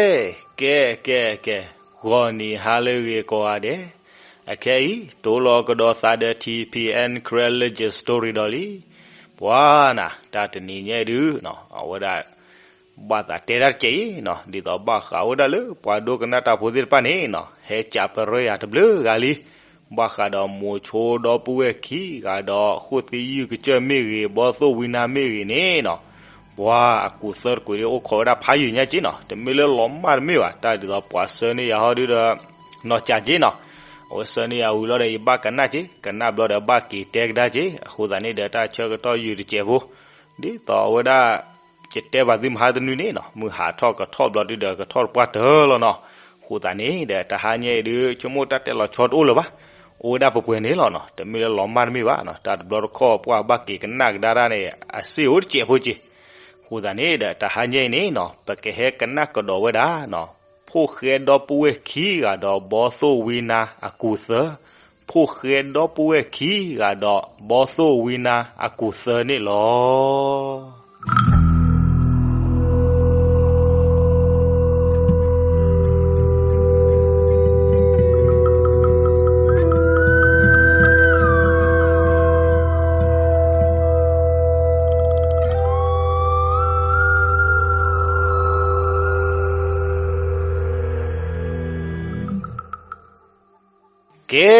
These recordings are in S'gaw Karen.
ကဲ ကဲ ကဲ ကဲ, ဂီၤနံၤဟါလၢအဂ့ၤကိးဂၤဒဲး, အခဲအံၤ တိၢ်လီၤကဒီးသးဒီး ထံၣ်ဖံးအဲၣ် Karen Legend Story ဒီးလံ. ပှၤနၤ တၢ်တနံၤညါအံၤဒုး အဝဲဒၣ် ဘၣ်သးတဲတၢ်တကဲးအံၤနီၤ, ဒ်သိးဘၣ်ဃးဝဲဒၣ်လၢပှၤဒိကနၣ်တၢ်ဖိသ့ၣ်တဖၣ်န့ၣ်နီၤ, ဟဲကးပရၢယၤတဘျုးဂၤလံ. ဘၣ်ဃးဒီးမိၤဆိဒီပုၢ်ဝဲၢ်ခံဂၤဒီး ဃိၣ်သံယုၢ်ကစၢၢ်မ့ၢ်ဂ့ၤ, ဘီသိၣ်ဝံနါမ့ၢ်ဂ့ၤန့ၣ်နီၤ, ပှၤအကူးသၢတကွံာ်ဒ်အိၣ်ခိးဝဲဒၣ်ဖးယံာ်ညါက့နီၤ, တမ့ၢ်လၢလီၤမၢ်တမ့ၢ်ဘၣ်, တၢ်ဒ်သိးပှၤဆှၢန့ၢ်ယၤဟီဒုဒီး နီၢ်ကးက့နီၤ, အဝဲဆှၢန့ၢ်ယၤဝံၤလီၤဒီး ယဘၣ်ကနၣ်က့, ကနၣ်ဘျီဒီးဘၣ်က့ၤတဲကဒါက့, အဃိသတးန့ၣ်ဒီး တၢ်ဆၢကတီၢ်ယုာ်တစဲးဖိ ဒ်သိးအဝဲဒၣ် ယတဲဘၣ်သုမဟါတနွံန့ၣ်နီၤ, မုၢ်ဟးထီၣ်ကထီၣ်ဘျီဒုဒီး ကထီၣ်တပှၢ်တၢၢ်လီၤနီၤ. အဃိသတးန့ၣ်ဒီး တဟါညါအံၤဒုး ဆိကမိၣ်တၢ်တဲလီၤဆီတအိၣ်လၢၤဘၣ်, အိၣ်ဝဲဒၣ်ပှဲၤပှဲၤန့ၣ်လီၤနီၤ, တမ့ၢ်လၢလီၤမၢ်တမ့ၢ်ဘၣ်နီၤ, တၢ်တဘျီတခီၣ်ပှၤဘၣ်က့ၤကနၣ်ကဒါတၢ်န့ၣ် အစ့အိၣ်တစဲးဖိက့. အဃိသတးန့ၣ်ဒီး တဟါညါအံၤန့ၣ်နီၤ, ပကဟဲကနၣ်ကဒီးဝဲဒၣ်နီၤ, ဖိၣ်ဃဲဒီပုၢ်ဝဲၢ်ခံဂၤဒီး ဘီသိၣ်ဝံနါအကူးသၢ, ဖိၣ်ဃဲဒီပုၢ်ဝဲၢ်ခံဂၤဒီး ဘီသိၣ်ဝံနါအကူးသၢန့ၣ်လီၤ. ကဲ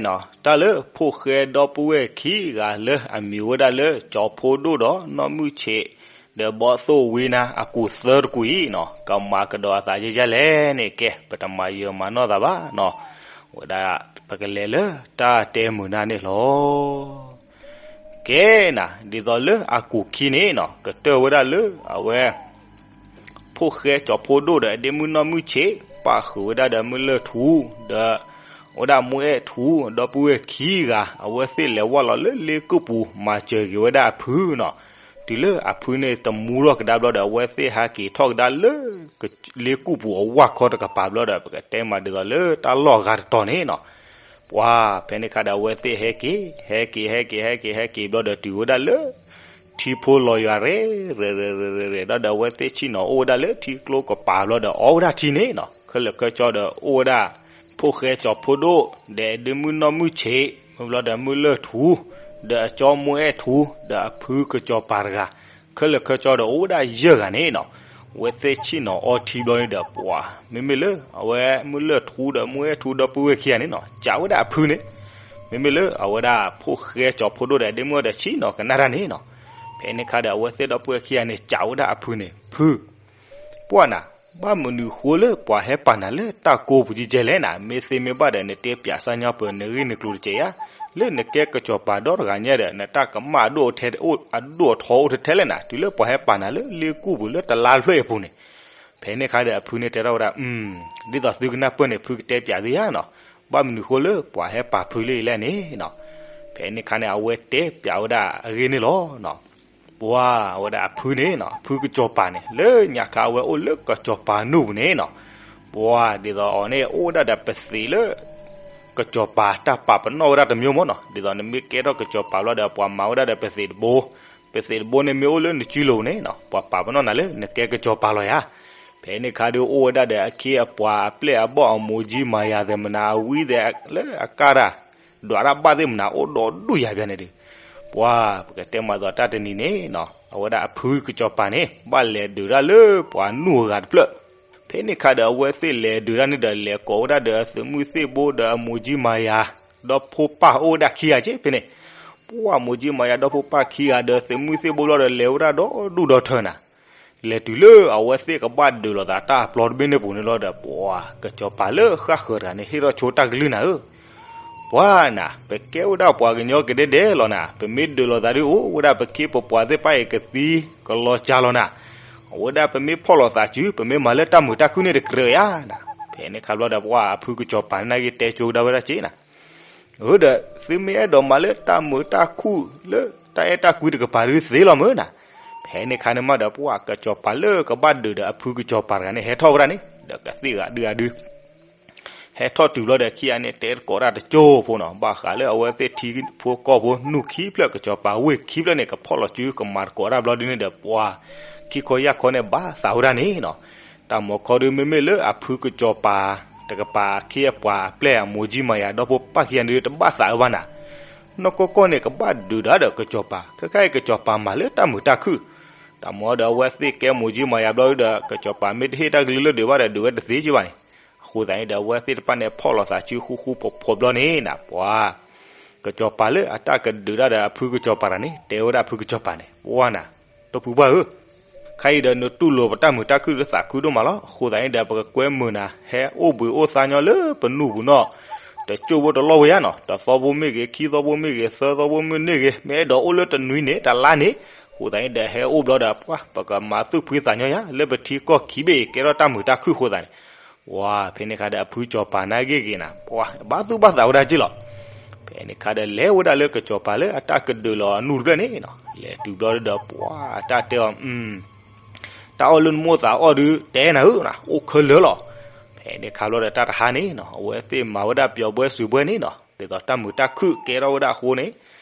နီၤ, တၢ်လၢဖိၣ်ဃဲဒီပုၢ်ဝဲၢ်ခံဂၤလၢအမံၤဝဲဒၣ်လၢ ကၠီၤဖိဒိၣ်ဒီးနီၢ်မုၢ်ဆံး ဒီးဘီသိၣ်ဝံနါအကူးသၢတကွံာ်နီၤ, ကမၤကဒီးအသးယဲယဲလဲၣ်န့ၣ် ကဲ ပတမၤယၢၤမၤနီၢ်သးဘၣ်နီၤ, ဝဲဒၣ် ပကလဲၤလၢတၢ်တဲမုာ်နၢ်န့ၣ်လီၤ. ကဲနၤ, ဒ်သိးလၢအကူးခံန့ၣ်နီၤ, ကတၢၢ်ဝဲဒၣ်လၢအဝဲ ဖိၣ်ဃဲကၠီၤဖိဒိၣ်ဒီး အဒ့မုၣ်နီၢ်မုၢ်ဆံး ပၣ်ဃုာ်ဝဲဒၣ်ဒီးမုၢ်လၢၢ်ထူ, ဒီး ဝဲဒၣ်မိၢ်အဲၣ်ထူ, ဒီပုၢ်ဝဲၢ်ခံဂၤ အဝဲသ့ၣ်လဲၤဝဲလီၤလၢလ့ကူၣ်ပူၤ မၤစၢၤက့ၤဝဲဒၣ်အဖုနီၤ. တုၤလၢအဖုန့ၣ်တမူထီၣ်ကဒါဘျီဒီး အဝဲသ့ၣ်ဟဲက့ၤထီၣ်ကဒါလၢ လ့ကူၣ်ပူၤအဝၢ်ခီတကပၤဘျီဒီး ပကတဲမးဒ်သိးလၢတၢ်လီၢ်အဂၤတတီၤန့ၣ်နီၤ, ပှၤဖဲန့ၣ်ခါဒီး အဝဲသ့ၣ်ဟဲက့ၤ ဟဲက့ၤ ဟဲက့ၤ ဟဲက့ၤ ဟဲက့ၤဘျီဒီး တုၤဝဲဒၣ်လၢ ထံဖိလီၤယွၤရဲၣ် ရဲၣ် ရဲၣ် ရဲၣ် ဒီး အဝဲသ့ၣ်ဆ့ၣ်နီၤအိၣ်ဝဲဒၣ်လၢထံကျိကပၤဘျီဒီး အီၣ်ဝဲဒၣ်ထံန့ၣ်နီၤ. ခဲလၢာ်ခဲဆ့ဒီး အိၣ်ဝဲဒၣ် ဖိၣ်ဃဲကၠီၤဖိဒိၣ် ဒီးဒ့မုၣ်နီၢ်မုၢ်ဆံး, မ့ၢ်ဘျီဒီးမုၢ်လၢၢ်ထူ, ဒီးအကၠီမိၢ်အဲၣ်ထူ, ဒီးအဖုကစီၤပၤတဂၤ, ခဲလၢာ်ခဲဆ့ဒီး အိၣ်ဝဲဒၣ်ယဲၢ်ဂၤန့ၣ်နီၤ. အဝဲသ့ၣ်ဆ့ၣ်နီၤအီထံဘျီန့ၣ်ဒီး ပှၤ မ့မ့ၢ်လၢ အဝဲမုၢ်လၢၢ်ထူဒီးမုၢ်အဲၣ်ထူဒီးပုၢ်ဝဲၢ်ခံဂၤန့ၣ်နီၤ စံးဝဲဒၣ်အဖုန့ၣ်, မ့မ့ၢ်လၢအဝဲဒၣ်ဖိၣ်ဃဲကၠီၤဖိဒိၣ်ဒီးဒ့မုၣ်ဒီးဆ့ၣ်နီၤကနၣ်တၢ်န့ၣ်နီၤ. ဖဲန့ၣ်ခါဒီး အဝဲသ့ၣ်ဒီပုၢ်ဝဲၢ်ခံဂၤန့ၣ် စံးဝဲဒၣ်အဖုန့ၣ် ဖု ပှၢ်နၤ, ဘၣ်မနုၤဃိလၢပှၤဟဲပာ်နၤလၢတၢ်ကိးပူၤကဲကဲလဲၣ်နၤ, မ့ၢ်သ့မ့ၢ်ဘၣ်ဒီး နတဲပၠးစၢ်ညီပၢၢ် နဂ့ၢ်နကျိၤတကဲးဧါ, လၢနကဲကစီၤပၤဒီတဂၤညါဒီး နတၢ်ကမၣ်အဒိၣ်အထီအိၣ်ထဲထဲလဲၣ်နၤ, တုၤလၢပှၤဟဲပာ်နၤလၢလ့ကူၣ်ပူၤလၢတလါဖျၢၣ်အပူၤန့ၣ်. ဖဲန့ၣ်ခါဒီးအဖုန့ၣ်တဲထီၣ်ဝဲဒၣ်, ဒ်သိးသုကနၢ်ပၢၢ်န့ၣ် ဖုကတဲပၠးသုဧါနီၤ, ဘၣ်မနုၤဃိလၢပှၤဟဲပာ်ဖုလၢအံၤလဲၣ်န့ၣ်နီၤ. ဖဲန့ၣ်ခါန့ၣ် အဝဲတဲပၠးဝဲဒၣ်အဂ့ၢ်န့ၣ်လီၤ. ပှၤဝဲဒၣ်အဖုန့ၣ်နီၤ, ဖုကစီၤပၤန့ၣ် လၢညါခါအဝဲအိၣ်လၢကစီၤပၤနူၢ်ပူၤန့ၣ်နီၤ. ပှၤဒ်သိးအီၤန့ၣ် အိၣ်ဝဲဒၣ်ဒီးပသံးလၢ ကစီၤပၤတၢ်ပာ်ပနီၣ်ဝဲဒၣ်တမျိုးမ့ၢ်နီၤ, ဒ်သိးနမ့ၢ်ကဲထီၣ်ကစီၤပၤလီၤဒီး ပှၤမၤဝဲဒၣ်ဒီးပသံးတဘိ, ပသံးတဘိန့ၣ်မ့ၢ်အိၣ်လၢနစုလိၤန့ၣ်နီၤ, ပှၤပာ်ပနီၣ်နၤလၢနကဲကစီၤပၤလီၤယါ. ဖဲန့ၣ်ခါဒီးအိၣ်ဝဲဒၣ်ဒီးအခ့အပှၤအပျဲၢ်အဘီၣ်အမိၢ်ကၠံမၤယၤသ့ၣ်မနၤ အဝံသ့ၣ်လၢအကါတၢ် ဒွးတၢ်ဘၣ်သ့ၣ်မနၤ အိၣ်ဒီးဒူၣ်ယၤဘၣ်န့ၣ်ဒီး ပှၤပကတဲမးသိးတၢ်တနံၤန့ၣ်နီၤ, အဝဲဒၣ်အဖုကစီၤပၤန့ၣ် ဘၣ်လဲၤဒုးတၢ်လၢပှၤနူၢ်အဂၤတဖျၢၣ်. ဖဲန့ၣ်ခါဒီးအဝဲသ့ၣ်လဲၤဒုးတၢ်န့ၣ်ဒီး လဲၤကိးဝဲဒၣ်ဒီးအသုးမုၢ်သ့ၣ်ဘိဒီးအမိၢ်ကၠံမၤယၤ ဒီးဖိပၢ်အိၣ်ဝဲဒၣ်ခံဂၤက့ ဖဲန့ၣ်. ပှၤမိၢ်ကၠံမၤယၤဒီးဖိပၢ်ခံဂၤဒီးသုးမုၢ်သ့ၣ်ဘိဘျီဒီး လဲၤဝဲဒၣ်ဒီးဒူၣ်ဒီးထၢနၤ. လဲၤတုၤလၢအဝဲသ့ၣ်ကဘၣ်ဒုးလိာ်သးတၢ်အပျီတဘ့ၣ်န့ၣ်ပူၤန့ၣ်လီၤဒီး ပှၤကစီၤပၤလၢဃၣ်ဃၢၤတဂၤန့ၣ် ဟ့ၣ်ထီၣ်ဆိတၢ်ကလုၢ်နၤဧၢ ပှၤနၤ, ပကဲဝဲဒၣ်ပှၤကညီကဒဲဒဲလီၤနၤ, ပမ့ၢ်ဒုးလိာ်သးဒုးအိၣ်ဝဲဒၣ်ပခ့ပပှၤသ့ၣ်တဖၣ်အံၤကသံကလီၤကၢ်လီၤနၤ. အဝဲဒၣ်ပမ့ၢ်ဖီၣ်လိာ်သးစု ပမ့ၢ်မၤလၢတၢ်မုာ်တၢ်ခုၣ်န့ၣ်တကြၢးယါနၤ. ဖဲန့ၣ်ခါဘျီဒီး ပှၤအဖုကစီၤပၤန့ၣ်နာ်က့တဲကၠိကဒါဝဲဒၣ်က့နၤ အၢ ဒီးသုမ့ၢ်အဲၣ်ဒိးမၤလၢတၢ်မုာ်တၢ်ခုၣ်လၢ တၢ်အဲၣ်တၢ်ကွံတကပၤဒုးသ့လီၤမ့ၢ်နၤ. ဖဲန့ၣ်ခါန့ၣ်မးဒီး ပှၤကစီၤပၤလၢကဘၣ်ဒုးဒီးအဖုကစီၤပၤတဂၤန့ၣ် ဟဲထီၣ်ဝဲဒၣ်န့ၣ် ဒီးကသ့ၣ်ဂၤဒုးဂၤဒုး ဟဲထီၣ်တုၤဘျီဒီး ခံဂၤန့ၣ် တဲတကိးတၢ်တကၠိဖိနီၤ, ဘၣ်ဃးလၢအဝဲသ့ၣ်ထံဖိကီၢ်ဖိနူၢ်ခံဖျၢၣ် ကစီၤပၤဝ့ၢ်ခံဖျၢၣ်န့ၣ် ကဖီၣ်လိာ်စုကမၤတကိးတၢ်ဘျီဒုးန့ၣ်ဒီး ပှၤခံခီယၢ်ခီန့ၣ် ဘၣ်သးဝဲဒၣ်န့ၣ်နီၤ. တၢ်မၤခီဒုး မ့မ့ၢ်လၢအဖုကစီၤပၤတကပၤ အခ့အပှၤအပျဲၢ် အမိၢ်ကၠံမၤယၤ ဒီဖိပၢ်ခံဂၤန့ၣ်ဒုး တဘၣ်သးအၢဘၣ်နၤ. နီၢ်ကီၢ်ကီၢ်န့ၣ် ကဘၣ်ဒုးဒၣ်ဒီးကစီၤပၤ, ခဲခါအံၤ ကစီၤပၤမၤလၢတၢ်မုာ်တၢ်ခုၣ်. တၢ်မၤဒီး အဝဲသ့ၣ်ကဲမိၢ်ကၠံမၤယၤဘျီဒီး ကစီၤပၤမ့ၢ်တဟ့ၣ်တၢ်ကလုၢ်လၢဒုးဘၣ်ဒီး ဒုးဝဲတသ့ကဘၣ်န့ၣ်. အဃိသတးန့ၣ်ဒီး အဝဲသ့ၣ်တဖၣ်န့ၣ် ဖီၣ်လီၤသးစုဃူဃူဖိးဖိးဘျီန့ၣ်နၤ ပှၤ ကစီၤပၤလၢအတၢ်ကဒုးဒၣ်ဒီးအဖုကစီၤပၤတဂၤန့ၣ် တဲဝဲဒၣ်ဖုကစီၤပၤန့ၣ်, ပှၤနၤ, ဒီပုၢ်ဝဲၢ်ဧၢ, ခဲအံၤဒီး နတူၢ်လိာ်ပတၢ်မုာ်တၢ်ခုၣ်ဒီး သးခုဒိၣ်မးလီၤ. အဃိသတးန့ၣ်ဒီး ပကကွဲမုာ်နၤ ဟဲအိၣ်ဘှံးအိၣ်သါညီလၢပနူၢ်ပူၤနီၣ်, တစိၢ်ဖိတလီၢ်ဝဲယါနီၤ, တသီဖိမ့ၢ်ဂ့ၤ, ခံသီဖိမ့ၢ်ဂ့ၤ, သၢသီဖိမ့ၢ်န့ၢ်ဂ့ၤ, မ့ၢ်အဲၣ်ဒိးအိၣ်လၢတနွံန့ၣ် တလါန့ၣ်, အဃိသတးန့ၣ်ဒီး ဟဲအိၣ်ဘျီဒီး ပှၤ ပကမၤသူၣ်ဖှံသးညီယါ လၢပထံကီၢ်ခံဘ့ၣ်အံၤ ကဲထီၣ်တၢ်မုာ်တၢ်ခုၣ်အဃိသတးန့ၣ်, ပှၤ ဖဲန့ၣ်ခါဒီး အဖုကစီၤပၤနာ်ဂ့ၤဂ့ၤနၤ ပှၤ ဘၣ်သူၣ်ဘၣ်သးဝဲဒၣ်က့ၢ်လီၤ. ဖဲန့ၣ်ခါဒီး လဲၤဝဲဒၣ်လၢကစီၤပၤလၢအတၢ်ကဒုးလီၤအနူၢ်တဖျၢၣ်န့ၣ်နီၤ, လဲၤတုၤဘျီဒီး ပှၤ တၢ်တဲအီၤ တၢ်အီၣ်လၢနမိၢ်သးအီၣ်ဒုး တဲနၤဧၢ, အိၣ်ခဲလၢာ်လီၤ. ဖဲန့ၣ်ခါဘျီဒီး တၢ်တဟါန့ၣ်နီၤ အဝဲသ့ၣ်မၤဝဲဒၣ်ပျီၤဘှဲစူၤဘှဲန့ၣ်နီၤ, ဒ်သိးတၢ်မုာ်တၢ်ခုၣ်ကဲထီၣ်ဝဲဒၣ်အဃိန့ၣ်,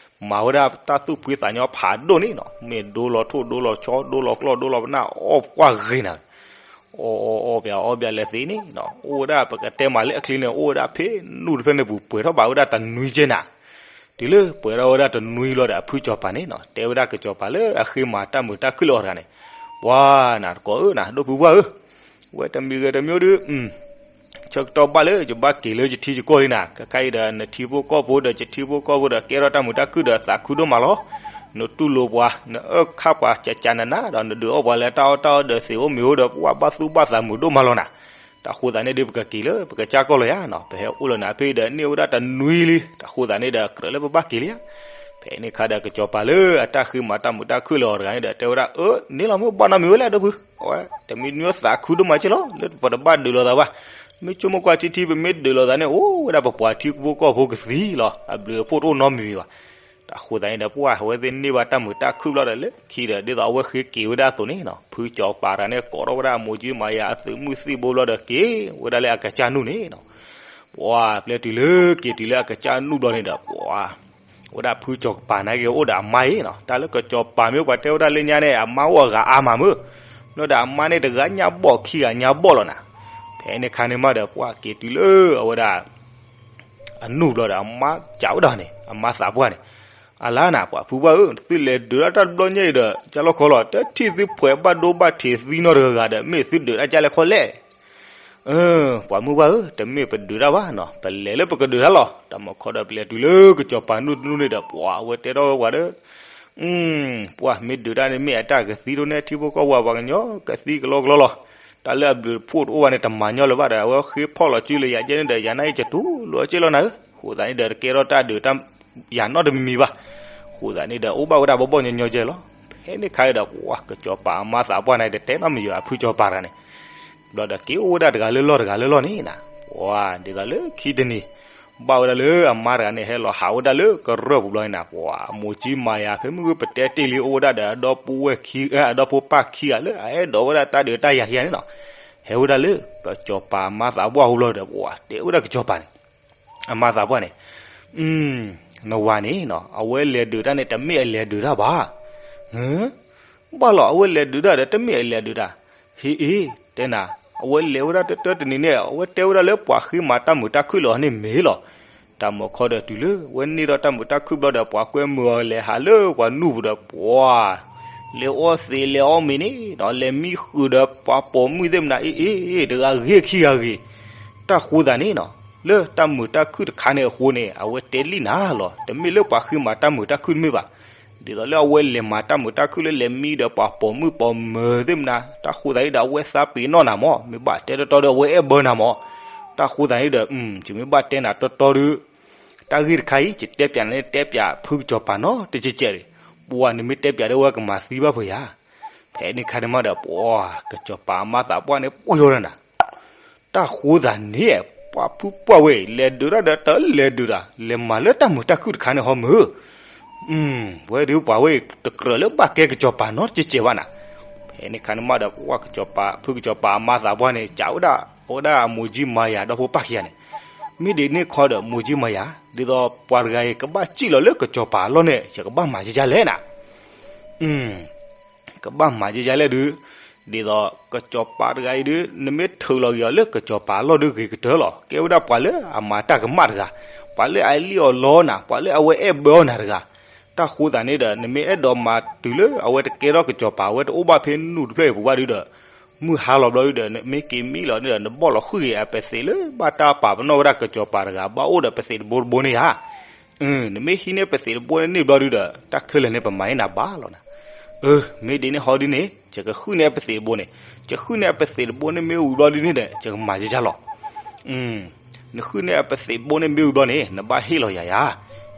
မၤဝဲဒၣ်တၢ်သူၣ်ဖှံသးညီဖးဒိၣ်န့ၣ်နီၤ, မ့ၢ်ဒိလီၤထိၣ်ဒိလီၤဆီ ဒိလီၤကျီၢ်ဒိလီၤပနၢ် အီၣ်ပှၢ်ဂ့ၤနၤ အီၣ်အီၣ်အီၣ်ပှၤအီၣ်ပှၤလဲၤသ့န့ၣ်နီၤ, အိၣ်ဝဲဒၣ်ပကတဲမးလၢအချံန့ၣ် အိၣ်ဝဲဒၣ်ဖဲနူၢ်တဖျၢၣ်န့ၣ်ပူၤ ပှဲၤထီၣ်ဘၣ်ဝဲဒၣ်တနွံကဲနၤ. တုၤလၢပှဲၤထီၣ်ဝဲဒၣ်တနွံလီၤဒီး အဖုကစီၤပၤန့ၣ်နီၤ တဲဝဲဒၣ်ကစီၤပၤလၢအဃ့မၤတၢ်မုာ်တၢ်ခုၣ်လၢအီၤတဂၤန့ၣ်, ပှၤနၤတကိးဧၢနၤ ဒီပုၢ်ဝဲၢ်ဧၢ, ဝဲတမံၤဂ့ၤတမံၤဒုး ဆၢကတီၢ်ဘၣ်လၢယဘၣ်က့ၤလၢယထံယကီၢ်လံနၤ, ခဲခါအံၤဒီး နထံဖိကီၢ်ဖိဒီးယထံဖိကီၢ်ဖိဒီး ကဲထီၣ်တၢ်မုာ်တၢ်ခုၣ်ဒီးသးခုဒိၣ်မးလီၤ. နတူၢ်လိာ်ပှၤ နအၢၣ်ခါပှၤကကနနၤဒီး နဒုးအီၣ်ပှၤလၢတၢ်အီၣ်တၢ်အီဒီးသ့ၣ်အိၣ်မ့ၤအိၣ်ဒီး ပှၤဘၣ်သူၣ်ဘၣ်သးမုာ်ဒိၣ်မးလီၤနၤ. တၢ်ဃိသတးန့ၣ်ဒုး ပကက့ၤလၢပကစၢ်ကီၢ်လီၤယါနီၤ, ပဟဲအိၣ်လၢနၤဖဲအံၤဒီး န့ၢ်ဝဲဒၣ်တနွံလံ, တၢ်ဃိသတးန့ၣ်ဒီး ကြၢးလၢပဘၣ်က့ၤလံယါ. ဖဲန့ၣ်ခါဒီး ကစီၤပၤလၢအတၢ်ဃ့မၤတၢ်မုာ်တၢ်ခုၣ်လၢအီၤတဂၤန့ၣ်ဒီး တဲဝဲဒၣ် အၢ န့ၣ်လီၤမ့ၢ်ဘၣ်နီတမံၤဝဲလဲၣ် ဒီပုၢ်, အဝဲ တမံၤတမံၤသးခုဒိၣ်မးက့ၢ်လီၤ လၢပတဘၣ်ဒုးလိာ်သးဘၣ်. မ့ၢ်ဆိကမိၣ်ကွၢ်ထံထံ ပမ့ၢ်ဒုးလိာ်သးန့ၣ် အိၣ်ဝဲဒၣ်ပပှၤထံဖိကီၢ်ဖိကသံလီၤ, အဘျုးအဖှိၣ်တအိၣ်နီတမံၤဘၣ်. တၢ်ဃိသတးန့ၣ်ဒီး ပှၤအဝဲသ့ၣ်န့ၢ်ဘၣ်တၢ်မုာ်တၢ်ခုၣ်ဘျီဒီး လၢခံဒီး ဒ်သိးအဝဲဃ့က့ၤဝဲဒၣ်အသိးန့ၣ်နီၤ, ဖုကစီၤပၤတဂၤန့ၣ် ကိးထီၣ်ဝဲဒၣ်အမိၢ်ကၠံမၤယၤအသုးမုၢ်သံၣ်ဘိဘျီဒီး က့ၤဝဲဒၣ်လၢအကစၢ်နူၢ်န့ၣ်နီၤ. ပှၤပျဲတုၤလၢက့ၤတုၤလၢအကစၢ်နူၢ်ဘျီန့ၣ်ဒီး ပှၤ ဝဲဒၣ်ဖုကစီၤပၤနာ်က့ၤအိၣ်ဒီးအမါအံၤနီၤ, တၢ်လၢကစီၤပၤမ့ၢ်ပှၤတဲဝဲဒၣ်လၢညါန့ၣ် အမါအိၣ်အဂၤအါမးမ့ၢ်, ဘျီဒီးအမါန့ၣ်တဂၤညါဘီၣ်ခံဂၤညါဘီၣ်လီၤနၤ. ဖဲန့ၣ်ခါန့ၣ်မးဒီး ပှၤက့ၤတုၤလၢအဝဲဒၣ် အနူၢ်ဘျီဒီး အမါစံးဝဲဒၣ်န့ၣ် အမါသးပှၢ်န့ၣ်, အလါနၤ ပှၤဖုပှၢ်ဧၢ, သုလဲၤဒုးတၢ်တဘျီညါအံၤဒီး ကၢ်လီၢ်ခီလီၤ တထံၣ်သုဖှဲးဘၣ်ဒိဘၣ်ထံးသံနီတဂၤဂၤဒီး မ့ၢ်သုဒုးတၢ်ကၢ်လဲၣ်ခီလဲၣ်. ပှၤမုၢ်ပှၢ်ဧၢ, တမ့ၢ်ပဒုးတၢ်ဘၣ်နီၤ, ပလဲၤလၢပကဒုးတၢ်လီၤ. တၢ်မၤခီဒီး ပလဲၤတုၤလၢကစီၤပၤနူၢ်တနူၢ်န့ၣ်ဒီး ပှၤအဝဲတဲထီၣ်ဝဲပှၤဒီး ပှၤမ့ၢ်ဒုးတၢ်န့ၣ် မ့ၢ်အတၢ်ကသံဒိၣ်န့ၢ်ထံဖိကီၢ်ဖိ ပှၤကညီကသံကလီကလီလီၤ. တၢ်လၢအဘျုးအဖှိၣ်တအိၣ်ဘၣ်န့ၣ် တမၤညီလၢၤဘၣ်ဒီး အဝဲဃ့ဖီၣ်လီၤစုလၢယၤကဲန့ၣ်ဒီး ယၤနာ်က့ၤကတူၢ်လိာ်အက့ၢ်လီၤနၤဧၢ, အဃိသတးန့ၣ်ဒီး တကဲထီၣ်တၢ်ဒုးတၢ်ယၤနီတမံၤမံၤဘၣ်. အဃိသတးန့ၣ်ဒီး အိၣ်ဘၣ်ဝဲဒၣ်ဘီဘီညီညီကဲလီၤ. ဖဲန့ၣ်ခါဒီး ပှၤကစီၤပၤအမါသးပှၢ်န့ၣ် တတဲနီတမံၤယၤအဖုကစီၤပၤတဂၤန့ၣ် ဘျီဒီးက့ၤအိၣ်ဝဲဒၣ်တဂၤလၢလီၢ်တဂၤလၢလီၢ်န့ၣ်နၤ, ပှၤဒ်သိးလၢခံတနံၤ ဘၣ်ဝဲဒၣ်လၢအမါတဂၤန့ၣ် ဟဲလီၤဟးဝဲဒၣ်လၢကရၢၢ်ပူၤဘျီန့ၣ်နၤ, ပှၤအမိၢ်ကၠံမၤယၤ ဖဲမုၢ်ဂ့ၤပတဲတ့ၢ်လံ အိၣ်ဝဲဒၣ်ဒီးအဒီပုၢ်ဝဲၢ်ခံ အဒီဖိပၢ်ခံဂၤလၢအအဲၣ်ဒိးဝဲဒၣ်တၢ်ဒုးတၢ်ယၤခံဂၤန့ၣ်နီၤ, ဟဲဝဲဒၣ်လၢကစီၤပၤအမါသးပှၢ်အအိၣ်ဘျီဒီး ပှၤတဲဝဲဒၣ်ကစီၤပၤန့ၣ် အမါသးပှၢ်န့ၣ်, နဝၤန့ၣ်နီၤ အဝဲလဲၤဒုးတၢ်န့ၣ် တမ့ၢ်အလဲၤဒုးတၢ်ဘၣ်. ဘၣ်လီၤ အဝဲလဲၤဒုးတၢ်ဒီး တမ့ၢ်အလဲၤဒုးတၢ်. ဟ့ၣ်အ့ၣ် တဲနၤ, အဝဲလဲၤဝဲဒၣ်တၢတနံၤန့ၣ် အဝဲတဲဝဲဒၣ်လၢပှၤဃ့မၤတၢ်မုာ်တၢ်ခုၣ်လၢအီၤန့ၣ်မ့ၢ်လီၤ. တၢ်မၤခီဒီးတုၤလၢ အဝဲန့ၢ်ဒီးတၢ်မုာ်တၢ်ခုၣ်ဘျီဒီး ပှၤကွဲမုာ်အီၤလဲၤဟးလၢပှၤနူၢ်ပူၤဒီး ပှၤ လဲၤအီၣ်သ့လဲၤအီၣ်မ့ၤန့ၣ်နီၤ လဲၤမံဃုာ်ဒီးပှၤပိာ်မုၣ်သ့ၣ်မနၤ အ့ၣ်အ့ၣ် တဂၤဂ့ၤခံဂၤဂ့ၤ. တၢ်ဃိသတးန့ၣ်နီၤ လၢတၢ်မုာ်တၢ်ခုၣ်တခါန့ၣ်အဃိန့ၣ် အဝဲတဲလံနၤလီၤ. တမ့ၢ်လၢပှၤဃ့မၤတၢ်မုာ်တၢ်ခုၣ်တမ့ၢ်ဘၣ်. ဒ်သိးလၢအဝဲလဲၤမၤတၢ်မုာ်တၢ်ခုၣ်လၢလဲၤမံဒီးပှၤပိာ်မုၣ်ပိာ်မၢၤသ့ၣ်မနၤ တၢ်ဃိသတးန့ၣ်ဒီး အဝဲသးပ့ၤနီၣ်နၤမး မ့ၢ်ဘၣ်တဲတီတီဒီး အဝဲအဲၣ်ဘၢနၤမး. တၢ်ဃိသတးန့ၣ်ဒီး ယမ့ၢ်ဘၣ်တဲနၤတီတီဒီး တၢ်ဂ့ၢ်တခါအံၤ ယတဲပၠးန့ၣ် တဲပၠးဖုကစီၤပၤနီတကဲးကဲးဒီး ပှၤနမ့ၢ်တဲပၠးဒီး အဝဲကမၤသံဘၣ်ပှဲၤယၤ. ဖဲန့ၣ်ခါန့ၣ်မးဒီး ပှၤကစီၤပၤအမါသးပှၢ်န့ၣ် ပှၤယိာ်လီၤနၤ တၢ်ဃိသတးန့ၣ် ပှၤဖုပှၢ်ဝဲအံၤ လဲၤဒုးတၢ်ဒီးတလဲၤဒုးတၢ် လဲၤမၤလၢတၢ်မုာ်တၢ်ခုၣ်တခါန့ၣ်ဟီမုၢ်. ဝဲဒုးပှၤဝဲအံၤ တကြၢးလၢဘၣ်ကဲကစီၤပၤနီတကဲးကဲးဘၣ်နၤ. ဖဲန့ၣ်ခါန့ၣ်မးဒီး ပှၤကစီၤပၤ ဖုကစီၤပၤအမါသးပှၢ်န့ၣ် စံးဝဲဒၣ် အဝဲဒၣ်အမိၢ်ကၠံမၤယၤ ဒီဖိပၢ်ခံဂၤန့ၣ်, မ့ၢ်ဒ်န့ၣ်ခီဒီး မိၢ်ကၠံမၤယၤ ဒ်သိးပှၤတဂၤအံၤ ကဘၣ်စံၣ်လီၤလၢကစီၤပၤအလီၢ်န့ၣ် ယကဘၣ်မၤဒ်လဲၣ်နၤ. ကဘၣ်မၤဒ်လဲၣ်ဒုး ဒ်သိးကစီၤပၤတဂၤအံၤဒုး နမ့ၢ်ထုးလီၤက့ၤအီၤလၢကစီၤပၤအလီၢ်ဒုးဂ့ၤကတၢၢ်လီၤ. ကဲဝဲဒၣ်ပှၤလၢအမၤတၢ်ကမၣ်တဂၤ, ပှၤလၢအလံၣ်အီၣ်လီနၤ, ပှၤလၢအဝဲအဲၣ်ဘၢအီၣ်နၤတဂၤ. တၢ်ဃိသးန့ၣ်ဒီး နမ့ၢ်အဲၣ်ဒိးမၤတုၤလၢအဝဲတကဲထီၣ်ကစီၤပၤ အဝဲတအိၣ်ဘၣ်ဖဲနူၢ်တဖျၢၣ်အံၤပူၤဘၣ်ဒုးဒီး မုၢ်ဟါလီၤဘျီဒုးဒီး နမ့ၢ်က့ၤမံလီၤန့ၣ်ဒီး နဘီၣ်လီၤဃုာ်က့ၤအပသံးလၢဘၣ်တၢ်ပာ်ပနီၣ်ဝဲဒၣ်ကစီၤပၤတဂၤ ဘၣ်အိၣ်ဒီးပသံးတဘိတဘိန့ၣ်ဧါ. နမ့ၢ်ဟံးန့ၢ်ပသံးတဘိန့ၣ်န့ၢ်ဘျီဒုးဒီး တၢ်ခဲလၢာ်န့ၣ် ပမၤန့ၢ်နၤဘၣ်လီၤနၤ. အၢ မ့ၢ်ဒ်န့ၣ်ဟီဒ်န့ၣ် ယကဃုန့ၢ်အပသံးတဘိန့ၣ်, ယဃုန့ၢ်အပသံးတဘိန့ၣ်မ့ၢ်ဝံၤဘျီဒ်န့ၣ်ဒီး ယကမၤယကလီၤ. နဃုန့ၢ်အပသံးတဘိန့ၣ်မ့ၢ်ဝံၤဘျီန့ၣ် နဘၣ်ဟ့ၣ်လီၤယၤယၤ,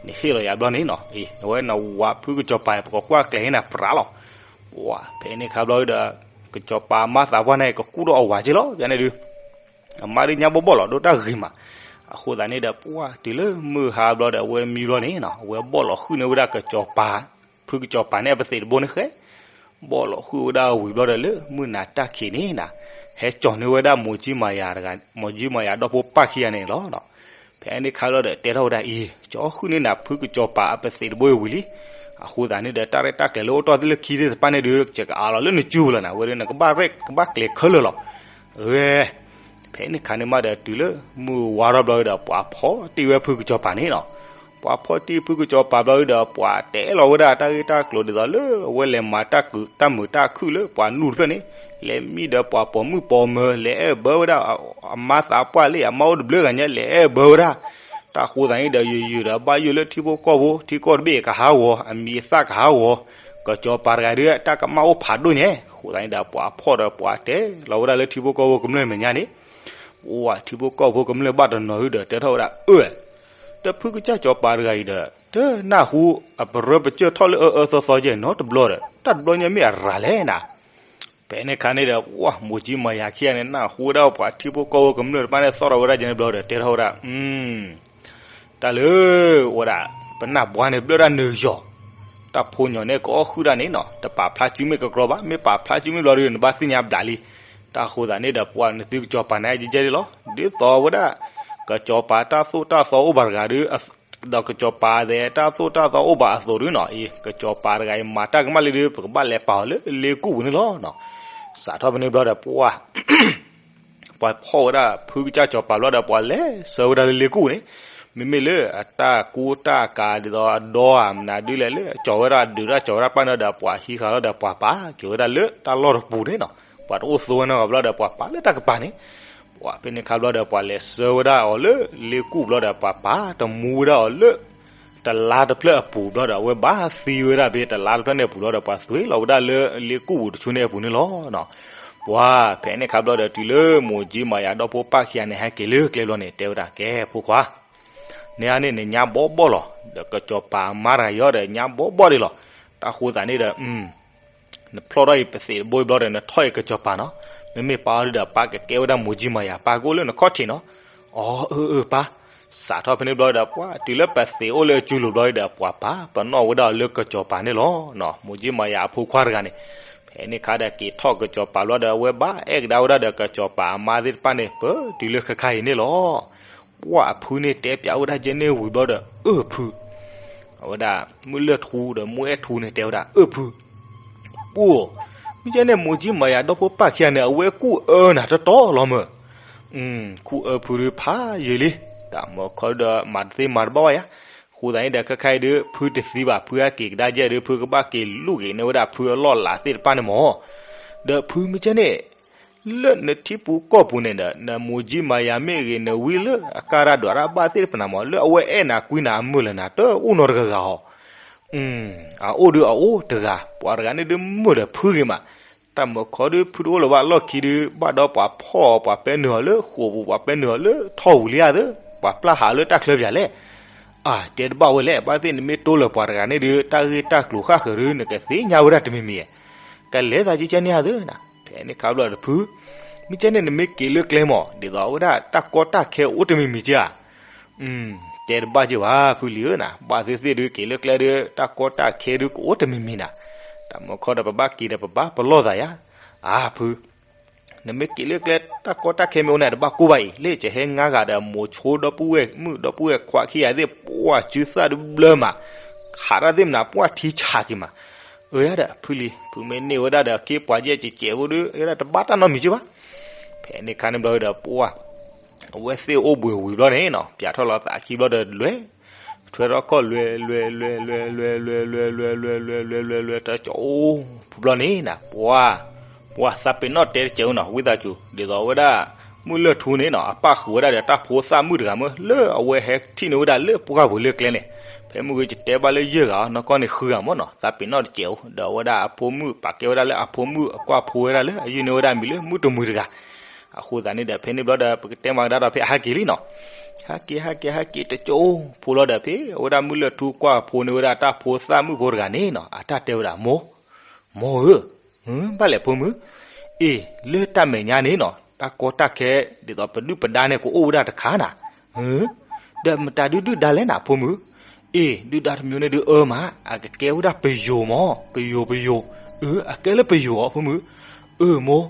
နဟ့ၣ်လီၤယၤဘျီန့ၣ်နီၤ, အဝဲနဝၤဖုကစီၤပၤ ပကကွၢ်ကျဲၤဟ့ၣ်နၤပြးလီၤ. ပှၤဖဲန့ၣ်ခါဘျီဒီး ကစီၤပၤမါသးပှၢ်န့ၣ် ကကူၣ်ထီၣ်အဝၤက့လီၤ. ယန့ၣ်ဒုး အမါဒုးညါဘီၣ်ဘီၣ်လီၤ ဒိၣ်တၢ်ဂ့ၤမး. အဃိသတးန့ၣ်ဒီး ပှၤတုၤလၢမုၢ်ဟါဘျီဒီး အဝဲမံဘျီန့ၣ်နီၤ အဝဲဘီၣ်လီၤဃုာ်န့ၢ်ဝဲဒၣ်ကစီၤပၤ, ဖုကစီၤပၤန့ၣ်အပသံးတဘိန့ၣ်ဃဲ ဘီၣ်လီၤဃုာ်ဝဲဒၣ်ဝံၤဘျီဒီးလၢမုၢ်နၤတၢ်ခံးန့ၣ်နၤ, ဟဲကၠီၤန့ၢ်ဝဲဒၣ်မိၢ်ကၠံမၤယၤတဂၤ, မိၢ်ကၠံမၤယၤဒီဖိပၢ်ခံဂၤန့ၣ်လီၤ. ဖဲန့ၣ်ခါဘျီဒီး တဲထီၣ်ဝဲဒၣ်အံၤ ကၠီဃုာ်န့ၢ်နၤဖုကစီၤပၤအပသံးတဘိအံၤဝံၤလံ. အဃိသတးန့ၣ်ဒီး တၢ်ရဲၣ်တၢ်ကျဲၤလၢအိၣ်တ့ၢ်သ့ၣ်လၢခံသ့ၣ်တဖၣ်န့ၣ်ဒီး ယကအးလီၤလၢနစုပူၤလီၤနၤ, ဝဲဒီးနကဘၣ်ရဲၣ်ကဘၣ်ကျဲၤခဲလၢာ်လီၤ. ဝဲ ဖဲန့ၣ်ခါန့ၣ်မးဒီး တုၤလၢမုၢ်ဝါထီၣ်ဘျီဒီး ပှၤဖီၣ်တံၢ်ဝဲဖုကစီၤပၤန့ၣ်လီၤ. ပှၤဖီၣ်တံၢ်ဖုကစီၤပၤဘျီဒီး ပှၤတဲလီၤဝဲဒၣ်တၢ်ဂ့ၢ်တၢ်ကျိၤဒ်သိးလၢ အဝဲလဲၤမၤတၢ်မုာ်တၢ်ခုၣ်လၢပှၤနူၢ်တဖျၢၣ်န့ၣ်, လဲၤမံဒီးပှၤပိာ်မုၣ်ပိာ်မၢၤ, လဲၤအဲၣ်ဘၢဝဲဒၣ်အမါသးပှၢ်လၢအမါအိၣ်တဘျုးဂၤညါ လဲၤအဲၣ်ဘၢဝဲဒၣ်. တၢ်ဃိသတးန့ၣ်ဒီး ယုာ်ယုာ်ဒီးဘၣ်ယိၣ်လၢထံဖိကီၢ်ဖိ, ထံကီၢ်တဘ့ၣ်ကဟးဂီၤ, အမံၤအသၣ်ကဟးဂီၤ, ကစီၤပၤတဂၤဒုး တၢ်ကမၣ်အိၣ်ဖးဒိၣ်ညါ. အဃိသတးန့ၣ်ဒီး ပှၤဖီၣ်ဒီးပှၤတဲလီၤဝဲဒၣ်လၢထံဖိကီၢ်ဖိကမျၢၢ်မဲာ်ညါန့ၣ်, ပှၤထံဖိကီၢ်ဖိကမျၢၢ်ဘၣ်တနီၤဒုးဒီး တဲထီၣ်ဝဲဒၣ် အၢ တၢ်ဖုကစၢ်စီၤပၤတဂၤအံၤဒီး တနၢ်ဟူအပရၢပစၢၢ်ထီၣ်လၢအအၢအၢသီသီကဲနီတဘျီဒီး တၢ်တဘျီညါမ့ၢ်အရၤလဲၣ်နၤ. ဖဲန့ၣ်ခါန့ၣ်ဒီး ပှၤမိၢ်ကၠံမၤယၤခံဂၤန့ၣ် နၢ်ဟူဝဲဒၣ်ပှၤထံဖိကီၢ်ဖိကမျၢၢ်တဖၣ်န့ၣ် သီၣ်ထီၣ်ဝဲဒၣ်ကဲန့ၣ်ဘျီဒီး တဲထီၣ်ဝဲဒၣ် တၢ်လၢဝဲဒၣ် ပနၢ်ဘှါန့ၣ် ဘျၢဒၣ်နၢၤယီၤ, တၢ်ဖိညီၤန့ၣ် ကအီၣ်ဃုာ်ဒၣ်န့ၣ်နီၤ, တပာ်ဖျါစုမ့ၢ်ကကြီဘၣ်, မ့ၢ်ပာ်ဖျါစုမ့ၢ်ဘျီဒီး နဘၣ်သ့ၣ်ညါဘျးလံ. တၢ်ဃိသတးန့ၣ်ဒီး ပှၤနသုကစီၤပၤန့ၣ် ကဲကဲဒ်လီၤ. ဒ်သိးဝဲဒၣ် ကစီၤပၤတၢ်သိၣ်တၢ်သီအိၣ်ဘၣ်တဂၤဒီး ဒီးကစီၤပၤသဲးတၢ်သိၣ်တၢ်သီအိၣ်ဘၣ်အသိးဒုးနီၤ, အံၤ ကစီၤပၤတဂၤအံၤ မၤတၢ်ကမၣ်လံဒီး ပကဘၣ်လဲၤပာ်အီၤလၢလ့ကူၣ်ပူၤန့ၣ်လီၤ. စးထီၣ်ဖဲန့ၣ်ဘျီဒီး ပှၤ ပှၤဖီၣ်ဝဲဒၣ်ဖုကစၢ်စီၤပၤဘျီဒီး ပှၤလဲၤဆှၢဝဲဒၣ်လၢလ့ကူၣ်န့ၣ်, မ့မ့ၢ်လၢအတၢ်ကူတၢ်ကၤဒ်သိးအဒီဧါ မနုၤဒ်လဲၣ်လၢ ကၠီၤဝဲဒၣ်ဒုးတၢ်ကၠီၤဝဲဒၣ်ပာ်န့ၣ်ဒီး ပှၤဟံးဃာ်လီၤဒီး ပှၤပာ်က့ၤဝဲဒၣ်လၢတၢ်လီၢ်တပူၤန့ၣ်နီၤ, ပှၤတအိၣ်သိဝဲနီတဂၤဘျီဒီး ပှၤပာ်လၢတၢ်ကပၤန့ၣ်. ပှၤဖဲန့ၣ်ခါဘျီဒီး ပှၤလဲၤဆှၢဝဲဒၣ်အီၤလၢလ့ကူၣ်ဘျီဒီး ပှၤပာ်တမူဝဲဒၣ်အီၤလၢ တလါတဖျၢၣ်အပူၤဘျီဒီး အဝဲဘၣ်သံဝဲဒၣ်ဖဲတလါတဖျၢၣ်န့ၣ်အပူၤဘျီဒီး ပှၤသွံလီၤဝဲဒၣ်လၢလ့ကူၣ်ပူၤတဆူန့ၣ်အပူၤန့ၣ်လီၤ. ပှၤဖဲန့ၣ်ခါဘျီဒီး တုၤလၢမိၢ်ကၠံမၤယၤဒီဖိပၢ်ခံဂၤန့ၣ် ဟဲက့ၤလၢကျဲဘျီန့ၣ် တဲဝဲဒၣ် ကဲဖိခွါ, န့ၣ်အန့ၣ် နညါဘီဘီလီၤ, ဒီးကစီၤပၤမါတဂၤအံၤဒီး ညါဘီဘီဒံးလီၤ. တၢ်ဃိသတးန့ၣ်ဒီး နဖျီၣ်ထီၣ်အံၤပသံးတဘိအံၤဘျီဒီး နထီၣ်အံၤကစီၤပၤနီၤ, မ့မ့ၢ်ပာ်အီၤဒုးဒီး ပၢ်ကကဲဝဲဒၣ်မိၢ်ကၠံမၤယၤ ပၢ်ကအိၣ်လၢနခီၣ်ထံးနီၤ. အီ အၢ အၢ ပၢ်. စးထီၣ်ဖဲန့ၣ်ဘျီဒီး ပှၤတုၤလၢပသံးအိၣ်လၢအစုလိၤဘျီဒီး ပှၤပာ်ပနီၣ်ဝဲဒၣ်အီၤလၢကစီၤပၤန့ၣ်လီၤ. မိၢ်ကၠံမၤယၤအဖိခွါတဂၤန့ၣ် ဖဲန့ၣ်ခါဒီးက့ၤထီၣ်ကစီၤပၤဘျီဒီး အဝဲဘၣ်အဲၣ်ကဒါဝဲဒၣ်ဒီးကစီၤပၤအမါသ့ၣ်တဖၣ်န့ၣ် ပတုၤလၢခဲခါအံၤန့ၣ်လီၤ. ပှၤအဖုန့ၣ်တဲပၠးဝဲဒၣ်ကဲန့ၣ်ဝံၤဘျီဒီး အၢ ဖု အဝဲဒၣ် မုၢ်လၢၢ်ထူဒီးမုၢ်အဲၣ်ထူန့ၣ် တဲဝဲဒၣ် အၢ ဖု, ပှၤ မ့ၢ်ကဲန့ၣ် မိၢ်ကၠံမၤယၤဒီဖိပၢ်ခံဂၤန့ၣ် အဝဲကူၣ်အၢနၤတတီလီၤမၢ်. ကူၣ်အၢဖုဒုးဖးယံာ်လံ, တၢ်မၢခီဒီး မၤတသ့မၤတဘၣ်ဘၣ်ယၤ. အဃိသတးန့ၣ်ဒီး ခဲခါအံၤဒုး ဖုတသံဘၣ်, ဖုဟဲက့ၤကဒါကဲဒုး ဖုကဘၣ်က့ၤလူၤက့ၤန့ၢ်ဝဲဒၣ်ဖုအလီၢ်အလၤသ့ၣ်တဖၣ်န့ၣ်မၢ်. ဒီးဖုမ့ၢ်ကဲန့ၣ် လၢနထံပူၤကီၢ်ပူၤန့ၣ်ဒီး နမိၢ်ကၠံမၤယၤမ့ၢ်ဂ့ၤ နဝံလၢအကါရၢ်ဒွးရၢ်ဘၣ်သ့ၣ်တဖၣ်န့ၣ်မၢ် လၢအဝဲအဲၣ်နၤကွံနၤအမုာ်လၢနၤ တအိၣ်နီတဂၤဂၤဧါ. အအိၣ်ဒုးအအိၣ်တဂၤ, ပှၤတဂၤန့ၣ်ဒုးမုာ်ဒီးဖုဂ့ၤမး. တၢ်မၢခီဒုး ဖုတအိၣ်လၢၤဘၣ်လီၢ်ခံဒုး ဘၣ်ဒီးပှၤဖီၣ်အီၤ ပှၤပဲနုာ်အီၤလၢဃိာ်ပူၤ ပှၤပဲနုာ်အီၤလၢထီၣ်ပူၤလံဧါသၢ, ပှၤပျၢ်ဟးလၢတၢ်ချၢပၠးလဲၣ်. အၢ တဲတဘၣ်ဝဲလဲၣ်, ဘၣ်သ့ၣ်နမ့ၢ်တိလၢၤပှၤတဂၤန့ၣ်ဒုး တၢ်ဂ့ၢ်တၢ်ကျိၤဃၣ်ဃၢၤဒုး နကသ့ၣ်ညါဝဲဒၣ်တမံၤမံၤဧါ. ကလဲၤသးကကဲန့ၣ်ဧါသၢနၤ. ဖဲန့ၣ်ခါဘျီဒီးဖု, မ့ၢ်ကဲန့ၣ် နမ့ၢ်က့ၤလၢကျဲမၢ် ဒ်သိးဝဲဒၣ်တၢ်ကီတၢ်ခဲအိၣ်တမံၤမံၤက့ဧါ. တဲတဘၣ်က့ၤဘၣ်ဖုလံဧၢနၤ, ဘၣ်သ့ၣ်သ့ၣ်ဒုးက့ၤလၢကျဲဒုး တၢ်ကီတၢ်ခဲဒုးကအိၣ်တမံၤမံၤနၤ. တၢ်မၢခီဒီးပဘၣ်က့ၤဒီးပဘၣ်ပလီၢ်သးယၤ. အၢ ဖု နမ့ၢ်က့ၤလၢကျဲ တၢ်ကီတၢ်ခဲမ့ၢ်အိၣ်န့ၣ် တဘၣ်ကိၢ်ဘၣ်အံၤ, လၢကဟဲငါဂၤဒီးမိၤဆိဒီပုၢ်ဝဲၢ်မုၣ်ဒီပုၢ်ဝဲၢ်ခွါခံဂၤသ့ၣ် ပှၤစုသၣ်ဒုးဘျၢမး, ခးတၢ်သ့ၣ်မနၤ ပှၤထံဆးက့ၤမး. အၢယၤဒီး ဖုလံၤ ဖုမ့ၢ်န့ၢ်ဝဲဒၣ်ဒီး က့ပှၤယဲၢ်ကဲးကဲးဖိဒီး အၢယၤဒီး တဘၣ်တၢ်နီတမံၤက့ဘၣ်. ဖဲန့ၣ်ခါန့ၣ်ဘျီဒီး ပှၢ် အဝဲသ့ၣ်အိၣ်ဘှံးဝံၤဘျီန့ၣ်နီၤ ပၠးထီၣ်လီၤသးခံဘျီဒီးလွဲၢ်, ထွဲထီၣ်ခီၣ်လွဲၢ် လွဲၢ် လွဲၢ် လွဲၢ် လွဲၢ် လွဲၢ် လွဲၢ် လွဲၢ် လွဲၢ် လွဲၢ် တၢ်ကၠီအိၣ်ဖိဘျီန့ၣ်နီၤ ပှၢ် ပှၢ်သးပ့ၤနီၣ်တဲတစဲးနီၤ ဝံသးစူၤ ဒ်သိးဝဲဒၣ် မုၢ်လၢၢ်ထူန့ၣ်နီၤ အပၣ်ဃုာ်ဝဲဒၣ်ဒီးတၢ်ဖိသၣ်မုၣ်တဂၤမ့ၢ် လၢအဝဲဟဲထံၣ်န့ၢ်ဝဲဒၣ်လၢပှၢ်ပူၤလၢကျဲန့ၣ်, ဖဲမုၢ်ဂ့ၤ ယတဲဘၣ်လၢယဲၢ်ဂၤအီၤ နီၢ်ကီၢ်န့ၣ်ဃုဂၤမ့ၢ်နီၤ သးပ့ၤနီၣ်တစဲးအိၣ် ဒီးအဝဲဒၣ်အဖိမုၣ် ပာ်ကဲဝဲဒၣ်လၢအဖိမုၣ်အကွၢ်ဖိဝဲဒၣ်လၢအယုၢ်န့ၢ်ဝဲဒၣ်မံၤလၢမုၢ်တမုာ်တဂၤ အဃိသတးန့ၣ်ဒီး ဖဲန့ၣ်ဘျီဒီး ပကတဲမၤကဒါဒီးဖဲအဟဲက့ၤလံနီၤ, ဟဲက့ၤ ဟဲက့ၤ ဟဲက့ၤ တကၠိဖိလီၤဒီး ဖဲအဝဲဒၣ်မုၢ်လၢၢ်ထူကွၢ်ဖိန့ၢ်ဝဲဒၣ်တၢ်ဖိသၣ်မုၣ်ဖိတဂၤန့ၣ်နီၤ အတၢ်တဲဝဲဒၣ် မိၢ်, မိၢ်ဧၢ, ဘၣ်လဲၣ်ဖိမုၣ်, အ့ၣ် လၢတၢ်မဲာ်ညါန့ၣ်နီၤ တၢ်ကီတၢ်ခဲ ဒ်သိးပဒုၣ်ပဒါန့ၣ် ကအိၣ်ဝဲဒၣ်တခါနၤ, ဒီးမတၤဒုဒုၣ်ဒါလဲၣ်နၤဖိမုၣ်, အ့ၣ် ဒုၣ်ဒါတမံၤန့ၣ်ဒုးအၢမး အကကဲဝဲဒၣ်ပယိၤမး ပယိၤပယိၤ, အၢ အကဲလၢပယိၤအီၤဖိမုၣ်, အၢ မိၢ်,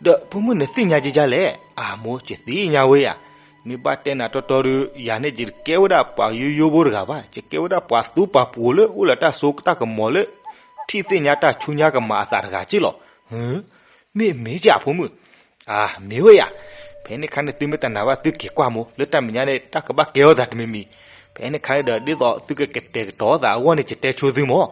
ဒီးဖိမုၣ်နသ့ၣ်ညါကကလဲၣ်, အမိၢ် ယသ့ၣ်ညါဝဲယၤ, မ့ၢ်ဘၣ်တဲနၤတီတီဒီး ယၤန့ၣ်ယတကဲဝဲဒၣ်ပှၤယိယိဖိတဂၤဘၣ် ယကဲဝဲဒၣ်ပှၤသူပှၤပှိၤလၢအိၣ်လၢတၢ်စိတၢ်ကမီၤလၢ ထံၣ်သ့ၣ်ညါတၢ်ဆူညါကမၤအသးတဂၤက့လီၤ, မ့ၢ်မ့ၢ်ကဖိမုၣ်, အၢ မ့ၢ်ဝဲယၤ, ဖဲန့ၣ်ခါန့ၣ်သုမ့ၢ်တနာ်ဘၣ်သုက့ၤကွၢ်မိၢ် လၢတၢ်မဲာ်ညါန့ၣ် တၢ်ကဘၣ်ကဲထီၣ်သးတမံၤမံၤ, ဖဲန့ၣ်ခါန့ၣ်ဒီး ဒ်သိးသုကကတဲာ်ကတီၤသးအဂီၢ်န့ၣ် ယတဲဆိသုမၢ်,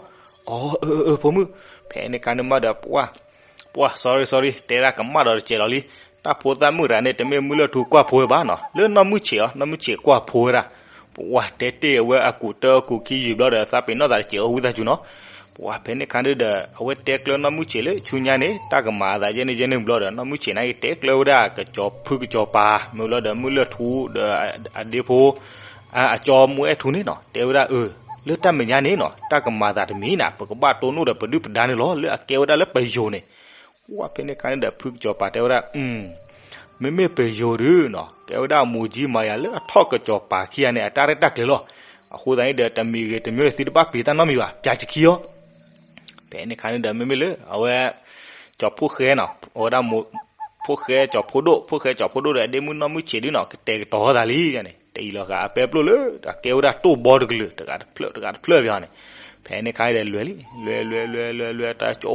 အၢ အၢ အၢ ဖိမုၣ်, ဖဲန့ၣ်ခါန့ၣ်မးဒီး ပှၢ် sorry sorry တဲဒၣ်ကမၣ်ဒီးတစဲးလီၤလံ, တၢ်ဖိသၣ်မုၣ်တဂၤန့ၣ် တမ့ၢ်မုၢ်လၢၢ်ထူကွၢ်ဖိဝဲဘၣ်နီၤ လၢနီၢ်မုၢ်ဆံးအီၤ နီၢ်မုၢ်ဆံးကွၢ်ဖိဝဲဒၣ်, ပှၢ်တဲတ့ၢ်အဝဲအကူးတၢအကူးခံယံာ်ဘျီဒီး သးပ့ၤနီၣ်သးတစဲးအီၤဝံသးစူၤနီၤ, ပှၢ်ဖဲန့ၣ်ခါန့ၣ်ဒီး အဝဲတဲကျၢနီၢ်မုၢ်ဆံးလၢဆူညါန့ၣ် တၢ်ကမၤအသးယဲန့ၣ်ယဲန့ၣ်ဘျီဒီး နီၢ်မုၢ်ဆံးန့ၣ်က့ၤတဲကျၢဝဲဒၣ်ကစီၤဖုကစီၤပၤ မ့ၢ်ဘျီဒီးမုၢ်လၢၢ်ထူဒီးအဒ့ဖိ အကၠီမူအဲၣ်ထူန့ၣ်နီၤ တဲဝဲဒၣ်အၢ လၢတၢ်မဲာ်ညါန့ၣ်နီၤ တၢ်ကမၤသးတမံၤနၤ ပကဘၣ်တိၢ်နီၣ်ဒီးပဒုၣ်ပဒါန့ၣ်လီၤ လၢအကဲဝဲဒၣ်လၢပယိၤန့ၣ်, ပှၢ်ဖဲန့ၣ်ခါန့ၣ်ဒီး ဖုကစီၤပၤတဲဝဲဒၣ် မ့မ့ၢ်ပယိၤဒုနီၤ ကဲဝဲဒၣ်အမူးကၠံမၤယၤလၢအထီၣ်ကစီၤပၤခံဂၤန့ၣ် အတၢ်ရဲၣ်တၢ်ကျဲၤလီၤ, အဃိသတးန့ၣ်ဒီး တမံၤဂ့ၤတမံၤဂ့ၤသုတဘၣ်ပျံၤတၢ်နီတမံၤဘၣ် ပျးစခံအီၤ ဖဲန့ၣ်ခါန့ၣ်ဒီး မ့မ့ၢ်လၢအဝဲ ကၠီၤဖိၣ်ဃဲနီၤ အဝဲဒၣ် ဖိၣ်ဃဲကၠီၤဖိဒိၣ် ဖိၣ်ဃဲကၠီၤဖိဒိၣ်ဒီး အဒ့မုၣ်နီၢ်မုၢ်ဆံးဒုနီၤ ကတဲာ်ကတီၤသးလံန့ၣ် တအံၤလီၤဃာ်အပဲပျိၣ်လၢ အကဲဝဲဒၣ်တိၢ်ဘီတကလုာ် တဂၤတဖျၢၣ်တဂၤတဖျၢၣ်ပၠးန့ၣ်, ဖဲန့ၣ်ခါဒီးလွဲၢ်လံ လွဲၢ်လွဲၢ်လွဲၢ်လွဲၢ်လွဲၢ် တၢ်ကၠီ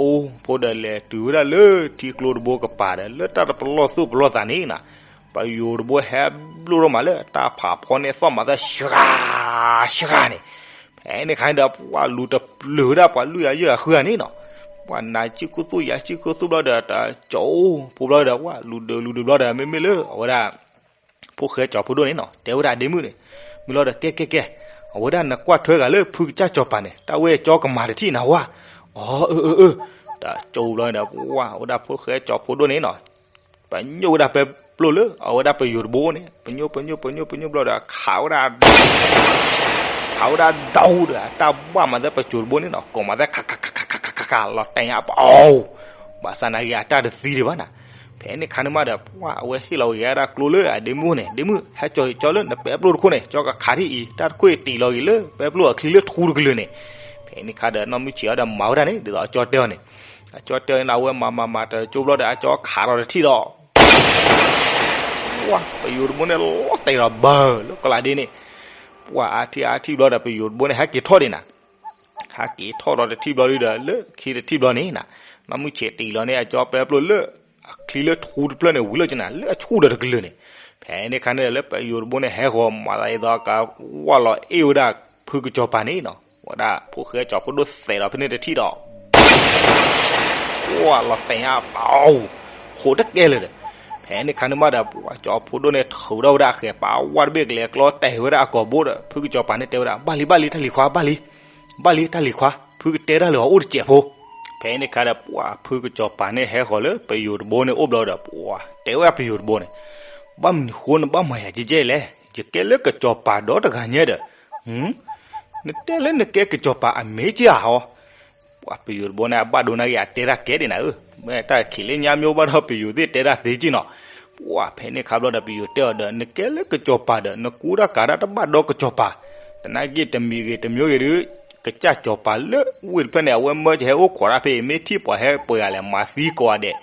ၤဖိဒီးလဲၤတုၤဝဲဒၣ်လၢထံကျိတဘိကပၤဒီး လၢတၢ်တပလီၢ်သိၣ်ပလီၢ်သးန့ၣ်နီၤ ပယိၤတဘိဟဲဘျိၣ်ထီၣ်မးလၢတၢ်ဖးဖီန့ၣ်သီၣ်မးသၣ် ရှှၤ ရှှၤန့ၣ်, ဖဲန့ၣ်ခါန့ၣ်ဒီး ပှၢ်လူၤတပျုာ်ဝဲဒၣ်ပှၤလွံၢ်ဂၤယဲၢ်ဂၤဃုဂၤန့ၣ်နီၤ, ပှၢ်နၤဆံၣ်ခိၣ်သူၣ်ယၤဆံၣ်ခိၣ်သူၣ်ဘျီဒီး တၢ်ကၠီၤဖိဘျီဒီး ပှၢ်လူၤဒုးလူၤဒုးဘျီဒီး မ့မ့ၢ်လၢအဝဲဒၣ် ဖိၣ်ဃဲကၠီၤဖိဒိၣ်န့ၣ်နီၤ တဲဝဲဒၣ်အဒ့မုၣ်န့ၣ်, မ့ၢ်လီၤဒီး ကဲကဲကဲ, အဝဲဒၣ်နကွၢ်ထွဲဂၤလၢဖုကစၢ်ကၠီၤပၤန့ၣ် တၢ်ဝဲကၠီကမၤတထံၣ်နၤဝါ, အီ အၢ အၢ အၢ, တၢ်ကၠီၤဘျီန့ၣ်ဒီး ပှၢ် အဝဲဒၣ်ဖိၣ်ဃဲကၠီၤဖိဒိၣ်န့ၣ်နီၤ ပညိၣ်ဝဲဒၣ်ပဲပျိၣ်လၢ အဝဲဒၣ်ပယိၤတဘိန့ၣ် ပညိၣ် ပညိၣ် ပညိၣ် ပညိၣ်ဘျီဒီး ခးဝဲဒၣ် ခးဝဲဒၣ်ဒီဒီး အတၢ်ဘၣ်မးသဲပယိၤတဘိန့ၣ်နီၤ ကိးမးသဲ ခး ခး ခး ခး ခး ခး ခး လီၤတဲာ်ညါပအိၣ်, ဘၣ်ဆၣ်နာ်က့ အတၢ်တသံဒံးဘၣ်နၤ, ဖဲန့ၣ်ခါန့ၣ်မးဒီး ပှၢ် အဝဲဟ့ၣ်လီၤက့ၤဝဲဒၣ်ကျိလၢအဒ့မုၣ်န့ၣ် ဒ့မုၣ် ဟဲကၠီၤကၠီလၢနပဲပျိၣ်တခိၣ်န့ၣ် ကၠီကခးထံၣ်အံၤ တၢ်တခိၣ်အံၤတံၢ်လီၤက့ၤလၢပဲပျိၣ်အချံလၢထူတကလုာ်န့ၣ်, ဖဲန့ၣ်ခါဒီး နီၢ်မုၢ်ဆံးအီၤဒီး မၤဝဲဒၣ်န့ၣ် ဒ်သိးအကၠီတဲအီၤန့ၣ်, အကၠီတဲအီၤန့ၣ် အဝဲမၤမၤမၤတကၠိဘျီဒီး အကၠီခးထီၣ်တထံၣ်ဒီး ပှၢ် ပယိၤတဘိန့ၣ် လီၤတဲာ်ဒီးဘၢလၢကလးဒ့န့ၣ်, ပှၢ် အါထံၣ်အါထံၣ်ဘျီဒီး ပယိၤတဘိန့ၣ် ဟဲက့ၤထီၣ်ဒံးနၤ, ဟဲက့ၤထီၣ်ဒီးတထံၣ်ဘျီဒီး လၢခံတထံၣ်ဘျီန့ၣ်နၤ, နီၢ်မုၢ်ဆံးတံၢ်လီၤန့ၣ် အကၠီပဲပျိၣ်လၢ အချံလၢထူတဖျၢၣ်န့ၣ် ဝံၤလီၤကနၤ လၢအဆူၣ်ဒီးတကလုာ်န့ၣ်, ဖဲန့ၣ်ခါန့ၣ်ဒီး လၢပယိၤတဘိန့ၣ် ဟဲဃီၤမၤသးဒ်သိးကဝၢ်လီၤအ့ၣ်ဝဲဒၣ် ဖုကစီၤပၤန့ၣ်နီၤ, ဝဲဒၣ် ဖိၣ်ဃဲကၠီၤဖိဒိၣ်သဲးဒီးဖဲန့ၣ်တထံၣ်ဒီး ဝၢ်လီၤတဲာ်ညါပအိၣ်, ဟိးတကဲလၢာ်ဒီး, ဖဲန့ၣ်ခါန့ၣ်မးဒီး ပှၢ် ကၠီၤဖိဒိၣ်န့ၣ် ထုးထီၣ်ဝဲဒၣ်အဃဲၤပာ်ဝဲတဘ့ၣ်ကလဲၤကျီ တဲာ်ဝဲဒၣ်အကိာ်ဘိဒီး ဖုကစီၤပၤန့ၣ်တဲဝဲဒၣ် ဘၣ်လံ ဘၣ်လံ တၢ်လံၤခွါ ဘၣ်လံ, ဘၣ်လံ တၢ်လံၤခွါ ဖုကတဲတၢ်လၢအအိၣ်တစဲးဖိ, ဖဲန့ၣ်ခါဒီး ပှၢ် ဖုကစီၤပၤန့ၣ် ဟဲဃီၤလၢပယိၤတဘိန့ၣ်အိၣ်ဘျီဒီး ပှၢ် တဲဝဲဒၣ်ပယိၤတဘိန့ၣ်, ဘၣ်မနုၤဃိနဘၣ်မၤယၤကဲကဲလဲၣ်, ယကဲလၢကစီၤပၤဒီတဂၤညါဒီး နတဲလၢနကဲကစီၤပၤအမ့ၢ်က့ဧါဟီ, ပှၢ် ပယိၤတဘိန့ၣ် အဘၣ်ဒိနၤက့ၤ အတဲတၢ်ကဲဒံးနၤဧၢ, မ့ၢ်တၢ်ခံးလၢညါမ့ၢ်အိၣ်ဘၣ်ဒီး ပယိၤသ့ၣ်တဲတၢ်သ့က့နီၤ, ပှၢ် ဖဲန့ၣ်ခါဘျီဒီး ပယိၤတဲအီၤဒီး နကဲလၢကစီၤပၤဒီး နကူတၢ်ကၤတၢ်တဘၣ်ဒီကစီၤပၤ, သနာ်က့ တမံၤဂ့ၤတမံၤဂ့ၤဒီး ကစၢ်ကစီၤပၤလၢဝ့ၢ်တဖျၢၣ်န့ၣ် အဝဲမၢယဟဲအိၣ်ခိးတၢ်ဖဲအံၤ မ့ၢ်ထံၣ်ပှၤဟဲပှဲၤဂၤလဲၣ် မၤသံကိးဂၤဒဲး,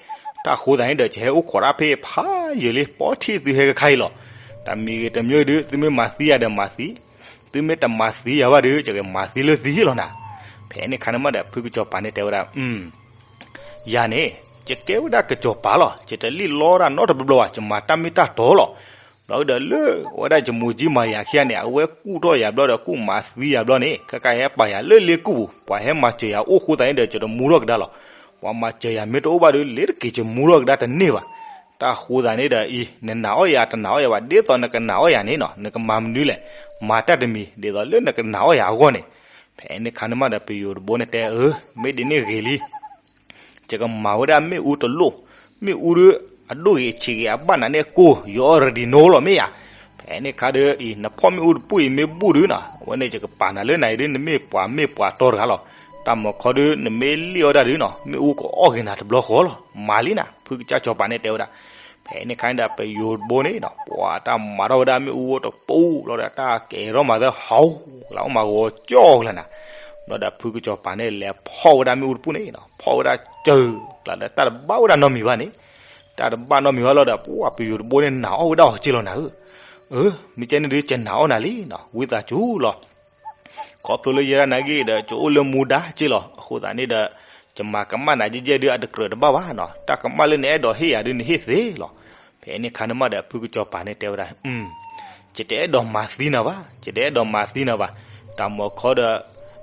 တၢ်ဃိသတးန့ၣ်ဒီး ယဟဲအိၣ်ခိးတၢ်ဖဲအံၤဖးယံာ်လံ ပီထံၣ်သုဟဲကခါအံၤလီၤ, တမံၤဂ့ၤတမံၤဂ့ၤဒီး သုမ့ၢ်မၤသံယၤဒီးမၤသံ သုမ့ၢ်တမၤသံယၤဘၣ်ဒီး ယကမၤသံလၢသုယ့ၢ်လီၤနၤ, ဖဲန့ၣ်ခါန့ၣ်မးဒီး ဖုကစီၤပၤန့ၣ်တဲဝဲဒၣ်, ယၤန့ၣ် ယကဲဝဲဒၣ်ကစီၤပၤလီၤ. ယတလံၣ်လီတၢ်နီတဘျီဘျီဘၣ်, ယမၤတၢ်မ့ၢ်တၢ်တီလီၤ. ဘျီဒီးလၢအဝဲဒၣ်ယမိၢ်ကၠံမၤယၤခံဂၤန့ၣ် အဝဲကူၣ်ထီၣ်ယၤဘျီဒီး ကူၣ်မၤသံယၤဘျီန့ၣ် ခဲခါဟဲပာ်ယၤလၢလ့ကူၣ်ပူၤ, ပှၤဟဲမၤစၢၤယၤအိၣ်ဃိသတးန့ၣ်ဒီး ယတမူထီၣ်ကဒါလီၤ. ပှၤမၤစၢၤယၤမ့ၢ်တအိၣ်ဘၣ်ဒီး လ့ၤတက့ၤယမူထီၣ်ကဒါတန့ၢ်ဘၣ်. တၢ်ဃိသတးန့ၣ်ဒီးအံၤ နနာ်အီၣ်ယၤတနာ်အီၣ်ယၤဘၣ်, ဒ်သိးနကနာ်အီၣ်ယၤန့ၣ်နီၤ နကမၤမနုၤလဲၣ်, မၤတၢ်တမံၤ ဒ်သိးလၢနကနာ်အီၣ်ယၤအဂီၢ်န့ၣ်. ဖဲန့ၣ်ခါန့ၣ်မးဒီး ပယိၤတဘိန့ၣ်တဲ, အၢ မ့ၢ်ဒ်န့ၣ်ဂ့ၤလံ. ယကမၤဝဲဒၣ်မ့ၣ်အူတလိၣ်, မ့ၣ်အူဒီး အဒိၣ်ဂ့ၤအဆံးဂ့ၤ အဘၣ်နၤန့ၣ်ကိၢ်, ယအီၣ်ရဒံနိလီၤမ့ၢ်ယၤ. ဖဲန့ၣ်ခါဒီးအံၤ နဖီၣ်မ့ၣ်အူတပူၣ်အံၤမ့ၢ်ဘူၣ်ဒုနီၤ အဝဲန့ၣ်ယကပာ်နၤလၢနၤအံၤဒု နမ့ၢ်ပှၤမ့ၢ်ပှၤတီတဂၤလီၤ. တၢ်မၤခီဒု နမ့ၢ်လံၣ်အီၣ်ဒၣ်ဒုနီၤ မ့ၣ်အူကအီၣ်ဂ့ၤနၤတဘျီဃီလီၤ. မၤလံနၤ ဖုကစၢ်စီၤပၤန့ၣ်တဲဝဲဒၣ်. ဖဲန့ၣ်ခါန့ၣ်ဒီး ပယိၤတဘိန့ၣ်နီၤ ပှၤတၢ်မၤထီၣ်ဝဲဒၣ်မ့ၣ်အူတပူၣ်လီၤဒီး တၢ်ကဲထီၣ်မၤသၢဟီ လၢအအိၣ်မၤဂီၤကၠီကလၢာ်နၤ. ဘျီဒီးဖုကစီၤပၤန့ၣ် လဲၤဖီၣ်ဝဲဒၣ်မ့ၣ်အူတပူၣ်န့ၣ်နီၤ ဖီၣ်ဝဲဒၣ်စၢၤကျါဒီး တၢ်တဘၣ်ဝဲဒၣ်နီတမံၤဘၣ်န့ၣ်. တၢ်တဘၣ်နီတမံၤဘၣ်လီၤဒီး ပှၤပယိၤတဘိန့ၣ် နာ်အီၣ်ဝဲဒၣ်အီၤက့လီၤနၤဧၢ. အၢ မ့ၢ်ကဲန့ၣ်ဒု ယနာ်အီၣ်နၤလံနီၤ ဝံသးစူၤလီၤ. ခီဖျိလၢယဲဒၣ်နၤဂ့ၢ်ဒီး ယအိၣ်လၢမူဒါက့လီၤ. အဃိသတးန့ၣ်ဒီး ယမၤကမၣ်နၤယဲၢ်ယဲၢ်ဒု အတကြၢးတဘၣ်ဘၣ်နီၤ. တၢ်ကမၣ်လၢနအဲၣ်ဒိးဟ့ၣ်ယၤဒု နဟ့ၣ်သ့လီၤ. ဖဲန့ၣ်ခါန့ၣ်မးဒီး ဖုကစီၤပၤန့ၣ်တဲဝဲဒၣ်, ယတအဲၣ်ဒိးမၤသံနၤဘၣ်, ယတအဲၣ်ဒိးမၤသံနၤဘၣ်. တၢ်မၤခီဒီး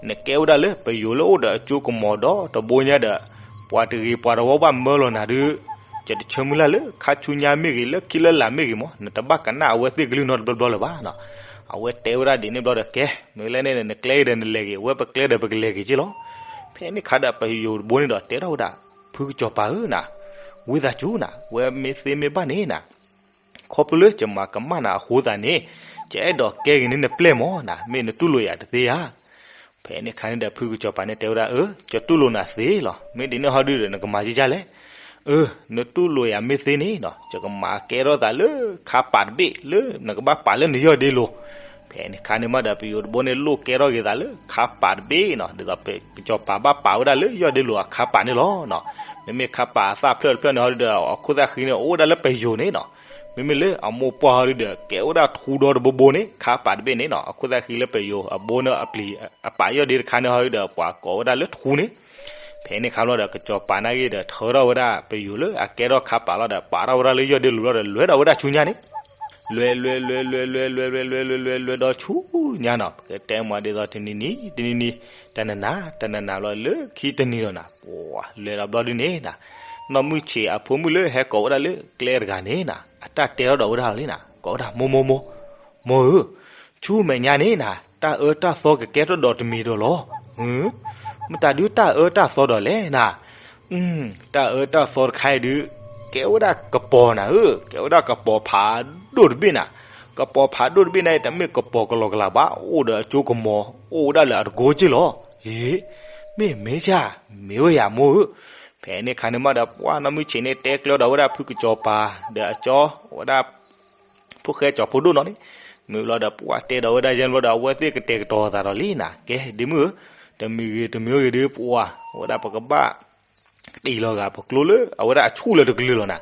နကဲဝဲဒၣ်လၢပယိၤလၢအိၣ်ဒီးအကၠိကမီၤဒီတဘိညါဒီး ပှၤတဂ့ၤပှၤတဝီဘၣ်မၢလီၤနၤဒု ယတဆၢမုၢ်လၢ်လၢခါဆူညါမ့ၢ်ဂ့ၤ လၢခံလၢလာ်မ့ၢ်ဂ့ၤမး နတဘၣ်ကနၣ်အဝဲသ့ၣ်ကလုၢ်နီတဘျီဘျီလၢၤဘၣ်နီၤ. အဝဲတဲဝဲဒၣ်ဒ်န့ၣ်ဘျီဒီး ကဲ မ့ၢ်လဲၣ်န့ၣ် နကျဲဒီးနလဲၤဂ့ၤ အဝဲပကျဲဒီးပကလဲၤဂ့ၤက့လီၤ. ဖဲန့ၣ်ခါဒီးပယိၤတဘိန့ၣ်ဒီးတဲထီၣ်ဝဲဒၣ်, ဖုကစီၤပၤဧၢနၤ, ဝံသးစူၤနၤ ဝဲမ့ၢ်သ့မ့ၢ်ဘၣ်န့ၣ်နၤ ခီဖျိလၢယမၤကမၣ်နၤအဃိသတးန့ၣ် ယအဲၣ်ဒိးကဲက့ၤန့ၢ်နပျဲၢ်မးနၤ မ့ၢ်နတူၢ်လိာ်ယၤတသ့ဧါ. ဖဲန့ၣ်ခါန့ၣ်ဒီးဖုကစီၤပၤန့ၣ်တဲဝဲဒၣ်, အၢ ယတူၢ်လိာ်နၤသ့လီၤ. မ့ၢ်ဒ်န့ၣ်ဟီဒုဒီး နကမၤယကလဲၣ်. အၢ နတူၢ်လိာ်ယၤမ့ၢ်သ့န့ၣ်နီၤ ယကမၤကဲထီၣ်သးလၢခါပာ်တဘ့ၣ် လၢနကဘၣ်ပာ်လၢနယီၢ်ဒ့လိၤ. ဖဲန့ၣ်ခါန့ၣ်မးဒီး ပယိၤတဘိန့ၣ်လိၣ်ကဲထီၣ်က့ၤသးလၢခါပာ်တဘ့ၣ်နီၤ ဒ်သိးဖဲကစီၤပၤဘၣ်ပာ်ဝဲဒၣ်လၢယီၢ်ဒ့လိၤအခါပာ်န့ၣ်လီၤနီၤ. မ့မ့ၢ်ခါပာ်အသၣ်ဖျၢၣ်တဖျၢၣ်န့ၣ်ဟီဒုဒီး အခိၣ်သၣ်ဃံန့ၣ် အိၣ်ဝဲဒၣ်လၢပယိၤန့ၣ်နီၤ. မ့မ့ၢ်လၢအမိၢ်ပှၢ်ဟီဒုဒီး ကဲဝဲဒၣ်ထူဒီတဘိဘိန့ၣ် ခါပာ်တဘ့ၣ်န့ၣ်နီၤ အခိၣ်သၣ်ဃံလၢပယိၤအဘိန့ၣ်အပျံၤ အပာ်ယီၢ်ဒ့တခါန့ၣ်ဟီဒုဒီး ပှၤကိးဝဲဒၣ်လၢထူန့ၣ်. ဖဲန့ၣ်ခါဘျီဒီး ကစီၤပၤနာ်က့ဒီး ထၢထီၣ်ဝဲဒၣ်ပယိၤလၢအကဲထီၣ်ခါပာ်လီၤဒီး ပာ်ထီၣ်ဝဲဒၣ်လၢယီၢ်ဒ့လိၤဘျီဒီး လဲၤဒီးဝဲဒၣ်ဆူညါန့ၣ် လဲၤလဲၤလဲၤလဲၤလဲၤလဲၤလဲၤလဲၤလဲၤလဲၤဒီးဆူညါနီၤ ပကတဲမးဒ်သိးတနံၤနံၤ တနံၤနံၤ တနနၤ တနနၤဘျီလၢခံတနံၤဒီးနၤ ပှၤလဲၤဒီးဘျီဒုန့ၣ်နၤ နီၢ်မုၢ်ဆံးအဖိမုၣ်လၢဟဲကိးဝဲဒၣ်လၢကျဲတဂၤန့ၣ်နၤ အတၢ်တဲထီၣ်ဒီးဝဲဒၣ်လံနၤ ကိးဝဲဒၣ် မိၢ်မိၢ်မိၢ် မိၢ်ဧၢ, ဆူမဲာ်ညါန့ၣ်နၤ တၢ်အၢတၢ်သီကကဲထီၣ်ဒီးတမံၤဒီးလီၤ. မတၤဒုတၢ်အၢတၢ်သီဒီးလဲၣ်နၤ တၢ်အၢတၢ်သီတခါအံၤဒု ကဲဝဲဒၣ်ကပီၤနၤဧၢ, ကဲဝဲဒၣ်ကပီၤဖးဒိၣ်တဘ့ၣ်နၤ. ကပီၤဖးဒိၣ်တဘ့ၣ်န့ၣ် တမ့ၢ်ကပီၤကလီကလးဘၣ်, အိၣ်ဒီးအကၠိကမီၤ, အိၣ်ဝဲဒၣ်လၢအတကိက့ၢ်လီၤ. ဟ့, မ့ၢ်မ့ၢ်ဧါ, မ့ၢ်ဝဲယၤမိၢ်ဧၢ. ဖဲန့ၣ်ခါန့ၣ်မးဒီး ပှၤနီၢ်မုၢ်ဆံးန့ၣ် တဲကျၢၤဒီးဝဲဒၣ်ဖုကစီၤပၤ ဒီးအကၠီ ဝဲဒၣ် ဖိၣ်ဃဲကၠီၤဖိဒိၣ်နီၢ်န့ၣ်, မ့ၢ်ဘျီဒီး ပှၤတဲဒီးဝဲဒၣ်ယဲၢ်ဘျီဒီး အဝဲသ့ၣ်ကတဲာ်ကတီၤသးဒီးလံနၤ, ကဲဒ့မုၣ်ဧၢ, တမံၤဂ့ၤတမံၤဂ့ၤဒုး ပှၤ ဝဲဒၣ်ပကဘၣ် တံၢ်လီၤဂာ်ပကျိလၢအဝဲဒၣ်အဆူၣ်လၢတကလုာ်လီၤနၤ.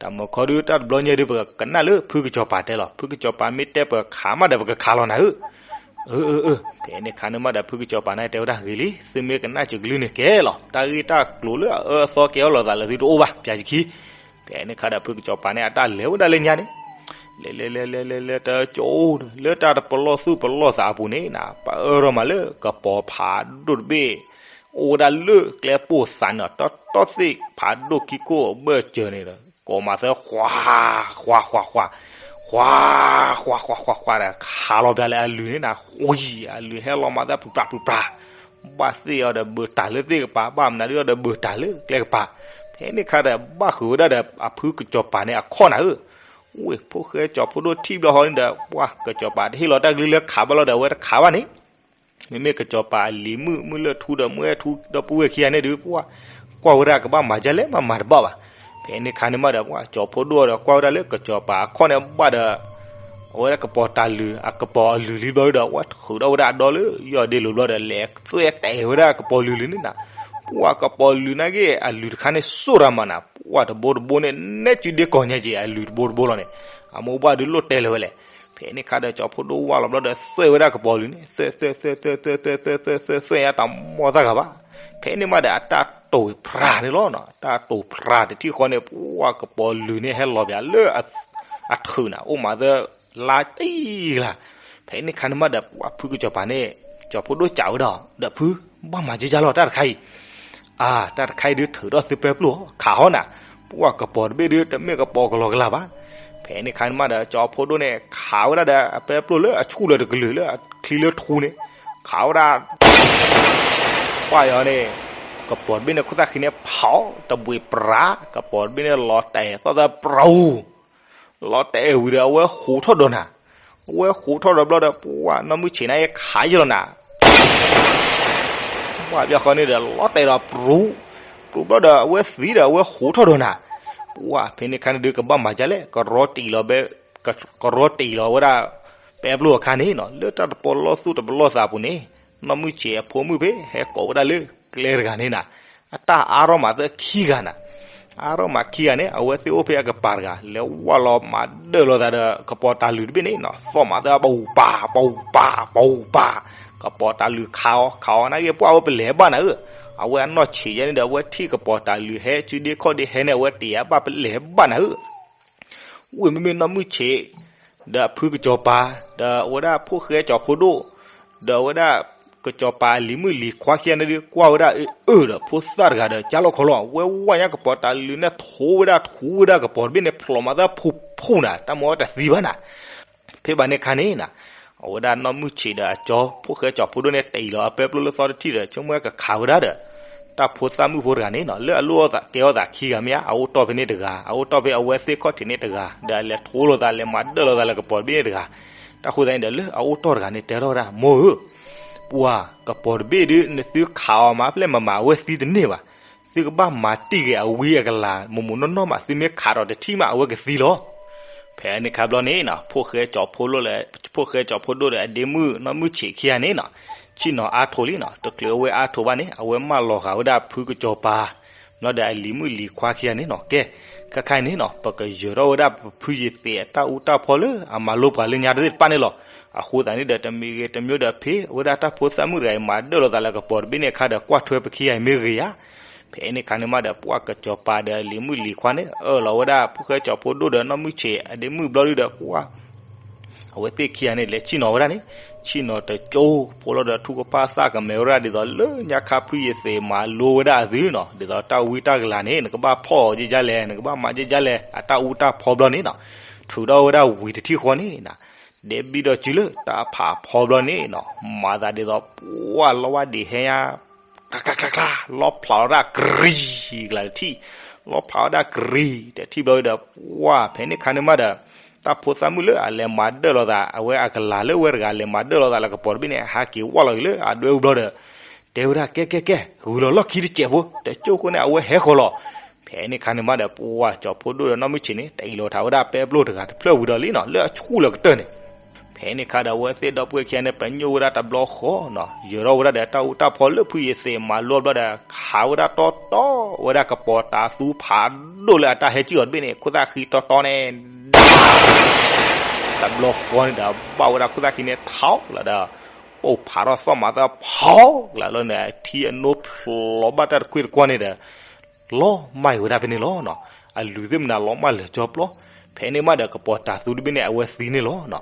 တၢ်မၤခီဒုး တၢ်တဘျီညါဒုး ပကကနၣ်လၢဖုကစီၤပၤတဲလီၤ. ဖုကစီၤပၤမ့ၢ်တဲပကခးမးဒီး ပကခးလီၤနၤဧၢ. အၢ အၢ အၢ ဖဲန့ၣ်ခါန့ၣ်မးဒီး ဖုကစီၤပၤန့ၣ်တဲဝဲဒၣ်ဂ့ၤလံ, သုမ့ၢ်ကနၣ်စၢၤကလုၢ်န့ၣ်ကဲလီၤ. တၢ်ဂ့ၢ်တၢ်ကျိၤလၢအအၢအသီကဲအီၤလိာ်သးလၢသုတအိၣ်ဘၣ် ပၠးယခံ. ဖဲန့ၣ်ခါဒီး ဖုကစီၤပၤန့ၣ် အတၢ်လဲၤဝဲဒၣ်လၢညါန့ၣ်, လဲၤလဲၤလဲၤလဲၤလဲၤလဲၤ တကၠိ လၢတၢ်တပလီၢ်သူၣ်ပလီၢ်သးအပူၤန့ၣ်နၤ, ပအၢထီၣ်မးလၢကပီၤဖးဒိၣ်တဘ့ၣ် အိၣ်ဝဲဒၣ်လၢကျဲပိၢ်သးန့ၣ်ဒီး တီတီသ့ၣ်ဖးဒိၣ်ခံခိၣ်အဘၢၣ်စၢၤန့ၣ်ဒီး ကိးမးသၢ ဃှး ဃှး ဃှး ဃှး ဃှး ဃှး ဃှး ဒီး ခးလီၤပၠးလၢအလုၢ်န့ၣ်နၤ, ဃီ အလုၢ်ဟဲလီၤမးသၢ ပူၤပြး ပူၤပြး, ဘၣ်သ့ၣ်အီၤဒီးဘုးတၢ်လၢသ့ၣ်ကပၤ, ဘၣ်မနုၤဒုးအီၤဒီးဘုးတၢ်လၢကျဲကပၤ. ဖဲန့ၣ်ခါဒီး ဘၣ်ဃုာ်ဝဲဒၣ်ဒီးအဖုကစီၤပၤန့ၣ်အခီၣ်နၤဧၢ. ဝ့ၢ် ဖိၣ်ဃဲကၠီၤဖိဒိၣ်ထံၣ်ဘျီဃီန့ၣ်ဒီး ပှၤကစီၤပၤတဟ့ၣ်လီၤတၢ်ကလုၢ်လၢခးဘၣ်လီၤဒီး အဝဲတခးဘၣ်န့ၣ် မ့မ့ၢ်ကစီၤပၤအလံၤမုၣ် မုၢ်လၢထူဒီးမုၢ်အဲၣ်ထူဒီပုၢ်ဝဲၢ်ခံဂၤန့ၣ်ဒုး ပှၤကွၢ်ဝဲဒၣ်ကဘၣ်မၤဒ်လဲၣ်မးမၤတဘၣ်ဘၣ်. ဖဲန့ၣ်ခါန့ၣ်မးဒီး ပှၤကၠီၤဖိဒိၣ်ဒီးကွၢ်ဝဲဒၣ်လၢကစီၤပၤအခီၣ်န့ၣ်ဘၣ်ဒီး အဝဲဒၣ်ကပီၤတၢ်လုၢ် အကပီၤအလုၢ်လံဘျီဒီး ပှၤထုးထီၣ်ဝဲဒၣ်အဒီလၢယီၢ်ဒ့လိၤဘျီဒီး လဲၤသွဲတဲာ်ဝဲဒၣ်ကပီၤလုၢ်လံန့ၣ်နၤ. ပှၤကပီၤလုၢ်နာ်က့ အလုၢ်တခါန့ၣ်စိၢ်ရၤမးနၤ, ပှၤတဘိတဘိန့ၣ် နဲၣ်စုဒ့ကီၢ်ညါက့ၤ အလုၢ်တဘိတဘိလီၤန့ၣ် အမိၢ်ပှၢ်ဒုးလိၣ်တဲလၢၤဝဲလဲၣ်. ဖဲန့ၣ်ခါဒီး ကၠီၤဖိဒိၣ်ဝၢလီၤဘျီဒီး သွဲၣ်ဝဲဒၣ်ကပီၤလုာ်န့ၣ် သွဲၣ် သွဲၣ် သွဲၣ် သွဲၣ် သွဲၣ် သွဲၣ် သွဲၣ် သွဲၣ် သွဲၣ် ယါတမီၢ်သၣ်ဂၤဘၣ်. ဖဲန့ၣ်မးဒီး အတၢ်တိာ်ဖျးန့ၣ်လီၤနီၤ. တၢ်တိာ်ဖျးတထံၣ်ဃီန့ၣ် ပှၢ်ကပီၤလုာ်န့ၣ် ဟဲလီၤပၠးလၢအထုးနၤ အိၣ်မးသၢ လါတံၢ်လၢ်. ဖဲန့ၣ်ခါန့ၣ်မးဒီး ပှၢ်ဖုကစီၤပၤန့ၣ် ကၠီၤဖိဒိၣ်စံးဝဲဒီး ဒီးဖု ဘၣ်မၤကဲကၢ်လီၤ တၢ်တခါအံၤ. အါ တၢ်တခါအံၤဒုးထုးထီၣ်သုပဲပျိၢ် ခးဟီနၤ. ပှၢ်ကပီၤတဘ့ၣ်ဒုး တမ့ၢ်ကပီၤကလီကလီဘၣ်. ဖဲန့ၣ်ခါန့ၣ်မးဒီး ကၠီၤဖိဒိၣ်န့ၣ် ခးဝဲဒၣ်ဒီး အပဲပျိၢ်လၢအဆူၣ်လၢတကလုာ်လၢအချံလၢထူန့ၣ် ခးဝဲဒၣ် ပှၢ်ယီၤန့ၣ် ကပီၤတဘ့ၣ်န့ၣ် ခိၣ်သၣ်ဃံန့ၣ် ဖီတဘှံးပြး ကပီၤတဘ့ၣ်န့ၣ် လီၤတဲာ်သီၣ်သၢပြူ လီၤတဲာ်ဝံၤဒီး အဝဲဃိးထီၣ်ဒီးနၤ. အဝဲဃိးထီၣ်ဒီးဘျီဒီး ပှၢ်နီၢ်မုၢ်ဆံးန့ၣ် ခးယီၤလီၤနၤ. ပှၢ်ဘၣ်ဃီန့ၣ်ဒီး လီၤတဲာ်ဒီးပြူ ပြူဘျီဒီး အဝဲသံဒီး အဝဲဃိးထီၣ်ဒီးနၤ. ပှၢ်ဖဲန့ၣ်ခါန့ၣ်ဒုး ကဘၣ်မၤဒ်လဲၣ် ကရီတံၢ်လီၤဘဲ ကရီတံၢ်လီၤဝဲဒၣ် ပဲပျိၢ်အခါန့ၣ်နီၤ လၢတၢ်တပီလီၢ်သူၣ်တပီလီၢ်သးပူၤန့ၣ် နီၢ်မုၢ်ဆံးအဖိမုၣ်ဖဲ ဟဲကိးဝဲဒၣ်လၢကျဲတဂၤန့ၣ်နၤ အတၢ်အါထီၣ်မးသၢခံဂၤနၤ. အါထီၣ်မးခံဂၤန့ၣ် အဝဲသ့ၣ်အိၣ်ဖဲအကပၤတဂၤ လဲၤဝၢ်လီၤမၤဒၢၣ်လိာ်သးဒီး ကပီၤတၢ်လုၢ်တဘ့ၣ်န့ၣ်နီၤ သီၣ်မးသၢ ပူၤပာ် ပူၤပာ် ပူၤပာ် ကပီၤတၢ်လုၢ်ခးအီၤ ခးအီၤ နာ်က့ ပှၢ်ဝဲပလဲၤဘၣ်နၤဧၢ. အဝဲအနီၢ်ဆံးယဲန့ၣ်ဒီး အဝဲထံၣ်ကပီၤတၢ်လုၢ်ဟဲ စုဒ့ခီၣ်ဒ့ဟဲန့ၣ် အဝဲတ့ၢ်အဘၣ် ပလဲၤဘၣ်နၤဧၢ. ဝ့ၢ်မ့မ့ၢ်နီၢ်မုၢ်ဆံး ဒီးအဖုကစီၤပၤ ဒီးအဝဲဒၣ်ဖိၣ်ဃဲကၠီၤဖိဒိၣ် ဒီးအဝဲဒၣ်ကစီၤပၤအလံၤမုၣ်လံၤခွါခံဂၤန့ၣ်ဒုး ကွၢ်ဝဲဒၣ်အၢၣ်ဒီး ဖိသၣ်တဂၤဒီး ကၢ်လီၢ်ခီလီၤ ဝဲဝဲညါကပီၤတၢ်လုၢ်န့ၣ် ထိဝဲဒၣ် ထူဝဲဒၣ်ကပီၤတဘ့ၣ်န့ၣ် ဖျိးမးသၢဖူဖူနၤ တၢ်မ့ၢ်အီၤတသံဘၣ်နၤ. ဖဲဘၣ်န့ၣ်ခါန့ၣ်နၤ အဝဲဒၣ်နီၢ်မုၢ်ဆံးဒီးအကၠီ ဖိၣ်ဃဲကၠီၤဖိဒိၣ်န့ၣ် တ့ၢ်လီၤအပဲပျိၢ်လၢသီတထံၣ်ဒီး ဆိကမိၣ်ဝဲကခးဝဲဒၣ်ဒီး တၢ်ဖိသၣ်မုၣ်ဖိတဂၤန့ၣ်နီၤ လၢအလိၣ်အီၣ်သးကဲအီၣ်သးခံဂၤမ့ၢ်ဧါ အအိၣ်တီၢ်ဖဲန့ၣ်တဂၤ အအိၣ်တီၢ်ဖဲအဝဲသ့ၣ်ခီၣ်ထံးန့ၣ်တဂၤ ဒီးအလဲၤထိလိာ်သး လဲၤမၤဒၢၣ်လိာ်သးလၢကပီၤတဘ့ၣ်န့ၣ်တဂၤ. တၢ်ဃိသတးန့ၣ်ဒီး လၢအအိၣ်တီၢ်တဂၤန့ၣ် တဲထီၣ်ဝဲဒၣ် မိၢ်ဧၢ ပှၢ်ကပီၤတဘ့ၣ်ဒုး နသုခးအီၤမၤဖျဲၣ်မၤမၤ အဝဲသံတန့ၢ်ဘၣ်. သုကဘၣ်မၤတံၢ်က့ၤအဝံအကလၤ မိၢ်မိၢ်နီၢ်နီၢ်မး သုမ့ၢ်ခးဒီးတထံၣ်မး အဝဲကသံလီၤ. ဖဲန့ၣ်ခါဘျီန့ၣ်နီၤ ဖိၣ်ဃဲကၠီၤဖိဒိၣ်ဒီး ဖိၣ်ဃဲကၠီၤဖိဒိၣ်ဒီးအဒ့မုၣ်နီၢ်မုၢ်ဆံးခံဂၤန့ၣ်နီၤ ဆ့ၣ်နီၤအါထိးလံနီၤ တချုးအဝဲအါထိးဘၣ်န့ၣ် အဝဲမၢလီၤဃာ်ဝဲဒၣ်ဖုကစီၤပၤ ဘျီဒီးအလံၤမုၣ်လံၤခွါခံဂၤန့ၣ်နီၤ ကဲ ခဲခါအံၤန့ၣ်နီၤ ပကယၢၤထီၣ်ဝဲဒၣ်ပဖုယသ့ၣ်အတၢ်အူတၢ်ဖီလၢအမၤလိပှၤလၢညါတသ့ၣ်တဖၣ်န့ၣ်လီၤ. အဃိသတးန့ၣ်ဒီး တမံၤဂ့ၤတမံၤဒီး ဖဲဝဲဒၣ်တၢ်ဖိသၣ်မုၣ်တဂၤအံၤ မၤဒၢၣ်လိာ်သးလၢကပီၤတဘ့ၣ်န့ၣ်အခါဒီး ကွၢ်ထွဲပခံဂၤအံၤမ့ၢ်ဂ့ၤဧါ ဖဲန့ၣ်ခါန့ၣ်မးဒီး ပှၢ်ကစီၤပၤဒီးလံၤမုၣ်လံၤခွါန့ၣ် အၢၣ်လီၤဝဲဒၣ် ဖိၣ်ဃဲကၠီၤဖိဒိၣ်ဒီးနီၢ်မုၢ်ဆံးအဒ့မုၣ်ဘျီဒုဒီး ပှၢ် အဝဲသ့ၣ်ခံဂၤန့ၣ် လဲၤဆ့ၣ်နီၤဝဲဒၣ်န့ၣ် ဆ့ၣ်နီၤတကၠိ ဖိလီၤဒီးထူကပၢ်သၣ်ကမဲာ်ဝဲဒၣ် ဒ်သိးလၢညါခါဖုယသ့ၣ်မၤလိဝဲဒၣ်အသုနီၤ ဒ်သိးတၢ်ဝံတၢ်ကလၤန့ၣ် နကဘၣ်ဖီၣ်အီၤကဲကဲလဲၣ် နကဘၣ်မၤကဲကဲလဲၣ် အတၢ်အူတၢ်ဖီဘျီန့ၣ်နီၤ ထုးထီၣ်ဝဲဒၣ်ဝံၤတထံၣ်ဃီန့ၣ်နီၤ ဒဲဘံၣ်ဒီးစုလၢတၢ်ဖးဖီဘျီန့ၣ်နီၤ မၤသးဒ်သိး ပှၢ်လီၤဝဲဒံးဟဲညါ ကျါကျါကျါကျါ လီဖျးဝဲဒၣ်ကရံၤကလၤတထံၣ် လီဖျးဝဲဒၣ်ကရံၤတထံၣ်ဘျီဒီး ပှၢ်ဖဲန့ၣ်ခါန့ၣ်မးဒီး တၢ်ဖိသၣ်မုၣ်လၢအလဲၤမၤဒၢၣ်လိာ်သး အဝဲအကလၤလၢဝဲတဂၤလဲၤမၤဒၢၣ်လိာ်သးလၢကပီၤတဘ့ၣ်န့ၣ် ဟးက့ၤဝၢ်လီၤက့ၤလၢအဒွဲအူဘျီဒီး တဲဝဲဒၣ် ကဲကဲကဲ ဂုာ်လီၤလီၢ်ခံတစဲးဖိ တကၠိၢ်ဃိန့ၣ် အဝဲဟဲဃီၤလီၤ. ဖဲန့ၣ်ခါန့ၣ်မးဒီး ပှၢ်ကၠီၤဖိဒိၣ်ဒီးနီၢ်မုၢ်ဆံးန့ၣ် တအံၤလီၤထးဝဲဒၣ်ပဲပျိၢ်တဂၤတဖျၢၣ်ဝံၤဒီးလံနီၤ လၢအဆူၣ်လၢကတၢၢ်န့ၣ် ဖဲန့ၣ်ခါဒီး အဝဲသ့ၣ်ဒီပုၢ်ဝဲၢ်ခံဂၤန့ၣ် ပညိၣ်ဝဲဒၣ်တဘျီဃီနီၤ ယၢၤထီၣ်ဝဲဒၣ်ဒီးတၢ်အူတၢ်ဖီလၢဖုယသ့ၣ်မၤလိဘျီဒီး ခးဝဲဒၣ်တီတီဝဲဒၣ်ကပီၤတၢ်သူဖးဒိၣ်လၢအတၢ်ဟဲစံၣ်အီၤတဘ့ၣ်န့ၣ် ခိၣ်သၣ်ဃံတီတီန့ၣ် တဘျီဃီန့ၣ်ဒီး ဘၣ်ဝဲဒၣ်ခိၣ်သၣ်ဃံန့ၣ်ထီၣ်လီၤဒီး ပိာ်ဖးထီၣ်သီၣ်မၤသၢဖီကလးလီၤန့ၣ် အထံအနိဖျိးဘၣ်တၢ်တကွ့ၢ်တကွီၢ်န့ၣ်ဒီး လီၤမၢ်ဝဲဒၣ်ဖဲန့ၣ်လီၤနီၤ. အလုၢ်သ့ၣ်မနုၤလီၤမၢ်လၢာ်ကၠီပျီ ဖဲန့ၣ်မးဒီးကပီၤတၢ်သူတဘ့ၣ်န့ၣ် အဝဲသံန့ၣ်လီၤနီၤ.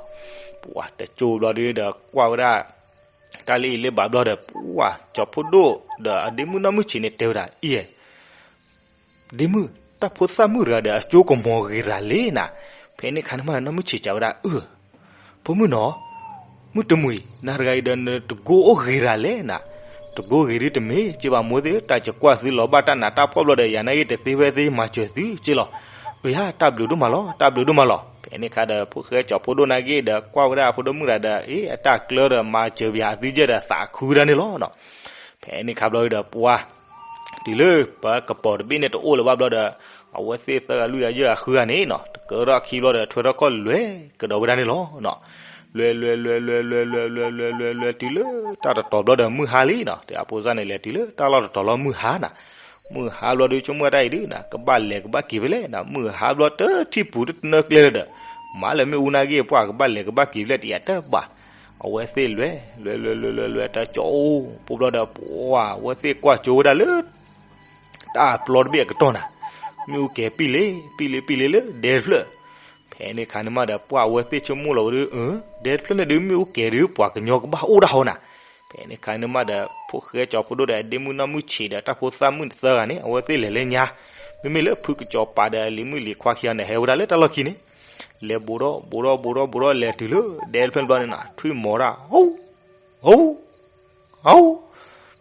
ပှၢ်တကၠိၢ်ဘျီဒီး ကွၢ်ဝဲဒၣ် တၢ်လၢအံၤလၢဘၣ်ဘျီဒီး ပှၢ်ကၠီၤဖိဒိၣ်ဒီးအဒ့မုၣ်နီၢ်မုၢ်ဆံးန့ၣ်တဲဝဲဒၣ် အံၤ ဒ့မုၣ် တၢ်ဖိသၣ်မုၣ်တဂၤဒီးအကၠိကမီၤဂ့ၤတၢ်လဲၣ်နၤ. ဖဲန့ၣ်ခါန့ၣ်မးနီၢ်မုၢ်ဆံးစံးဝဲဒၣ် အၢ ဖိမုၣ်နီၤ မုၢ်တမုာ်အံၤ နၤတဂၤအံၤဒီးနတကိအိၣ်ဂ့ၤတၢ်လဲၣ်နၤ. တကိဂ့ၤဒုတမ့ၢ် က့ဘၣ်မိၢ်သ့ၣ် တၢ်ယကွၢ်သုလီၤဘၣ်တၢ်နးတၢ်ဖှီၣ်ဘျီဒီး ယၤနာ်က့တသ့ဖဲသ့မၤစၢၤသုက့လီၤ. အၢယါ တၢ်ဘျုးဒိၣ်မးလီၤ တၢ်ဘျုးဒိၣ်မးလီၤ. ဖဲန့ၣ်ခါဒီး ဖိၣ်ဃဲကၠီၤဖိဒိၣ်နာ်က့ဒီး ကွၢ်ဝဲဒၣ်အဖိဒိၣ်မုၣ်တဂၤဒီး အ့ အတၢ်ကျၢဒီးမၤစၢၤပယၤအသုကဲဒီးသးခုဝဲဒၣ်န့ၣ်လီၤနီၤ. ဖဲန့ၣ်ခါဘျီဒီးပှၢ် တုၤလၢပကပီၤတဘ့ၣ်န့ၣ်တအိၣ်လၢၤဘၣ်ဘျီဒီး အဝဲသ့ၣ်သၢဂၤလွံၢ်ဂၤယဲၢ်ဂၤဃုဂၤန့ၣ်နီၤ တကၢထီၣ်အခံဘျီဒီး ထွဲထီၣ်ခီၣ်လွဲကဒီးဝဲဒၣ်န့ၣ်လီၤနီၤ. လွဲလွဲလွဲလွဲလွဲလွဲလွဲလွဲလွဲလွဲ တုၤလၢတၢ်တတီၤဘျီဒီးမုၢ်ဟါလံနီၤ. တအဖိစၢ်န့ၣ်လဲၤတုၤလၢတၢ်လီၢ်တတီၤလီၤမုၢ်ဟါနီၤ. မုၢ်ဟါဘျီဒီး ဆိကမိၣ်တၢ်အံၤဒုနီၤ ကဘၣ်လဲၤကဘၣ်က့ၤဖဲလဲၣ်နီၤ. မုၢ်ဟါဘျီတထံၣ်ပူၤတတနၢကျဲလၢၤဒီး မၤလၢမ့ၣ်အူနာ်က့ ပှၢ်ကဘၣ်လဲၤကဘၣ်က့ၤဖျဲၣ်တယၤတဘၣ်. အဝဲသ့ၣ်လဲၤ လဲၤ လဲၤ လဲၤ လဲၤ လဲၤ တကၠိဖိဘျီဒီး ပှၢ် အဝဲသ့ၣ်ကွၢ်ကၠိဝဲဒၣ်လၢ တၢ်ပျီတဘ့ၣ်အကတီၢ်နၤ, မ့ၣ်အူကဲၤပံၣ်လ့ ပံၣ်လ့ ပံၣ်လ့လၢဒဲတဖျၢၣ်. ဖဲန့ၣ်ခါန့ၣ်မးဒီး ပှၢ် အဝဲသ့ၣ်ဆိကမိၣ်လီၤဝဲဒၣ်, ဒဲတဖျၢၣ်န့ၣ်ဒုး မ့ၣ်အူကဲၤဒုး ပှၢ်ကညီကဘၣ်အိၣ်ဒၣ်ဟီနၤ. ဖဲန့ၣ်ခါန့ၣ်မးဒီး ဖိၣ်ဃဲကၠီၤဖိဒိၣ်ဒီး ဒ့မုၣ်နီၢ်မုၢ်ဆံးဒီး တၢ်ဖိသၣ်မုၣ်တသၢဂၤန့ၣ် အဝဲသ့ၣ်လဲၤလၢညါ, မ့မ့ၢ်လၢဖုကစီၤပၤဒီး လံၤမုၣ်လံၤခွါခံဂၤန့ၣ် ဟဲဝဲဒၣ်လၢတၢ်လီၢ်ခံန့ၣ်, လဲၤဘူးဒီး ဘူးဒီး ဘူးဒီး ဘူးဒီး လဲၤတုၤလၢဒဲတဖျၢၣ်န့ၣ်ဘျီန့ၣ်နၤ ထွံၣ်မီၤဒၣ် ဟူ ဟူ ဟူ.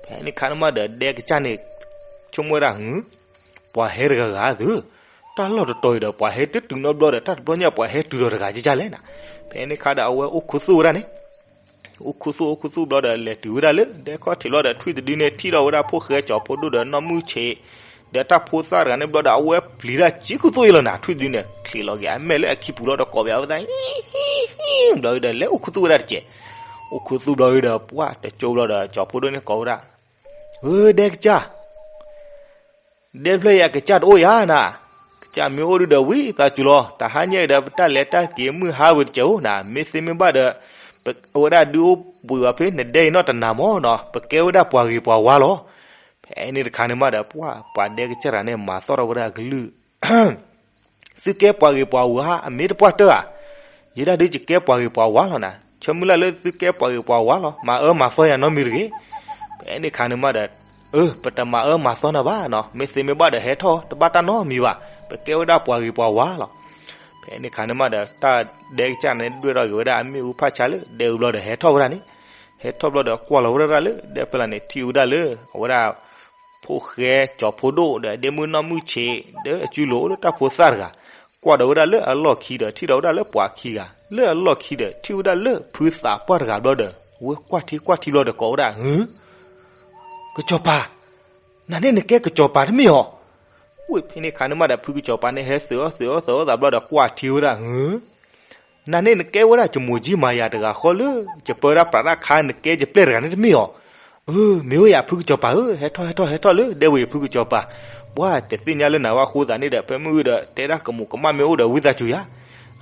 ဖဲန့ၣ်ခါန့ၣ်မးဒီး ဒဲကစၢ်န့ၣ် ဆိကမိၣ်ဝဲဒၣ် ဟူ, ပှၤဟဲတဂၤဂၤသု, တၢ်လီၢ်တတီၤအံၤဒီး ပှၤဟဲတတုၤနီတဘျီဒီး တၢ်တဘျီညါပှၤဟဲတုၤဒီးတဂၤကကၢ်လဲၣ်နၤ. ဖဲန့ၣ်ခါဒီး အဝဲအိၣ်ခူသူၣ်ဝဲဒၣ်န့ၣ်, အိၣ်ခူသူၣ် အိၣ်ခူသူၣ်ဘျီဒီး လဲၤတုၤဝဲဒၣ်လၢဒဲခီၣ်ထံးလီၤဒီး ထွံၣ်တဒုန့ၣ် ထံၣ်ထီၣ်ဝဲဒၣ်ဖိၣ်ဃဲကၠီၤဖိဒိၣ်ဒီးနီၢ်မုၢ်ဆံး ဒီးတၢ်ဖိသၣ်တဂၤန့ၣ်ဘျီဒီး အဝဲပျံၤတၢ်စုခူသူၣ်အံၤလီၤနၤ. ထွံၣ်တဒုန့ၣ် ချံးလီၤက့ၤအမဲာ်လၢအခံပူၤလီၤဒီး ကိးဘၣ်ဝဲသး ဘျီဒီး လဲၤအိၣ်ခူသူၣ်ဝဲဒၣ်တကဲး. အိၣ်ခူသူၣ်ဘျီဒီး ပှၢ် တကၠိဘျီဒီး ကၠီၤဖိဒိၣ်န့ၣ်ကိးဝဲဒၣ်, ဧၢ ဒဲကစၢ် ဒဲဖျၢၣ်အံၤအကစၢ်တအိၣ်ယၤနၤ, ကစၢ်မ့ၢ်အိၣ်ဒုးဒီးဝံသးစူၤလီၤ. တဟါညါအံၤဒီး ပတၢ်လဲၤတၢ်က့ၤမုၢ်ဟါဝဲတကဲးဧိၤနၤ, မ့ၢ်သ့မ့ၢ်ဘၣ်ဒီး အဝဲဒၣ်ဒုးအိၣ်ဘှံးဘၣ်ဖဲ နဒဲအံၤနီၢ်တနၤမၢ်နီၤ, ပကဲဝဲဒၣ်ပှၤဂ့ၤပှၤဝါလီၤ. ဖဲန့ၣ်တခါန့ၣ်မးဒီး ပှၢ် ပှၤဒဲကစၢ်တဂၤန့ၣ် မၤသီၣ်ထီၣ်ဝဲဒၣ်အကလုၢ် သုကဲပှၤဂ့ၤပှၤဝါ အမ့ၢ်တပှၢ်တၢၢ်ဧါ. ယဲဒၣ်ဒုးယကဲပှၤဂ့ၤပှၤဝါလီၤနၤ, ဆၢမုၢ်လၢ်လၢသုကဲပှၤဂ့ၤပှၤဝါလီၤ, မၤအၢမၤသီယၤနီတမံၤတဂ့ၤ. ဖဲန့ၣ်ခါန့ၣ်မးဒီး အၢ ပတမၤအၢမၤသီနၤဘၣ်နီၤ, မ့ၢ်သ့မ့ၢ်ဘၣ်ဒီးဟဲထီၣ် တဘၣ်တၢ်နီတမံၤဘၣ်, ပကဲဝဲဒၣ်ပှၤဂ့ၤပှၤဝါလီၤ. ဖဲန့ၣ်ခါန့ၣ်မးဒီး တၢ်ဒဲကစၢ်န့ၣ် ဒွဲၣ်ထီၣ်က့ၤဝဲဒၣ်အမ့ၣ်အူဖးဆါလၢဒဲအူဘျီဒီး ဟဲထီၣ်ဝဲဒၣ်န့ၣ်, ဟဲထီၣ်ဘျီဒီးကွၢ်လီၤဝဲဒၣ်လၢဒဲဖဲလၢ်န့ၣ် ထံၣ်ဝဲဒၣ်လၢ အဝဲဒၣ် ဖိၣ်ဃဲကၠီၤဖိဒိၣ်ဒီးဒ့မုၣ်နီၢ်မုၢ်ဆံး ဒီးအစုလိၤအိၣ်လၢတၢ်ဖိသၣ်တဂၤ, ကွၢ်ဒီးဝဲဒၣ်လၢအလီၢ်ခံဒီး ထံၣ်ဒီးဝဲဒၣ်လၢပှၤခံဂၤ, လၢအလီၢ်ခံဒီး ထံၣ်ဝဲဒၣ်လၢဖုသးပှၢ်တဂၤဘျီဒီး အဝဲကွၢ်ထံကွၢ်ထံဘျီဒီးကိးဝဲဒၣ် ဟု ကစီၤပၤ, နၤန့ၣ်နကဲကစီၤပၤတမ့ၢ်ဧါ. ဝဲဖဲန့ၣ်ခါန့ၣ်မးဒီး ဖုကစီၤပၤန့ၣ် ဟဲသုးအီၣ်သုးအီၣ်သုးအီၣ်သးဘျီဒီး ကွၢ်ထံဝဲဒၣ် ဟု နၤန့ၣ်နကဲဝဲဒၣ်ကမိၢ်ကၠံမၤယၤတဂၤဃီလၢ ယပၢဝဲဒၣ်ပြးတၢ်ခါ နကဲယပျဲၢ်တဂၤန့ၣ်တမ့ၢ်ဧါ. အၢ မ့ၢ်ဝဲယၤဖုကစီၤပၤဧၢ, ဟဲထီၣ်ဟဲထီၣ်ဟဲထီၣ်လၢဒဲဝဲအံၤဖုကစီၤပၤ, ပှၤတသ့ၣ်ညါလၢနၤဘၣ်အဃိသတးန့ၣ်ဒီး ဖဲမုၢ်ဂီၤဒီး တဲဒၣ်ကမူးကမၣ်မ့ၢ်အိၣ်ဒီးဝံသးစူၤယၤ,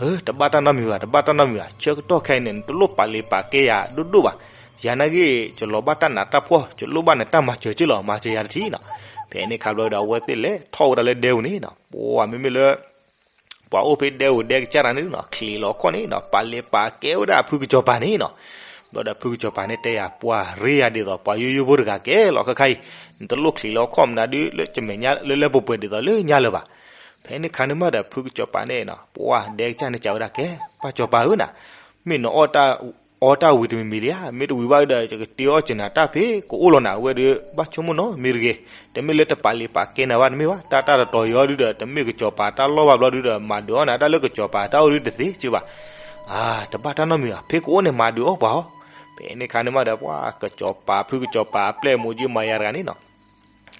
အၢ တဘၣ်တၢ်နီတမံၤဘၣ် တဘၣ်တၢ်နီတမံၤဘၣ်, ဆၢကတီၢ်ခဲအံၤန့ၣ် နတလိၣ်ပာ်လ့ၤပာ်ကဲယၤဒိၣ်ဒိၣ်ဘၣ်, ယၤနာ်ဂ့ၤ ယလီၤဘၣ်တၢ်နးတၢ်ဖှီၣ် ယလိၣ်ဘၣ်နတၢ်မၤစၢၤက့လီၤ မၤစၢၤယၤတထံၣ်နီၤ. ဖဲန့ၣ်ခါဘျီဒီး အဝဲသ့ၣ်လဲၤထီၣ်ဝဲဒၣ်လၢဒဲဝဲန့ၣ်နီၤ, ပှၤမ့မ့ၢ်လၢ ပှၤအိၣ်ဖဲဒဲဝဲဒဲကစၢ်တဂၤန့ၣ်နီၤ ချံးလီၤခီၣ်န့ၣ်နီၤ ပာ်လ့ၤပာ်ကဲဝဲဒၣ်ဖုကစီၤပၤန့ၣ်နီၤ. ဘျီဒီးဖုကစီၤပၤန့ၣ်တဲယၤ ပှၤရ့ယၤဒ်သိး ပှၤယိယိဖိတဂၤကဲလီၤခဲခါအံၤ, နတလိၣ်ချံးလီၤခီၣ်မနုၤဒုးလၢကမဲာ်ညါလၢလၢပှဲၤပှဲၤဒ်သိးလၢညါလၢၤဘၣ်. ဖဲန့ၣ်ခါန့ၣ်မးဒီးဖုကစီၤပၤန့ၣ်နီၤ ပှၤဒဲကစၢ်န့ၣ်စံးဝဲဒၣ် ကဲ ပၢ်စီၤပၤဧၢနၤ, မ့ၢ်နအီၣ်တၢ် အီတၢ်ဝံၤတမံၤမံၤလံဧါ, မ့ၢ်တဝံၤဘၣ်ဒီး ယကတ့အီၣ်စၢၤနၤတၢ်ဖဲကအိၣ်လီၤနၤ အဝဲဒီး ဘၣ်ဆိကမိၣ်နီတမံၤတဂ့ၤ, တမ့ၢ်လၢတပာ်လ့ၤပာ်ကဲနၤဘၣ်တမ့ၢ်ဘၣ်, တၢ်တၢ်တတီၤအံၤအီၤဒုဒီး တမ့ၢ်ကစီၤပၤတၢ်လီၢ်ဘၣ်ဘျီဒုဒီး မၤဒုးအီၣ်နၤတၢ်လၢကစီၤပၤတၢ်အိၣ်ဒုတသ့စ့ၢ်ဘၣ်. အါ တဘၣ်တၢ်နီတမံၤဘၣ်, ဖဲကအိၣ်န့ၣ်မၤဒုးအီၣ်ပှၤအီၤ. ဖဲန့ၣ်ခါန့ၣ်မးဒီး ပှၤကစီၤပၤ ဖုကစီၤပၤအပျဲၢ်မိၢ်ကၠံမၤယၤတဂၤန့ၣ်နီၤ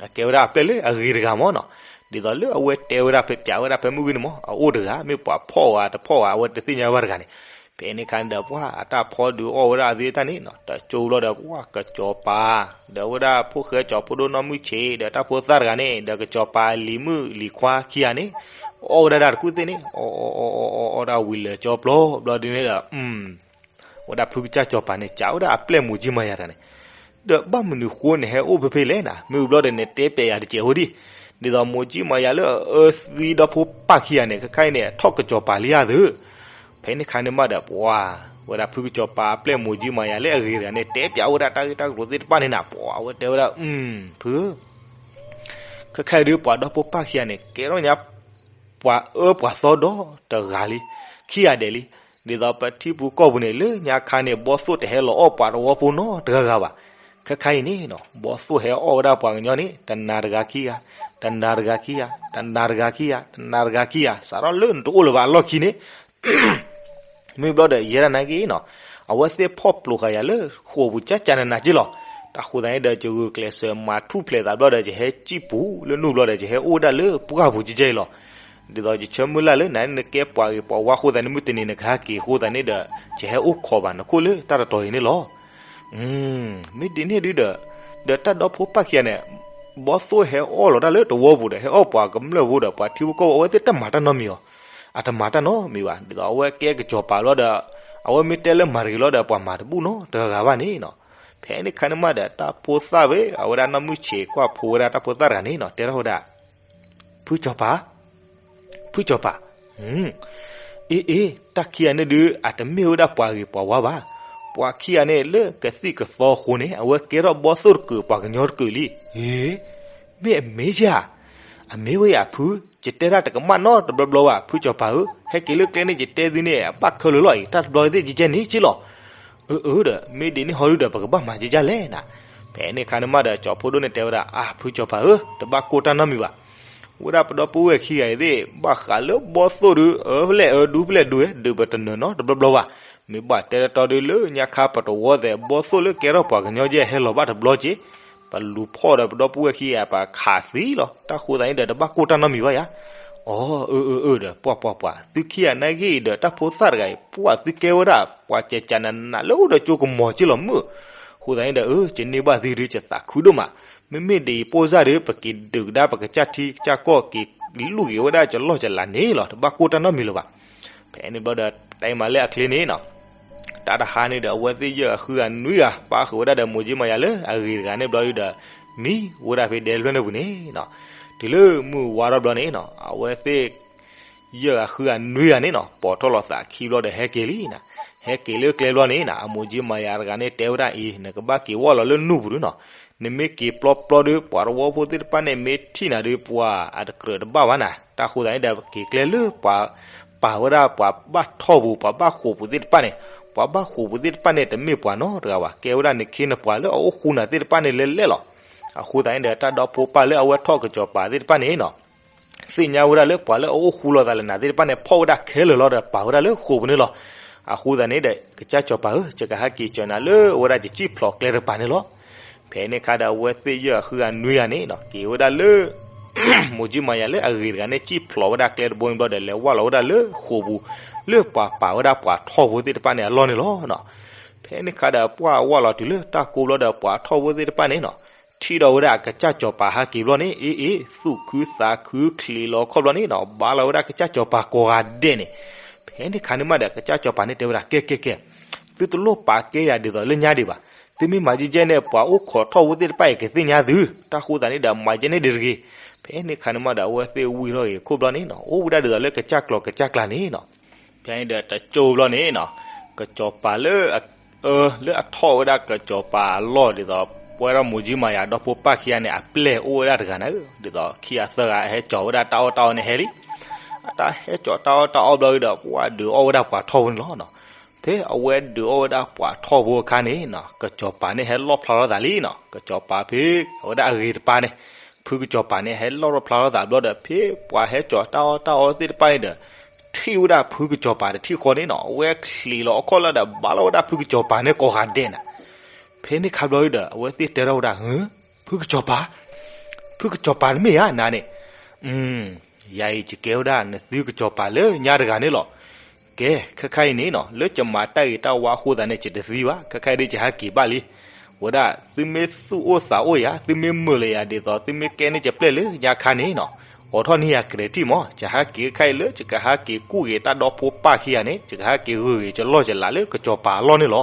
အကဲဝဲဒၣ်အပျဲၢ်လၢအဂ့ၤတဂၤမးနီၤ, ဒ်သိးလၢအဝဲတဲဝဲဒၣ်ဖဲပၠးဝဲဒၣ်ဖဲမုၢ်ဂ့ၤန့ၣ်မး အအိၣ်တဂၤ မ့ၢ်ပှၤဖီၣ်ဝဲတဖီၣ်ဝဲ အဝဲတသ့ၣ်ညါဘၣ်တဂၤန့ၣ်. ဖဲန့ၣ်ခါန့ၣ်ဒီး ပှၤအတၢ်ဖီဒုးအီၣ်ဝဲဒၣ်အသ့ၣ်တၢ်န့ၣ်နီၤ တကၠိဘျီဒီး ပှၤကစီၤပၤ ဒီးဝဲဒၣ်ဖိၣ်ဃဲကၠီၤဖိဒိၣ်နီၢ်မုၢ်ဆံး ဒီးတၢ်ဖိသၣ်တဂၤန့ၣ် ဒီးကစီၤပၤလံၤမုၣ်လံၤခွါခံဂၤန့ၣ် အီၣ်ဝဲဒၣ်တၢ်တကူၣ်သ့ၣ်န့ၣ် အီၣ်အီၣ်အီၣ်အီၣ်အီၣ်ဒၣ်ဝံၤလၢာ်ကၠီပျီဘျီဒုန့ၣ်ဒီး ဝဲဒၣ်ဖုကစၢ်စီၤပၤန့ၣ် စံးဝဲဒၣ်အပျဲၢ်မိၢ်ကၠံမၤယၤတဂၤန့ၣ်, ဒီးဘၣ်မနုၤဃိနဟဲအိၣ်ဖဲဖဲလဲၣ်နၤ, မ့ၢ်ဝံၤဘျီဒီးနတဲပျးယၤတစဲးဖိဒံး, ဒ်သိးမိၢ်ကၠံမၤယၤလၢအအၢသံဒီဖိပၢ်ခံဂၤန့ၣ် ခဲခါအံၤန့ၣ် ထီၣ်ကစီၤပၤလံဧါသု. ဖဲန့ၣ်ခါန့ၣ်မးဒီး ပှၤ ဝဲဒၣ်ဖုကစီၤပၤအပျဲၢ်မိၢ်ကၠံမၤယၤလၢအဂ့ၤတဂၤန့ၣ် တဲပျးဝဲဒၣ်တၢ်ဂ့ၢ်တၢ်ကျိၤသ့ၣ်တဖၣ်န့ၣ်နၤ, ပှၤ အဝဲတဲဝဲဒၣ် ဖု ခဲခါအံၤဒုး ပှၤဒီဖိပၢ်ခံဂၤန့ၣ် ကဲထီၣ်ညါ ပှၤအၢပှၤသီဒီတဂၤလံ, ခံဂၤဒဲးလံ. ဒ်သိးပထံပူၤကီၢ်ပူၤန့ၣ် လၢညါခါန့ၣ် ဘီသိၣ်တဟဲလီၤအီၣ်ပှၤတဝီဖိနီတဂၤဂၤဘၣ်. ခဲခါအံၤန့ၣ်နီၤ ဘီသိၣ်ဟဲအီၣ်ဝဲဒၣ်ပှၤကညီန့ၣ် တနၤတဂၤခံဂၤ, တနၤတဂၤခံဂၤ, တနၤတဂၤခံဂၤ, တနၤတဂၤခံဂၤ, စးထီၣ်လၢနတအိၣ်လၢၤဘၣ်အလီၢ်ခံန့ၣ် မ့ၢ်ဘျီဒီး ယဲဒၣ်နာ်က့နီၤ, အဝဲသ့ၣ်ဖီၣ်ပျိးဃာ်ယၤလၢဃိာ်ပူၤကၠၢ်ကၠၢ်နးနးက့လီၤ. တၢ်ဃိသတးန့ၣ်ဒီး ယဂုာ်ကျဲးစၢးမၤထူၣ်ဖျဲးသးဘျီဒီး ယဟဲစံၣ်ပူၤလၢနူၢ်ဘျီဒီး ယဟဲအိၣ်ဝဲဒၣ်လၢပှၢ်ပူၤကဲကဲအံၤလီၤ. ဒ်သိးယဆၢမုၢ်လၢ်လၢနၤန့ၣ် နကဲပှၤဂ့ၤပှၤဝါအဃိသတးန့ၣ် မုၢ်တနံၤနကဟဲက့ၤအဃိသတးန့ၣ်ဒီး ယဟဲအိၣ်ခိးဘၣ်နခိၣ်လၢတၢ်တတီၤအံၤန့ၣ်လီၤ. မ့ၢ်ဒ်န့ၣ်ဒုဒီး ဒီးတၢ်ဒီဖိပၢ်ခံဂၤန့ၣ် ဘီသိၣ်ဟဲအီၣ်လီၤတၢ်လၢတဝီပူၤဒီး ဟဲအီၣ်ပှၤကမျၢၢ်ဖိဒီး ပှၤထံဖိကီၢ်ဖိ အဝဲသ့ၣ်တမၤတၢ်နီတမံၤအီၤ. အတမၤတၢ်နီတမံၤဘၣ်. ဒ်သိးအဝဲကဲကစီၤပၤဘျီဒီး အဝဲမ့ၢ်တဲလၢမၤတဂ့ၤလီၤဒီး ပှၤမၤတဘူၣ်နီတဂၤဘၣ်န့ၣ်နီၤ. ဖဲန့ၣ်ခါန့ၣ်မးဒီး တၢ်ဖိသၣ်ဝဲ အဝဲဒၣ်နီၢ်မုၢ်ဆံးကွၢ်ဖိဝဲဒၣ်တၢ်ဖိသၣ်တဂၤန့ၣ်နီၤ တဲထီၣ်ဝဲဒၣ် ဖုကစီၤပၤ, ဖုကစီၤပၤ, အ့ အ့ တၢ်ခံဂၤန့ၣ်ဒုး အတမ့ၢ်ဝဲဒၣ်ပှၤဂ့ၤပှၤဝါဘၣ်. ပှၤခံဂၤန့ၣ်လၢကသံၣ်ကသီအဃိန့ၣ် အဝဲကဲထီၣ်ဘီၣ်သိၣ်တကုာ် ပှၤကညီတကုာ်လံ. အ့ မ့ၢ်အမ့ၢ်ဧါ. အမ့ၢ်ဝဲယၤဖု, ယတဲဒၣ်တကမၣ်နီတဘျီဘျီဘၣ် ဖုကစီၤပၤဧၢ, ဟဲက့ၤလၢကျဲန့ၣ် ယတဲသုန့ၣ် အဘၣ်ခဲလၢာ်လီၤအံၤ တၢ်တဘျီသ့ၣ်ကဲကဲန့ၣ်က့လီၤ. အၢ အၢ ဒီး မ့ၢ်ဒ်န့ၣ်ဟီဒုဒီး ပကဘၣ်မၤကဲကဲလဲၣ်နၤ. ဖဲန့ၣ်ခါန့ၣ်မးဒီး ကၠီၤဖိဒိၣ်န့ၣ်တဲဝဲဒၣ် အၢ ဖုကစီၤပၤဧၢ, တဘၣ်ကိၢ်တၢ်နီတမံၤဘၣ်. ဝဲဒၣ်ပဒီပုၢ်ဝဲၢ်ခံဂၤအံၤသ့ၣ် ဘၣ်ဃးလၢဘီၣ်သိၣ်ဒု အၢ ဖဲလဲၣ်အၢ ဒူဖဲလဲၣ်ဒူ ဒုးပတနၢၤနီတဘျီဘျီဘၣ်. မ့ၢ်ဘၣ်တဲတတီဒုလၢညါခါပတဝီသဲး ဘီၣ်သိၣ်လၢကဲထီၣ်ပှၤကညီကဲဟဲလီၤဘၣ်တဘျီက့ ပလူၤဖီၣ်ဒီးပဒီပုၢ်ဝဲၢ်ခံဂၤ ပခးသံလီၤ. တၢ်ဃိသးန့ၣ်ဒီး တဘၣ်ကိၢ်တၢ်နီတမံၤဘၣ်ယၤ. အီ အၢ အၢ အၢ ဒီး ပှၤ ပှၤ ပှၤ သုခံဂၤနာ်က့အံၤဒီး တၢ်ဖိသၣ်တဂၤအံၤ ပှၤသုကဲဝဲဒၣ် ပှၤကကနးနးလၢအိၣ်ဒီးကၠိကမီၤက့လီၤမုၢ်. အဃိသတးန့ၣ်ဒီး အၢ ယန့ၢ်ဘၣ်သုဒု ယသးခုဒိၣ်မး. မ့မ့ၢ်ဒ်အံၤပိၢ်စၢ်ဒီး ပက့ၤဒုးကဒါပကစၢ်ထံကစၢ်ကီၢ် က့ၤလူၢ်ဂ့ၤဝဲဒၣ်ကလီၢ်ကလးန့ၣ်လီၤ. တဘၣ်ကိၢ်တၢ်နီတမံၤလၢၤဘၣ်. ဖဲန့ၣ်ဘျီဒီး တဲမးလၢအချ့န့ၣ်နီၤ တၢ်တဟါန့ၣ်ဒီး အဝဲသ့ၣ်ယဲၢ်ဂၤဃုဂၤနွံဂၤ ပၣ်ဃုာ်ဝဲဒၣ်ဒီး မိၢ်ကၠံမၤယၤလၢအဂ့ၤတဂၤန့ၣ်ဘျီဒီး မံဝဲဒၣ်ဖဲဒဲလွဲၢ်န့ၣ်ပူၤန့ၣ်နီၤ. တုၤလၢမုၢ်ဝါထီၣ်ဘျီန့ၣ်နီၤ အဝဲသ့ၣ် ယဲၢ်ဂၤဃုဂၤနွံဂၤန့ၣ်နီၤ ပိာ်ထီၣ်လီၤသးခံဘျီဒီး ဟဲက့ၤလံနၤ. ဟဲက့ၤလၢကျဲဘျီန့ၣ်နီၤ အမိၢ်ကၠံမၤယၤတဂၤန့ၣ် တဲဝဲဒၣ်အံၤ နကဘၣ်က့ၤဝဲလီၤလၢနူၢ်ပူၤဒုနီၤ. နမ့ၢ်က့ၤပျီပျီဒီး ပှၤတဝီဖိသ့ၣ်တဖၣ်န့ၣ် မ့ၢ်ထံၣ်နၤဒီး ပှၤအတကြၢးတဘၣ်ဘၣ်နၤ. တၢ်ဃိသတးန့ၣ်ဒီး က့ၤကျဲလၢပှၤ ပာ်ဝဲဒၣ်ပှၤဘၣ်ထီၣ်ပူၤ ပှၤဘၣ်ဃိာ်ပူၤသ့ၣ်တဖၣ်န့ၣ်, ပှၤဘၣ်ဃိာ်ပူၤသ့ၣ်တဖၣ်န့ၣ် တမ့ၢ်ပှၤနီတဂၤဘၣ်. ကဲဝဲဒၣ်နခ့နပှၤလၢအအိၣ်ဃူနၤသ့ၣ်တဖၣ်န့ၣ်လဲၤလဲၤလီၤ. အဃိသတးန့ၣ်ဒီး တၢ်ဒီဖိပၢ်လၢအဝဲထီၣ်ကစီၤပၤသ့ၣ်တဖၣ်န့ၣ်နီၤ သ့ၣ်ညါဝဲဒၣ်လၢပှၤလၢအအိၣ်ဃူလိာ်သးလၢနၤသ့ၣ်တဖၣ်န့ၣ် ဖီၣ်ဝဲဒၣ်ခဲလၢာ်လီၤဒီး ပာ်ဝဲဒၣ်လၢဃိာ်ပူၤန့ၣ်လီၤ. အဃိသတးန့ၣ်ဒီး ကစၢ်စီၤပၤဧၢ, ယကဟဲက့ၤစၢၤနၤလၢဝဲဒၣ်ယစံၣ်ဖျိးကျဲတကပၤန့ၣ်လီၤ. ဖဲန့ၣ်ခါဒီး အဝဲသ့ၣ်ယဲၢ်ဂၤဃုဂၤနွံဂၤန့ၣ်နီၤ က့ၤဝဲဒၣ်လၢ မိၢ်ကၠံမၤယၤလၢအဂ့ၤတဂၤန့ၣ် စံၣ်ဖျိးဝဲဒၣ်ကျဲတဘိန့ၣ်ဘျီဒီး လဲၤဝဲလီၤဝဲဒၣ်လၢဃိာ်ပူၤ လၢပှၤပာ်ဝဲဒၣ်ပှၤထီၣ်ဖိသ့ၣ်တဖၣ်န့ၣ်အလီၢ်န့ၣ်လီၤ. ဖဲန့ၣ်ခါဒီး ပှၤဝဲလီၤတုၤလၢတၢ်ကိးဘျီဒီး ပှၤထီၣ်ဖိသ့ၣ်တဖၣ်န့ၣ်နီၤ ထံၣ်ဒီးဝဲဒၣ်အကစၢ်စီၤပၤဟဲက့ၤဘျီန့ၣ် အ့ အ့ သူၣ်ခုသးခုချံးလီၤခီၣ်ဘျီန့ၣ်နီၤ ဘါလီၤဝဲဒၣ်ကစၢ်စီၤပၤကိးဂၤဒဲးန့ၣ်. ဖဲန့ၣ်ခါန့ၣ်မးဒီး ကစၢ်စီၤပၤန့ၣ်တဲဝဲဒၣ် ကဲ ကဲ ကဲ သုတလိၣ်ပာ်ကဲယၤဒ်သိးလၢညါဒံးဘၣ်. သုမ့ၢ်မၤကဲကဲန့ၣ် ပှၤအိၣ်ခိးထီၣ်ဖိသ့ၣ်တဖၣ်အံၤကသ့ၣ်ညါသု, တၢ်ဃိသတးန့ၣ်ဒီး မၤကဲန့ၣ်ဒံးတဂ့ၤ. ဖဲန့ၣ်ခါန့ၣ်မးဒီး အဝဲသ့ၣ်ဝံၤထီၣ်ဂ့ၤခိၣ်ဘျီန့ၣ်နီၤ အိၣ်ဝဲဒၣ်ဒ်သိးလၢကစၢ်ကျိၤကစၢ်ကျါန့ၣ်နီၤ. ဖဲန့ၣ်ဒီးတကၠိဘျီန့ၣ်နီၤ ကစီၤပၤလၢ လၢအထီၣ်ဝဲဒၣ်ကစီၤပၤအလီၢ်ဒ်သိး ပဝဲဒၣ်မိၢ်ကၠံမၤယၤဒီဖိပၢ်ခံဂၤန့ၣ် အပျဲၢ်အိၣ်ဝဲဒၣ်တဂၤန့ၣ် ဒ်သိးခံဂၤသၢဂၤဟဲစိာ်ဝဲဒၣ်တၢ်အီၣ်တၢ်အီန့ၣ်ဟဲလံ. အတၢ်ဟဲစိာ်တၢ်အီၣ်တၢ်အီဘျီဒီး ပှၤဒုးအီၣ်ဝဲဒၣ်ပှၤထီၣ်ဖိန့ၣ်လီၤနီၤ. ဖဲအဝဲဒုးအီၣ်ဝဲဒၣ်ပှၤထီၣ်ဖိအခါန့ၣ်နီၤ ကစီၤပၤန့ၣ်ဟဲလီၣ်ဖျါထီၣ်သးလံနီၤ. ကစီၤပၤဖဲ အဝဲဒၣ်အဂ့ၤတပၤန့ၣ် ဖုကစီၤပၤန့ၣ် ဟဲလီၣ်ထီၣ်ဖျါထီၣ်သးဘျီဒီး ဖဲပှၤဟဲစိာ်တၢ်အီၣ်တၢ်အီသ့ၣ်တဖၣ်န့ၣ်ဒီး ထံၣ်ဝဲဒၣ်ဖုကစီၤပၤတထံၣ်ဃီန့ၣ်နီၤ အဝဲချံးလီၤအခီၣ်လၢဒီး ဘါလီၤဝဲဒၣ်ဖုကစီၤပၤန့ၣ်ကိးဂၤဒဲးနၤ. ဖဲန့ၣ်ခါဘျီဒီး အဝဲသ့ၣ်တဲထီၣ်ဝဲဒၣ် ဖုကစီၤပၤ, ဖုကစီၤပၤတမ့ၢ်ဧါနၤန့ၣ်. ယၤအံၤယကဲဝဲဒၣ်နသုကစီၤပၤလၢညါတဂၤန့ၣ်လီၤ. ကဲ ခဲခါအံၤန့ၣ်နီၤ လၢယမၤတၢ်ဂ့ၤတၢ်ဝါအဃိသတးန့ၣ် ယတသံဘၣ်. ခဲခါအံၤဒ်ယဟဲက့ၤဘၣ်လံ. ဝဲဒၣ်သုမ့ၢ်သူၣ်အိၣ်သးအိၣ်ယၤ သုမ့ၢ်မုာ်လၢယၤဒ်သိး သုမ့ၢ်ကဲန့ၢ်ယပျဲၢ်လၢညါခါန့ၣ်နီၤ အိးထီၣ်န့ၢ်ယၤကြဲးတထံၣ်မး. ယဟဲက့ၤခဲခါအံၤလၢ ယကဟဲက့ၤကူၣ်ဂ့ၤတၢ်ဒီဖိပၢ်ခံဂၤန့ၣ် ယကဟဲက့ၤဂုၤဂ့ၤယလီၢ်ယလးလၢကစီၤပၤအလီၢ်န့ၣ်လီၤ.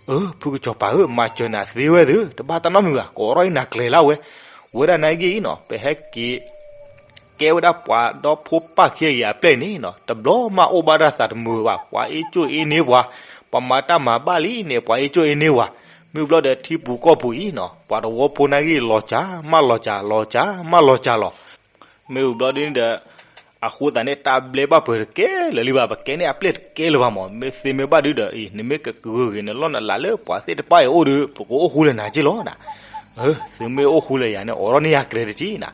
အၢ ဖုကစီၤပၤဧၢ, မၤစၢၤနၤသ့ဝဲသ့ၣ် တဘၣ်တၢ်နီတမံၤဘၣ်, ကအိးထီၣ်အံၤနၤကြဲးလၢဝဲ. ဝဲဒၣ်နာ်က့အံၤနီၤ ပဟဲက့ၤ ကဲဝဲဒၣ်ပှၤဒီဖိပၢ်ခံဂၤအပျဲၢ်န့ၣ်နီၤ တဘျီမးအိၣ်ဘၣ်ဒၣ်သးတမုာ်ဘၣ်. ပှၤအ့ၣ်ကၠိအ့ၣ်န့ၢ်ပှၤ, ပှၤမၤတၢ်မၤဘၣ်လံန့ၣ် ပှၤအ့ၣ်ကၠိအ့ၣ်န့ၢ်ပှၤ. မ့ၢ်ဘျီဒီးထံပူၤကီၢ်ပူၤအံၤနီၤ ပှၤတဝီဖိနာ်က့အံၤ လီၤစၢ် မးလီၤစၢ် လီၤစၢ် မးလီၤစၢ်လီၤ. မ့ၢ်ဘျီဒ်န့ၣ်ဒီး အဃိသတးန့ၣ် တၢ်ဘျဲဘၣ်ပှၤတကဲလၢာ်လံဘၣ်, ပကဲန့ၢ်အပျဲၢ်တကဲလၢာ်ဘၣ်မး. မ့ၢ်သ့မ့ၢ်ဘၣ်ဒုဒီး အံၤ နမ့ၢ်ကဂုၤဂ့ၤနလီၢ်နလးလၢပှၤသ့ၣ်တဖၣ်အံၤအိၣ်ဒီး ပကအိၣ်ဃူလၢနၤက့လီၤနၤ. အၢ သုမ့ၢ်အိၣ်ဃူလၢယၤန့ၣ် အိးထီၣ်န့ၢ်ယၤကြဲးတထံၣ်နၤ.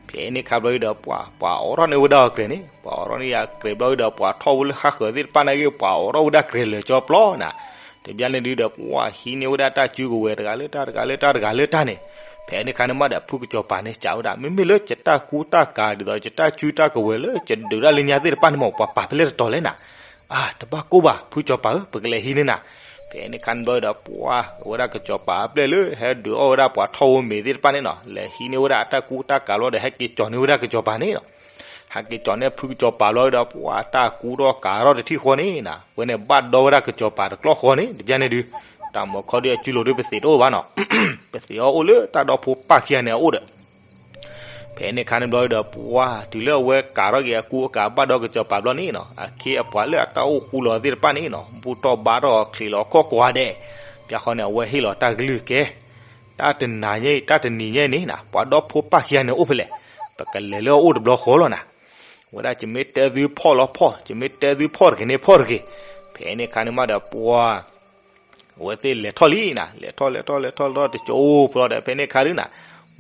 ဖဲန့ၣ်ခါဘျီဒုဒီး ပှၤ ပှၤအိးထီၣ်န့ၢ်ဝဲဒၣ်အီၤကြဲးန့ၣ် ပှၤအိးထီၣ်န့ၢ်ယၤကြဲးဘျီဒုဒီး ပှၤထီၣ်ဖိလၢဟးဃၢၤသ့ၣ်တဖၣ်နာ်က့ ပှၤအိးထီၣ်ဝဲဒၣ်ကြဲးလၢာ်ကၠီပျီနၤ. တဘျီန့ၣ်ဒုဒီး ပှၤဟံးန့ၢ်ဝဲဒၣ်တၢ်စုကဝဲၤတဂၤလၢတၢ်တဂၤလၢတၢ်တဂၤလၢတၢ်န့ၣ်. ဖဲန့ၣ်ခါန့ၣ်မးဒီးဖုကစီၤပၤန့ၣ် စံးဝဲဒၣ် မ့မ့ၢ်လၢယတၢ်ကူတၢ်ကၤဒ်သိး ယတၢ်စုတၢ်ကဝဲၤလၢယဒုးဒၣ်လၢညါသ့ၣ်တဖၣ်န့ၣ်မး ပှၤပာ်ဖဲလဲၣ်တတီၤလဲၣ်နၤ. အါ တဘၣ်ကိၢ်ဘၣ် ဖုကစီၤပၤဧၢ, ပကလဲၤဟံးန့ၢ်နၤ. ဖဲန့ၣ်ခါန့ၣ်ဘျီဒီး ပှၤဝဲဒၣ်ကစီၤပၤအပျဲၢ်လၢ ဟဲဒုးအီၣ်ဝဲဒၣ်ပှၤထီၣ်ဖိမ့ၤသ့ၣ်တဖၣ်န့ၣ်နီၤ လဲၤဟံးန့ၢ်ဝဲဒၣ်အတၢ်ကူတၢ်ကၤဘျီဒီး ဟဲက့ၤစိာ်န့ၢ်ဝဲဒၣ်ကစီၤပၤန့ၣ်နီၤ. အက့ၤကၠီၤန့ၢ်ဖုကစီၤပၤဘျီဒီး ပှၤတၢ်ကူထီၣ်ကၤထီၣ်တထံၣ်ဃီန့ၣ်နီၤ, ဝဲန့ၣ်ဘၣ်ဒီဝဲဒၣ်ကစီၤပၤတကျီၢ်ဃီန့ၣ် တဘျီန့ၣ်ဒုး, တၢ်မၤခီဒုးအစုလိၤဒုး ပသံးတအိၣ်ဘၣ်နီၤ, ပသံးအီၤအိၣ်လၢတၢ်ဒီဖိပၢ်ခံဂၤန့ၣ်အအိၣ်ဒီး ဖဲန့ၣ်ခါန့ၣ်ဘျီဒီး ပှၤတုၤလၢအဝဲကၤထီၣ်က့ၤအကူအကၤဘၣ်ဒီကစီၤပၤဘျီန့ၣ်နီၤ, အခ့အပှၤလၢအတၢ်အိၣ်ဃူလီၤသ့ၣ်တဖၣ်န့ၣ်နီၤ ဘူၣ်ထီၣ်ဘါထီၣ်ချံးလီၤခီၣ်ကွၢ်ဒဲး, ပျီဃီန့ၣ် အဝဲဟ့ၣ်လီၤတၢ်ကလုၢ်ကဲ, တၢ်တနၤညါအံၤ တၢ်တနံၤညါအံၤန့ၣ်နီၤ ပှၤဒီဖိပၢ်ခံဂၤန့ၣ်အိၣ်ဖဲလဲၣ်, ပကလဲၤလၢအအိၣ်တဘျီဃီလီၤနီၤ, ဝဲဒၣ်ယမ့ၢ်တဲသုဖီၣ်လီၤဖီၣ် ယမ့ၢ်တဲသုဖီၣ်တဂ့ၤန့ၣ်ဖီၣ်တဂ့ၤ, ဖဲန့ၣ်ခါန့ၣ်မးဒီး ပှၤ အဝဲသ့ၣ်လဲၤထီၣ်လံနီၤ, လဲၤထီၣ်လဲၤထီၣ်လဲၤထီၣ်လဲၤထီၣ် တကၠိဖိလီၤဒီး ဖဲန့ၣ်ခါဒုးနီၤ,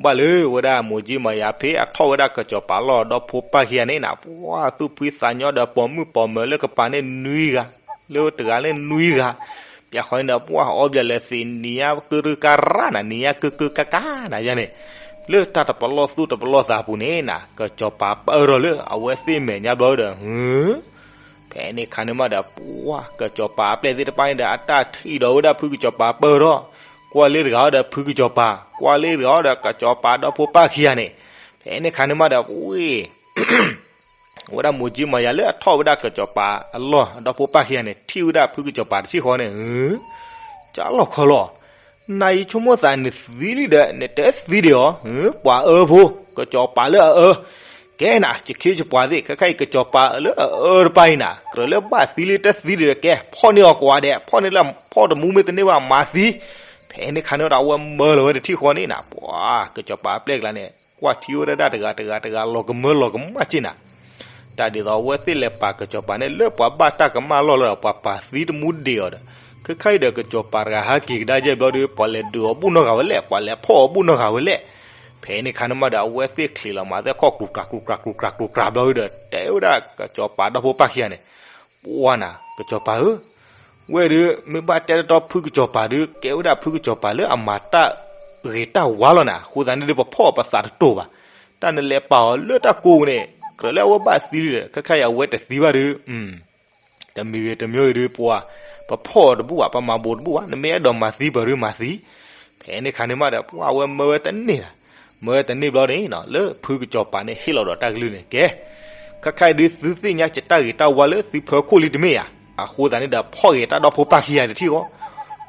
ဘၣ်လၢဝဲဒၣ်မိၢ်ကၠံမၤယၤဖဲအထီၣ်ဝဲဒၣ်ကစီၤပၤလီၢ်ဒီဖိပၢ်ခံဂၤန့ၣ်နီၤ ပှၤသူၣ်ဖှံသးညီဒီးပိာ်မုၣ်ပိာ်မၢၤလၢကပၤန့ၣ်နွံဂၤ, လၢတဂၤန့ၣ်နွံဂၤ, ပျီဃီန့ၣ်ဒီး ပှၤအီဘျဲၣ်လဲၤသံးနံၤညါကၢကၢကါရၣ်နီၤ နံၤညါကၢကၢကါကါနီၤယါန့ၣ်, လၢတၢ်တပလီၢ်သူၣ်တပလီၢ်သးအပူၤန့ၣ်နီၤ ကစီၤပၤပၢၢ်ထီၣ်လၢအဝဲသ့ၣ်မဲာ်ညါဘျီဒီး ဖဲန့ၣ်ခါန့ၣ်မးဒီး ပှၤကစီၤပၤအပျဲၢ်သ့ၣ်တဖၣ်န့ၣ်ဒီး အတၢ်ထံၣ်ဒီးဝဲဒၣ်ဖုကစီၤပၤပၢၢ်ထီၣ်, ကွၢ်လ့တဂၤအီၤဒီးဖုကစီၤပၤ, ကွၢ်လ့တဂၤအီၤဒီးကစီၤပၤဒီဖိပၢ်ခံဂၤန့ၣ်, ဖဲန့ၣ်ခါန့ၣ်မးဒီး ဝဲ ဝဲဒၣ်မိၢ်ကၠံမၤယၤလၢအထီၣ်ဝဲဒၣ်ကစီၤပၤအလီၢ်ဒီဖိပၢ်ခံဂၤန့ၣ် ထံၣ်ဝဲဒၣ်ဖုကစီၤပၤတထံၣ်ဃီန့ၣ်, ကၢ်လီၤခီလီၤ နၤအံၤဆိကမိၣ်သးနသံလံဒီး နတဲသံဒံးအီၤ, ပှၤအၢဖိ, ကစီၤပၤလၢအအၢ, ကဲနၤ ယခ့ယပှၤသ့ၣ် ခဲခါအံၤ ကစီၤပၤလၢအအၢတပၢ်အံၤနၤ ကြၢးလၢဘၣ်သံလံတသံဒံးဒီး ကဲဖီၣ်န့ၢ်အီၤကိးဂၤဒဲး, ဖီၣ်န့ၢ်လၢဖီၣ်တမူမ့ၢ်တန့ၢ်ဘၣ်မၤသံ, ဖဲန့ၣ်ခါန့ၣ်ဒီး အဝဲမၢလီၤဝဲတထံၣ်ဃီန့ၣ်နၤ ပှၤကစီၤပၤအပျဲၢ်ကျါန့ၣ် ကွၢ်ထံဝဲဒၣ်တဂၤတဂၤတဂၤ လီၤကမၢလီၤကမၣ်က့နၤ တၢ်ဒ်သိးအဝဲသ့ၣ်လဲၤပာ်ကစီၤပၤန့ၣ် လၢပှၤဘၣ်တၢ်ကမၣ်လီၢ်လၢ ပှၤပာ်သံတမူဒံးအီၤဒီး, ခဲခါအံၤဒီးကစီၤပၤတဂၤဟဲက့ၤကဒါယဲၢ်ဘျီဒီး ပှၤလဲၤဒုးအီၤဘူၣ်နီၢ်ဂၤဝဲလဲၣ်, ပှၤလဲၤဖီၣ်အီၤဘူၣ်နီၢ်ဂၤဝဲလဲၣ်, ဖဲန့ၣ်ခါန့ၣ်မးဒီး အဝဲသ့ၣ်ချံးလီၤမၤသဲခီၣ် ကျူၤကြၤကျူၤကြၤကျူၤကြၤဘျီဒီး တဲဝဲဒၣ်ကစီၤပၤဒီဖိပၢ်ခံဂၤန့ၣ်, ပှၤနၤ ကစီၤပၤဧၢ ဝဲၢ်ဒီး မ့ၢ်ဘၣ်တဲတတီဖုကစီၤပၤဒီး ကဲဝဲဒၣ်ဖုကစီၤပၤလၢအမၤတၢ်ဂ့ၤတၢ်ဝါလီၤနၤ, အဃိသတးန့ၣ်ဒီး ပဖီၣ်ပသးတတိာ်ဘၣ်, တၢ်နလဲၤပာ်အီၤလၢတၢ်ကိးပူၤန့ၣ် ကြၢးလၢအဝဲဘၣ်သံလံဒီး ခဲခါအံၤအဝဲတသံဘၣ်ဒီး တမံၤဂ့ၤတမံၤဂ့ၤဒီး ပှၤ ပဖီၣ်အီၤတဘူၣ်ဘၣ် ပမၤဘိးတဘူၣ်ဘၣ် နမ့ၢ်အဲၣ်ဒိးမၤသံပှၤဒီးမၤသံ, ဖဲန့ၣ်ခါန့ၣ်မးဒီး ပှၤအဝဲမၢဝဲတန့ၢ်နၤ, မၢဝဲတန့ၢ်ဘျီန့ၣ် လၢဖုကစီၤပၤန့ၣ်ဟ့ၣ်လီၤဒီးတၢ်ကလုၢ်န့ၣ် ကဲ ခဲခါအံၤဒုးသုသ့ၣ်ညါယတၢ်ဂ့ၤတၢ်ဝါလၢသုဖၢခိၣ်လံတမ့ၢ်ဧါ, အဃိသတးန့ၣ်ဒီး ဖီၣ်ဂ့ၤတၢ်ဒီဖိပၢ်ခံဂၤတထံၣ်ဃီ,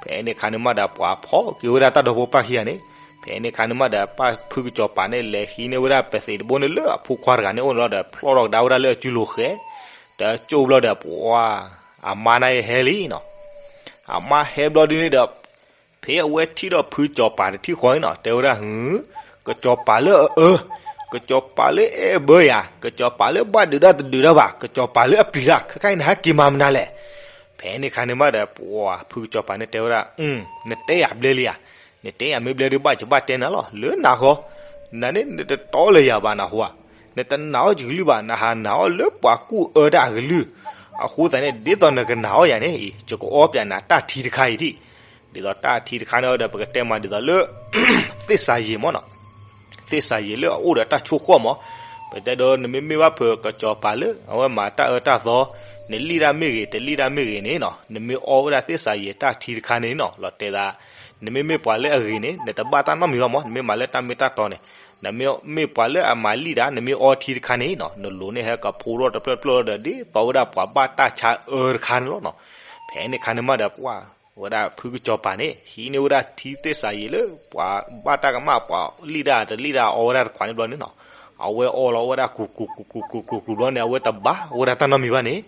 ဖဲန့ၣ်ခါန့ၣ်မးဒီး ပှၤဖီၣ်က့ၤဝဲဒၣ်တၢ်ဒီဖိပၢ်ခံဂၤန့ၣ်, ဖဲန့ၣ်ခါန့ၣ်မးဒီး ပၢ်ဖုကစီၤပၤန့ၣ် လဲၤဟံးန့ၢ်ဝဲဒၣ်ပသံးတဘိန့ၣ်လၢအဖိခွါတဂၤန့ၣ်အိၣ်န့ၣ်လီၤဒီး ဖျီထီၣ်ကဒါဝဲဒၣ်လၢအစုလိၤဃဲ, တကၠိဘျီဒီး ပှၤ အမါန့ၣ်ဟဲလံနီၤ, အမါဟဲဘျီဒ်န့ၣ်ဒီး ဖဲအဝဲထံၣ်ဒီးဖုကစီၤပၤတထံၣ်ဃီန့ၣ်နီၤ တဲဝဲဒၣ် ကစီၤပၤလၢအအၢ, ကစီၤပၤလၢအဲၣ်ဘၢယၤ, ကစီၤပၤလၢဘၣ်ဒုးတၢ်တဒုးတၢ်ဘၣ်, ကစီၤပၤလၢအပျံၤတၢ်, ခဲခါအံၤနဟဲက့ၤမၤမနုၤလဲၣ်. ဖဲန့ၣ်ခါန့ၣ်မးဒီး ပှၤဖုကစီၤပၤန့ၣ်တဲဝဲဒၣ်, နတဲယၤဘျဲလံဧါ, နတဲယၤမ့ၢ်ဘျဲဒီး ဘၣ်ယဘၣ်တဲနၤလီၤ, လၢနၤဃီ, နန့ၣ်နတတီလၢယၤဘၣ်နဟူဧါ, နတနာ်အီၣ်ယကလုၢ်ဘၣ်, နဟးနာ်အီၣ်လၢပှၤကူၣ်အၢတၢ်အကလုၢ်, အဃိသတးန့ၣ် ဒ်သိးနကနာ်အီၣ်ယၤန့ၣ်အံၤ ယကအီပျးနၤတၢ်ထံတခါအံၤဒံး, ဒ်သိးတၢ်ထံတခါန့ၣ်ဒီး ပကတဲမးဒ်သိးလၢ သ့ၣ်စၤယံာ်မ့ၢ်နီၤ, သ့ၣ်စၤယံာ်လၢအအိၣ်ဒီးတၢ်ဆိၣ်ဃီၣ်မး, ပတဲဒီးနမ့မ့ၢ်ဘၣ်ဖုးကစီၤပၤလၢ အဝဲမၤတၢ်အၢတၢ်သီ, နလံၣ်တၢ်မ့ၢ်ဂ့ၤ တလံၣ်တၢ်မ့ၢ်ဂ့ၤန့ၣ်နီၤ, နမ့ၢ်အီဝဲဒၣ်သ့ၣ်စၤယံာ်တၢ်ထံတခါန့ၣ်နီၤ လီၤတဲာ်သး, နမ့မ့ၢ်ပှၤလၢအဂ့ၤန့ၣ် နတဘၣ်တၢ်နီတမံၤဘၣ်မး, နမ့ၢ်မၤလၢတၢ်မ့ၢ်တၢ်တီန့ၣ်, နမ့ၢ်မ့ၢ်ပှၤလၢအမၤလံၣ်တၢ် နမ့ၢ်အီထံတခါန့ၣ်နီၤ နလိၤန့ၣ်ဟဲကဖိထီၣ်တဖျၢၣ်တဖျၢၣ်လီၤဒီး ဒ်သိးဝဲဒၣ်ပှၤဘၣ်တၢ်ဆါအၢတခါန့ၣ်လီၤနီၤ. ဖဲန့ၣ်ခါန့ၣ်မးဒီး ပှၤ ဝဲဒၣ်ဖုကစီၤပၤန့ၣ် ဟံးန့ၢ်ဝဲဒၣ်ထံသ့ၣ်စၤယံာ်လၢ ပှၤဘၣ်တၢ်ကမၣ် ပှၤလံၣ်တၢ်တလံၣ်တၢ်အီဝဲဒၣ်တခွးန့ၣ်ဘျီန့ၣ်နီၤ, အဝဲအီလီၤဝဲဒၣ်ကူၤကူၤကူၤကူၤကူၤကူၤကူၤဘျီန့ၣ် အဝဲတဘၣ်ဝဲဒၣ်တၢ်နီတမံၤဘၣ်န့ၣ်,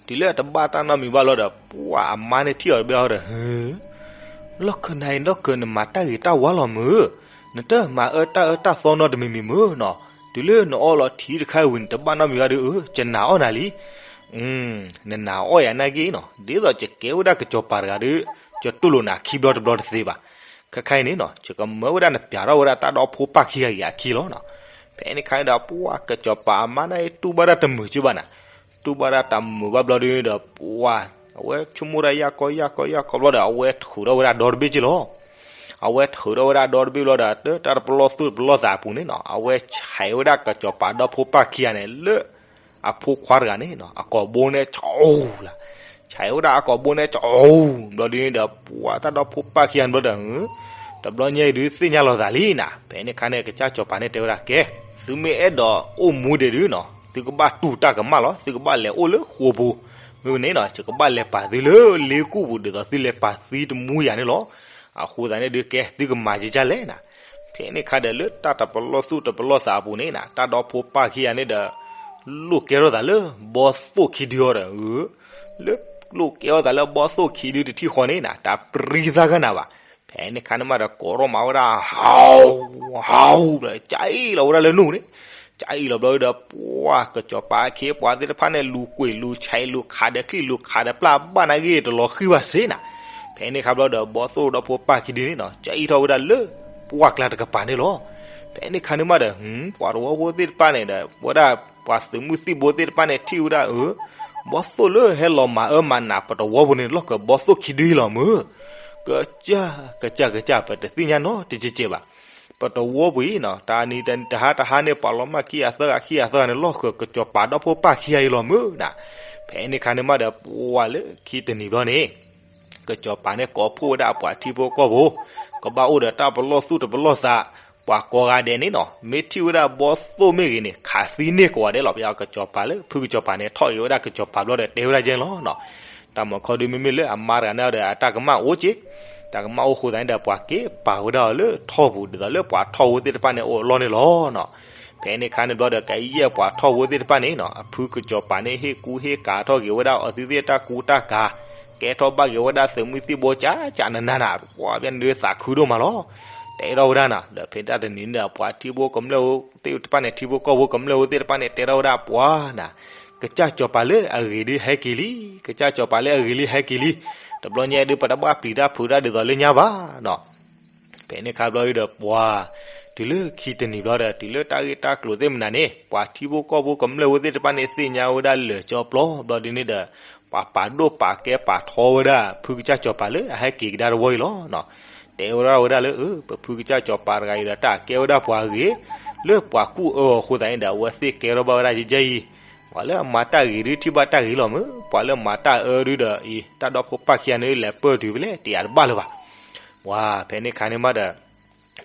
တုၤလၢတဘၣ်တၢ်နီတမံၤဘၣ်လီၤဒီး ပှၤအမါန့ၣ်ထံၣ်အီၤတဘျီဒီး ဟၢ လီၢ်ခၢၣ်နၤအံၤ လီၢ်ခၢၣ်နမၤတၢ်ဂ့ၤတၢ်ဝါလီၤမုၢ်, နတမၤအၢတၢ်အၢတၢ်သီနီတမံၤမံၤမုၢ်နီၤ, တုၤလၢနအီလီၤထံတခါအံၤဝံၤ နတဘၣ်နီတမံၤဘၣ်ဒီး ယနာ်အီၣ်နၤလံ. နနာ်အီၣ်ယၤနာ်က့နီၤ, ဒ်သိးယကဲဝဲဒၣ်ကစီၤပၤတဂၤဒီး ယတူၢ်လိာ်နၤခံဘျီတဘျီတသ့ဘၣ်. ခဲခါအံၤန့ၣ်နီၤ ယကမၢဝဲဒၣ်နပျးထီၣ်ဝဲဒၣ်တၢ်ဒီဖိပၢ်ခံဂၤအံၤအခံလီၤနီၤ. ဖဲန့ၣ်ခါန့ၣ်ဒီး ပှၤကစီၤပၤအမါန့ၣ်တူၢ်ဘၣ်ဒၣ်တမုာ်က့ဘၣ်နၤ, တူၢ်ဘၣ်ဒၣ်တမုာ်ဘၣ်ဘျီဒီး ပှၤ အဝဲဆိကမိၣ်ဒၣ်ယၢ်ကီယၢ်ကီယၢ်ကီဘျီဒီး အဝဲထုးထီၣ်ဝဲဒၣ်ဒီတဘ့ၣ်က့လီၤ. အဝဲထုးထီၣ်ဝဲဒၣ်ဒီတဘ့ၣ်ဘျီဒီး တၢ်တပလီၢ်သူၣ်တပလီၢ်သးအပူၤန့ၣ်နီၤ အဝဲဆဲးဝဲဒၣ်ကစီၤပၤဒီဖိပၢ်ခံဂၤန့ၣ် လၢအဖိခွါတဂၤန့ၣ်နီၤ အကိာ်ဘိန့ၣ်ကၠီလၢ ဆဲးဝဲဒၣ်အကိာ်ဘိန့ၣ်ကၠီ ဘျီဒ်န့ၣ်ဒီး ပှၤတၢ်ဒီဖိပၢ်ခံဂၤန့ၣ်ဘျီဒီး တဘျီညါအံၤဒုးသ့ၣ်ညါလီၤသးလံနီၤ. ဖဲန့ၣ်ခါန့ၣ် ကစၢ်စီၤပၤန့ၣ်တဲဝဲဒၣ် ကဲ သုမ့ၢ်အဲၣ်ဒိးအိၣ်မူဒံးဒုးနီၤ သုကဘၣ်တူၢ်တၢ်ကမၣ်လီၤ. သုကဘၣ်လဲၤအိၣ်လၢဃိာ်ပူၤ. မ့ၢ်ဝဲန့ၣ်နီၤ ယကဘၣ်လဲၤပာ်သုလၢလ့ကူၣ်ပူၤ ဒ်သိးသုလဲၤပာ်သံတမူယၤန့ၣ်လီၤ. အဃိသတးန့ၣ်ဒုးကဲ သုကမၤယကလဲၣ်နၤ. ဖဲန့ၣ်ခါဒီးလၢတၢ်တပလီၢ်သူၣ်တပလီၢ်သးအပူၤန့ၣ်နၤ တၢ်ဒီဖိပၢ်ခံဂၤန့ၣ်ဒီး လိၣ်ကဲထီၣ်သးလၢဘီသိၣ်ခံဒုအီၤဒီး လၢလိၣ်ကဲထီၣ်သးလၢဘီသိၣ်ခံဒုတထံၣ်ဃီန့ၣ်နၤ တၢ်ပြံသၣ်ခၢၣ်နၤဘၣ်. ဖဲန့ၣ်ခါန့ၣ်မးဒီး ကိးထီၣ်မၤဝဲဒၣ် ဟီၣ် ဟီၣ် ကၠၢအ့ၣ်လီၤဝဲဒၣ်လၢနူၢ်န့ၣ်, ကၠၢအ့ၣ်လီၤဘျီဒီး ပှၤကစီၤပၤအခ့အပှၤသ့ၣ်တဖၣ်န့ၣ် လူၤကွံာ်လူၤဆဲးလူၤခးဒီးချံၣ်လူၤခးဒီးပျၢ်ဘၣ်နာ်က့ တလီၤဃံၢ်ဘၣ်စ့နၤ. ဖဲန့ၣ်ခါဘျီဒီး ဘီသိၣ်ဒီဖိပၢ်ခံဒုန့ၣ်နီၤ ကၠၢအ့ၣ်ထီၣ်ဝဲဒၣ်လၢ ပှၢ်ကျါတကပၤန့ၣ်လီၤ. ဖဲန့ၣ်ခါန့ၣ်မးဒီး ပှၤတဝီဖိသ့ၣ်တဖၣ်န့ၣ်ဒီး ဝဲဒၣ်ပှၤသုးမုၢ်သံၣ်ဘိသ့ၣ်တဖၣ်န့ၣ် ထံၣ်ဝဲဒၣ်အၢ ဘီသိၣ်လၢဟဲလီၤမၤအၢမၤနးပတဝီပူၤန့ၣ် လီၢ်ဃၢၤဘီသိၣ်ခံဒုအံၤလီၤမၢ်. ကစၢ် ကစၢ် ကစၢ် ပတသ့ၣ်ညါနီတကဲးကဲးဘၣ်. ပတဝီပူၤအံၤနီၤ တနံၤတဟါတဟါန့ၣ် ပှၤလီၤမၢ်ခံဂၤသၢဂၤခံဂၤသၢဂၤန့ၣ် လီၢ်ဃၢၤကစီၤပၤဒီဖိပၢ်ခံဂၤအံၤလီၤမၢ်နၤ. ဖဲန့ၣ်ခါန့ၣ်မးဒီး ပှၤလၢခံတနံၤဘျီန့ၣ် ကစီၤပၤန့ၣ်ကိးဖှိၣ်ဝဲဒၣ်အပှၤထံဖိကီၢ်ဖိ ကဘၣ်အိၣ်ဒီးတၢ်ပလီၢ်သူၣ်တပလီၢ်သး, ပှၤကိးဂၤဒဲးန့ၣ်နီၤ မ့ၢ်ထံၣ်ဝဲဒၣ်ဘီသိၣ်မ့ၢ်ဂ့ၤန့ၣ် ခးသံန့ၢ်ကိးဂၤဒဲးလီၤ. ပယီၤကစီၤပၤလၢ ဖုကစီၤပၤန့ၣ် ထီၣ်ဂ့ၤဝဲဒၣ်ကစီၤပၤဘျီဒီးတဲဝဲဒၣ်ကဲလီၤနီၤ. တၢ်မၤခီဒုးမ့မ့ၢ်လၢအမါတဂၤန့ၣ်ဒီး အတၢ်ကမၣ်အိၣ်က့, တၢ်ကမၣ်အိၣ်ဃိသတးန့ၣ်ဒီး ပှၤက့ၤပာ်ဝဲဒၣ်အီၤလၢထီၣ်ပူၤ ဒ်သိးလၢပှၤထီၣ်ဝဲသ့ၣ်တဖၣ်န့ၣ်အိၣ်အလီၢ်န့ၣ်လီၤနီၤ. ဖဲန့ၣ်ခါန့ၣ်ဘျီဒီး ကယဲၢ်ပှၤထီၣ်ဝဲသ့ၣ်တဖၣ်န့ၣ်နီၤ အဖုကစီၤပၤန့ၣ် ဟ့ၣ်ကူဟ့ၣ်ကၤထီၣ်က့ၤဝဲဒၣ်အီၤသုသ့ၣ်တၢ်ကူတၢ်ကၤ, ကဲထီၣ်ဘၣ်က့ၤဝဲဒၣ်သုးမုၢ်သံၣ်ဘိကၠးကၠးနးနးနၤ, ပှၤဘၣ်န့ၣ်ဒုးသးခုဒိၣ်မးလီၤ. တဲထီၣ်ဝဲဒၣ်နၤ ဒီးဖဲတၢ်တနံၤန့ၣ်ဒီး ပှၤထံဖိကမျၢၢ်ဖိသ့ၣ်တဖၣ်န့ၣ် ထံဖိကီၢ်ဖိကမျၢၢ်ဖိသ့ၣ်တဖၣ်န့ၣ် တဲထီၣ်ဝဲဒၣ်ပှၤနၤ ကစၢ်စီၤပၤလၢအဂ့ၤဒုးဟဲက့ၤလံ, ကစၢ်စီၤပၤလၢအဂ့ၤလံဟဲက့ၤလံ, တဘျီညါဒုး ပတဘၣ်ပျံၤတၢ်ဖုးတၢ်ဒ်သိးလၢညါဘၣ်နီၤ. ဖဲန့ၣ်ခါဘျီဒုးဒီးပှၤ တုၤလၢခံတနံၤဘျီဒီး တုၤလၢတၢ်ဂ့ၢ်တၢ်ကျိၤသ့ၣ်မနုၤန့ၣ် ပှၤထံဖိကီၢ်ဖိကမျၢၢ်ဖိသ့ၣ်တဖၣ်န့ၣ် သ့ၣ်ညါဝဲဒၣ်လၢာ်ကၠီပျီဘျီဒုးန့ၣ်ဒီး ပှၤပာ်ဒိၣ်ပာ်ကဲပာ်ထီဝဲဒၣ် ဖုကစၢ်စီၤပၤလၢအဟဲက့ၤကဒါတဝီအံၤလီၤ. တဲဝဲဒၣ်ဝဲဒၣ်လၢ အၢ ပဖုကစၢ်စီၤပၤတဂၤအံၤဒီး တၢ်ကဲဝဲဒၣ်ပှၤဂ့ၤ လၢပှၤကူၣ်အၢအီၤအဃိသတးန့ၣ်ဒီး အဝဲသ့ၣ်ကဲထီၣ်ဘၣ်ဝဲဒၣ်ယဲယဲအံၤ, ပှၤလၢအမၤတၢ်ဂ့ၤဒုးထံၣ်ဘၣ်တၢ်ဂ့ၤလီၤမၢ်, ပှၤလၢမၤတၢ်အၢဒုးဒီးအံၤ တၢ်ဒီဖိပၢ်ခံဂၤန့ၣ် လဲၤပၢၢ်တုၤဖဲလဲၣ် တယာ်တဘၣ်လၢၤဘၣ်. ပှၤဖဲန့ၣ်ခါန့ၣ်မးဒီး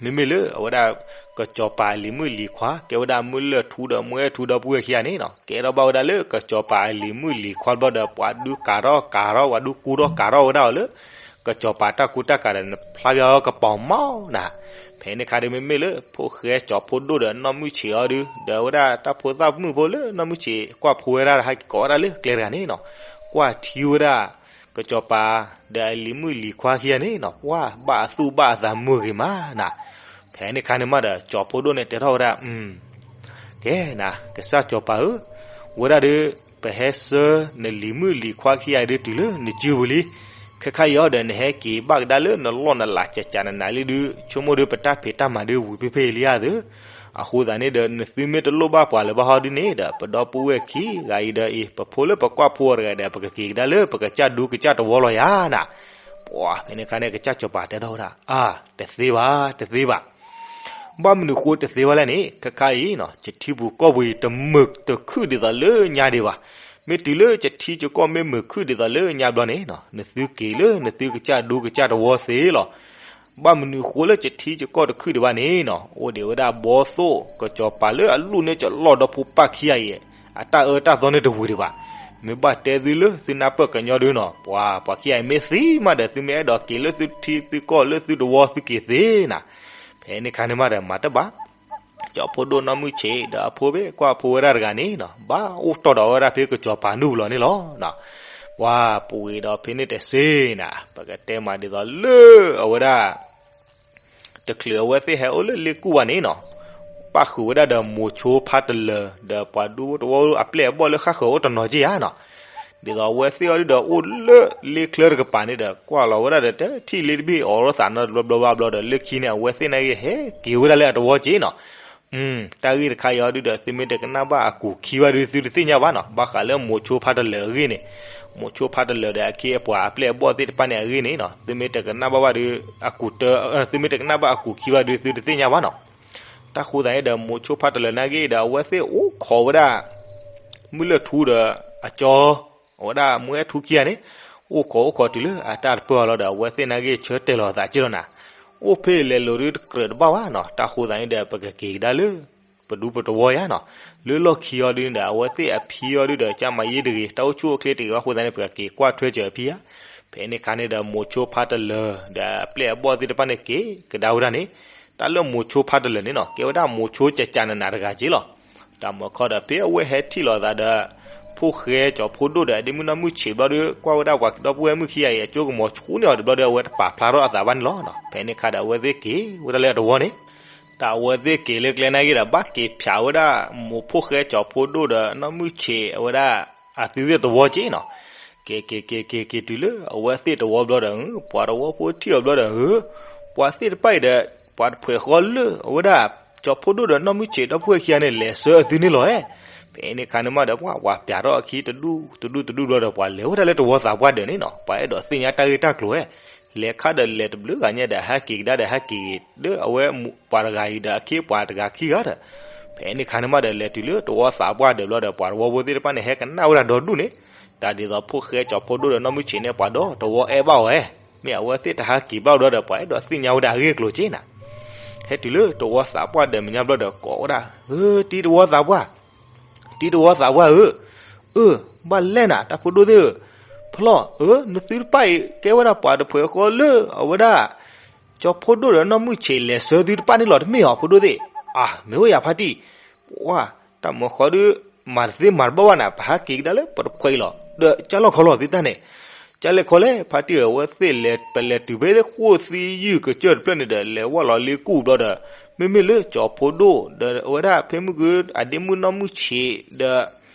မ့မ့ၢ်လၢအဝဲဒၣ် ကစီၤပၤအလံၤမုၣ်လံၤခွါ ကဲဝဲဒၣ်မုၢ်လၢၢ်ထူဒီးမုၢ်အဲၣ်ထူဒီပုၢ်ဝဲၢ်ခံဂၤန့ၣ်နီၤ ကဲထီၣ်ဘၣ်ဝဲဒၣ်လၢကစီၤပၤအလံၤမုၣ်လံၤခွါဘျီဒီး ပှၤဒုးကၤထီၣ်ကၤထီၣ် ပှၤဒုးကူထီၣ်ကၤထီၣ်ဝဲဒၣ်အီၤလၢ ကစီၤပၤတၢ်ကူတၢ်ကၤဒီး နဖျါပယီၤကပီၤမီၢ်နၤ. ဖဲန့ၣ်ခါဒုးမ့မ့ၢ်လၢ ဖိၣ်ဃဲကၠီၤဖိဒိၣ်ဒီးနီၢ်မုၢ်ဆံးအီၤဒုး ဒီးဝဲဒၣ်တၢ်ဖိသၣ်မုၣ်ဖိလၢနီၢ်မုၢ်ဆံး ကွၢ်ဖိဝဲဒၣ် ဟဲက့ၤကိးဝဲဒၣ်လၢကျဲတဂၤန့ၣ်နီၤ ကွၢ်ထံဝဲဒၣ် ကစီၤပၤ ဒီးအလံၤမုၣ်လံၤခွါခံဂၤန့ၣ်နီၤ ပှၤဘၣ်အသူၣ်ဘၣ်အသးမုာ်ဂ့ၤမးနၤ. ဖဲန့ၣ်ခါန့ၣ်မးဒီး ကၠီၤဖိဒိၣ်န့ၣ်တဲထီၣ်ဝဲဒၣ် ကဲနၤ ကစၢ်စီၤပၤဧၢ, ဝဲဒၣ်ဒီး ပဟဲဆှၢနလံၤမုၣ်လံၤခွါခံဂၤဒုးတုၤလၢနစုပူၤလံ. ခဲခါအံၤအီၤဒီး နဟဲက့ၤဘၣ်ကဒါလၢနလီၢ်နလၤကကနနၤလံဒုး ဆိကမိၣ်ဒုးပတၢ်ဖံးတၢ်မၤဒုးဝံၤဖ့ဖ့လံဧါသၢ. အဃိသတးန့ၣ်ဒီး နသုမ့ၢ်တလိၣ်ဘၣ်ပှၤလၢၤဘၣ်ဟီဒုးန့ၣ်ဒီး ပဒီပုၢ်ဝဲၢ်ခံဂၤအံၤဒီးအံၤ ပဖိလၢပကွၢ်ဖိအီၤတဂၤဒီး ပကက့ၤကဒါလၢပကစၢ်ဒူကစၢ်တဝီလီၤယၤနၤ. ပှၤဖဲန့ၣ်ခါန့ၣ် ကစၢ်စီၤပၤတဲထီၣ်ဝဲဒၣ် အါ တသ့ဘၣ် တသ့ဘၣ်. ဘၣ်မနုၤဃိတသ့ဘၣ်လဲၣ်န့ၣ် ခဲခါအံၤနီၤ ကထံပူၤကီၢ်ပူၤအံၤ တမုာ်တခုၣ်ဒ်သိးလၢညါဒံးဘၣ်. မ့ၢ်တုၤလၢကထံကီၢ်မ့ၢ်မုာ်ခုၣ်ဒ်သိးလၢညါဘျီန့ၣ်နီၤ နသုက့ၤလၢနသုကစၢ်ဒူကစၢ်တဝီသ့လီၤ. ဘၣ်မနုၤဃိလၢကထံကီၢ်တခုၣ်ဒံးဘၣ်န့ၣ်နီၤ အိၣ်ဒံးဝဲဒၣ်ဘီသိၣ် ကစီၤပၤလၢအလူၣ်န့ၢ်ကလီၢ်ဒီဖိပၢ်ခံဂၤအံၤ အတၢ်အၢတၢ်သီန့ၣ်တဝံၤဒံးဘၣ်. မ့ၢ်ဘၣ်တဲသုလၢသုနၢ်ပၢၢ်ကညီဒုးနီၤ ပှၤပှၤခံဂၤအံၤမ့ၢ်သံမးဒီး သုမ့ၢ်အဲၣ်ဒိးက့ၤလၢသုထံသုကီၢ်လၢသုတဝီသုက့ၤသ့နၤ. ဖဲန့ၣ်ခါန့ၣ်မးဒီး မၤတဘၣ် ကၠီၤဖိဒိၣ်နီၢ်မုၢ်ဆံးဒီးအဖိဘ့ၣ်ကွၢ်ဖိဝဲဒၣ်တဂၤန့ၣ်နီၤ ဘၣ်အိၣ်တီၢ်ဒီးဝဲဒၣ်ဖဲကစီၤပၤနူၢ်ပူၤလီၤန့ၣ်လီၤ. ပှၤပူၤဝံၤဒီးဖဲန့ၣ်တစ့နၤ ပကတဲမးဒ်သိးလၢအဝဲဒၣ် တချုးအဝဲသ့ၣ်ဟဲအိၣ်လၢလ့ကူၣ်ဘၣ်န့ၣ်နီၤ ပၣ်ဃုာ်ဝဲဒၣ်ဒီးမိၤဆိဖးတလၢာ် ဒီးပှၤဒူဖိတဝီအပျဲၢ်အဘီၣ်လၢဃၣ်ဃၢၤအိၣ်တနီၤက့ၢ်ဧါနီၤ. ဒ်သိးအဝဲသ့ၣ်အီၤဒုဒီးအိၣ်လၢလ့ချၢတကပၤန့ၣ်ဒီး ကွၢ်လီၤဝဲဒၣ်ဒီးတထံၣ်လ့တဘ့ၣ်အိးထီၣ်သးနီတဘျီဘျီဘၣ်ဘျီဒီး လၢခံန့ၣ် အဝဲသ့ၣ်နာ်က့ဟဲက့ၤဝဲဒၣ်လၢအတဝီက့ၢ်နီၤ. တၢ်ဂ့ၢ်တခါအံၤအီၤဒုဒီး သုမ့ၢ်တကနၣ်ဘၣ်အကူာ်ခံဘၣ်ဒု သုတသ့ၣ်ညါဘၣ်နီၤ. ဘၣ်ဃးလၢမိၤဆိဖးတလၢာ်အဂ့ၢ်န့ၣ် မိၤဆိဖးတလၢာ်ဒီးအခ့အပှၤအပျဲၢ်အဘီၣ်သ့ၣ်တဖၣ်န့ၣ်အဂ့ၢ်န့ၣ်နီၤ သုမ့ၢ်တကနၣ်ဘၣ်ဘၣ်ဒု အကူာ်တၢ သုမ့ၢ်တကနၣ်ဘၣ်အကူာ်ခံဘၣ်ဒု သုတသ့ၣ်ညါဘၣ်နီၤ. တၢ်ဃိသတးန့ၣ်ဒီး မိၤဆိဖးတလၢာ်နာ်က့ဒီး အဝဲသ့ၣ်အိၣ်ခိးဝဲဒၣ် မုၢ်လၢၢ်ထူဒီးအကၠီ အဝဲဒၣ်မုၢ်အဲၣ်ထူခံဂၤန့ၣ် အိၣ်ခိးအိၣ်ခိးတုၤလၢအတၢ်တပၢၢ်အလီၤဒီး အဝဲသ့ၣ်နာ်က့ဆၢတဲာ်လီၤအသးက့ၢ်လီၤနၤ. အိၣ်ဖဲလဲၤလိၤဒုတကြၢးတဘၣ်ဘၣ်နီၤ. တၢ်ဃိသတးန့ၣ်ဒီး ပကက့ၤကဒါလၢ ပဒူပတဝီယါနီၤ. လၢလီၢ်ခံအီၤဒုဒီး အဝဲသ့ၣ်အဖံအီၤဒုဒီး ကၢ်မၤယ့ၢ်တဂ့ၤ, တၢ်အိၣ်ဆူၣ်အိၣ်ချ့တဂ့ၤဘၣ်အဃိသတးန့ၣ် ပကက့ၤကွၢ်ထွဲစၢၤအဖံဧါ. ဖဲန့ၣ်အခါန့ၣ်ဒီး မိၤဆိဖါတလၢာ် ဒီးအပျဲၢ်အဘီၣ်သ့ၣ်တဖၣ်န့ၣ် က့ၤကဒါဝဲဒၣ်န့ၣ်, တၢ်လၢမိၤဆိဖါတလၢာ်န့ၣ်နီၤ ကဲဝဲဒၣ်မိၤဆိကကနးနးတဂၤက့လီၤ. တၢ်မၤခီဒီး ဖဲအဝဲဟဲထံၣ်လိာ်သးဒီး ဖိၣ်ဃဲကၠီၤဖိဒိၣ်ဒီး အဒ့မုၣ်နီၢ်မုၢ်ဆံးဘျီဒီး ကွၢ်ဝဲဒၣ်ပှၤဒီပုၢ်ဝဲၢ်မုၣ်ခံဂၤအံၤ အကၠိကမီၤဆူန့ၢ်အီၤတဘျီဒီး အဝဲတပာ်ဖျါထီၣ်အသးဘၣ်န့ၣ်လီၤ. ဖဲန့ၣ်အခါဒီး အဝဲသ့ၣ်က့ၤဝဲဒၣ်လၢအတဝီန့ၣ်, တၢ်အဝဲသ့ၣ်က့ၤလၢကျဲနာ်က့ဒီး ဘၣ်က့ၤဖၠးဝဲဒၣ် မိၤဖိၣ်ဃဲကၠီၤဖိဒိၣ်ဒီးနီၢ်မုၢ်ဆံး အဝဲဒၣ်အသုးသ့ၣ်တဝီက့နီၤ. က့ၤက့ၤက့ၤက့ၤက့ၤတုၤလၢအဝဲသ့ၣ်တဝီဘျီဒီး ပှၤတဝီဖိထံၣ်အီၤဘျီဒီး ပှၤသ့ၣ်တဖၣ်အံၤဒီး ပှၤတဖှဲးဃီလၢအဝဲဒၣ် ကၠီၤဖိဒိၣ်ဒီးနီၢ်မုၢ်ဆံးဒီပုၢ်ဝဲၢ်ခံဂၤန့ၣ် လဲၤဆှၢအသုန့ၣ်လီၤဧါ. ဖဲန့ၣ်အခါန့ၣ်မးဒီး ပှၤပၠးထီၣ်အခံတဒူၣ်တဒူၣ်တဒူၣ်ဘျီဒီး ပှၤလဲၤဝဲဒၣ်လၢတဝီသးပှၢ်ဒၢးန့ၣ်နီၤ. ပှၤအဲၣ်ဒိးသ့ၣ်ညါတၢ်ဂ့ၢ်တၢ်ကျိၤဧါ. လဲၤခါဒီးလဲၤတဘျုးဂၤညါဒီး ဟဲက့ၤကဒါဒီး ဟဲက့ၤဒီး အဝဲပှၤတဂၤအံၤဒီးအခ့အပှၤတဂၤခံဂၤဒီး ဖဲန့ၣ်အခါန့ၣ်မးဒီး လဲၤတုၤလၢတဝီသးပှၢ်ဒၢးဘျီဒီး ပှၤတဝီဖိသ့ၣ်တဖၣ်န့ၣ် ဟဲကနၣ်ဝဲဒၣ်ဒီဒူၣ်န့ၣ်, တၢ်ဒ်သိးဖိၣ်ဃဲကၠီၤဖိဒိၣ်ဒီးနီၢ်မုၢ်ဆံးန့ၣ် ပှၤဒီတဝီအဲၣ်ဘၣ်အီၤဧါ. မ့ၢ်အဝဲသ့ၣ်တဟးက့ၤဘၣ်ဘျီဒီး ပှၤအဲၣ်ဒိးသ့ၣ်ညါဝဲဒၣ်အဂ့ၢ်အကျိၤက့နၤ. ဟဲတုၤလၢတဝီသးပှၢ်ဒၢးမဲာ်ညါဘျီဒီး ကိးဝဲဒၣ်, အၢ တံၤတဝီသးပှၢ်, တံၤတဝီသးပှၢ်ဧၢ, အၢ ဘၣ်လဲၣ်နၤ တၢ်ဖိဒိၣ်သ့ၣ်ဧၢ, ဖျီၣ်ဧၢ, နသုတဖၣ်အံၤ ကဲဝဲဒၣ်ပှၤတဖှဲးဃီလၢအဝဲဒၣ် ကၠီၤဖိဒိၣ်ဒီးနီၢ်မုၢ်ဆံးလဲၤဆှၢသုတဖၣ်န့ၣ်လီၤ တမ့ၢ်ဧါ ဖိဒိၣ်သ့ၣ်. အၢ မ့ၢ်ဝဲယၤဖါတံၢ်, ပှၤ တၢ်မၤဃီဒုး မၤတသ့မၤတဘၣ်ဘၣ်နၤ ပဟးက့ၤကဒါလၢပတဖှဲးအံၤလီၤ ဒီးကၢ်လီၢ်ခီလီၤသုတၢ်န့ၣ်, ကၢ်လဲၣ်ခီလဲၣ် ဖါတံၢ်ဧၢ အဝဲသ့ၣ်လဲၤ ပလဲၤတုၤဖဲဃိၣ်သံယုၢ်ကစၢၢ်တဖျၢၣ်န့ၣ်ဒီး လဲၤဝၢ်လီၤလ့ကူၣ်ဘျီဒီး မ့မ့ၢ်လၢကၠီၤဖိဒိၣ် ဒီးအဝဲဒၣ်ဖဲမုၢ်ကု အဒ့မုၣ်နီၢ်မုၢ်ဆံး ဒီး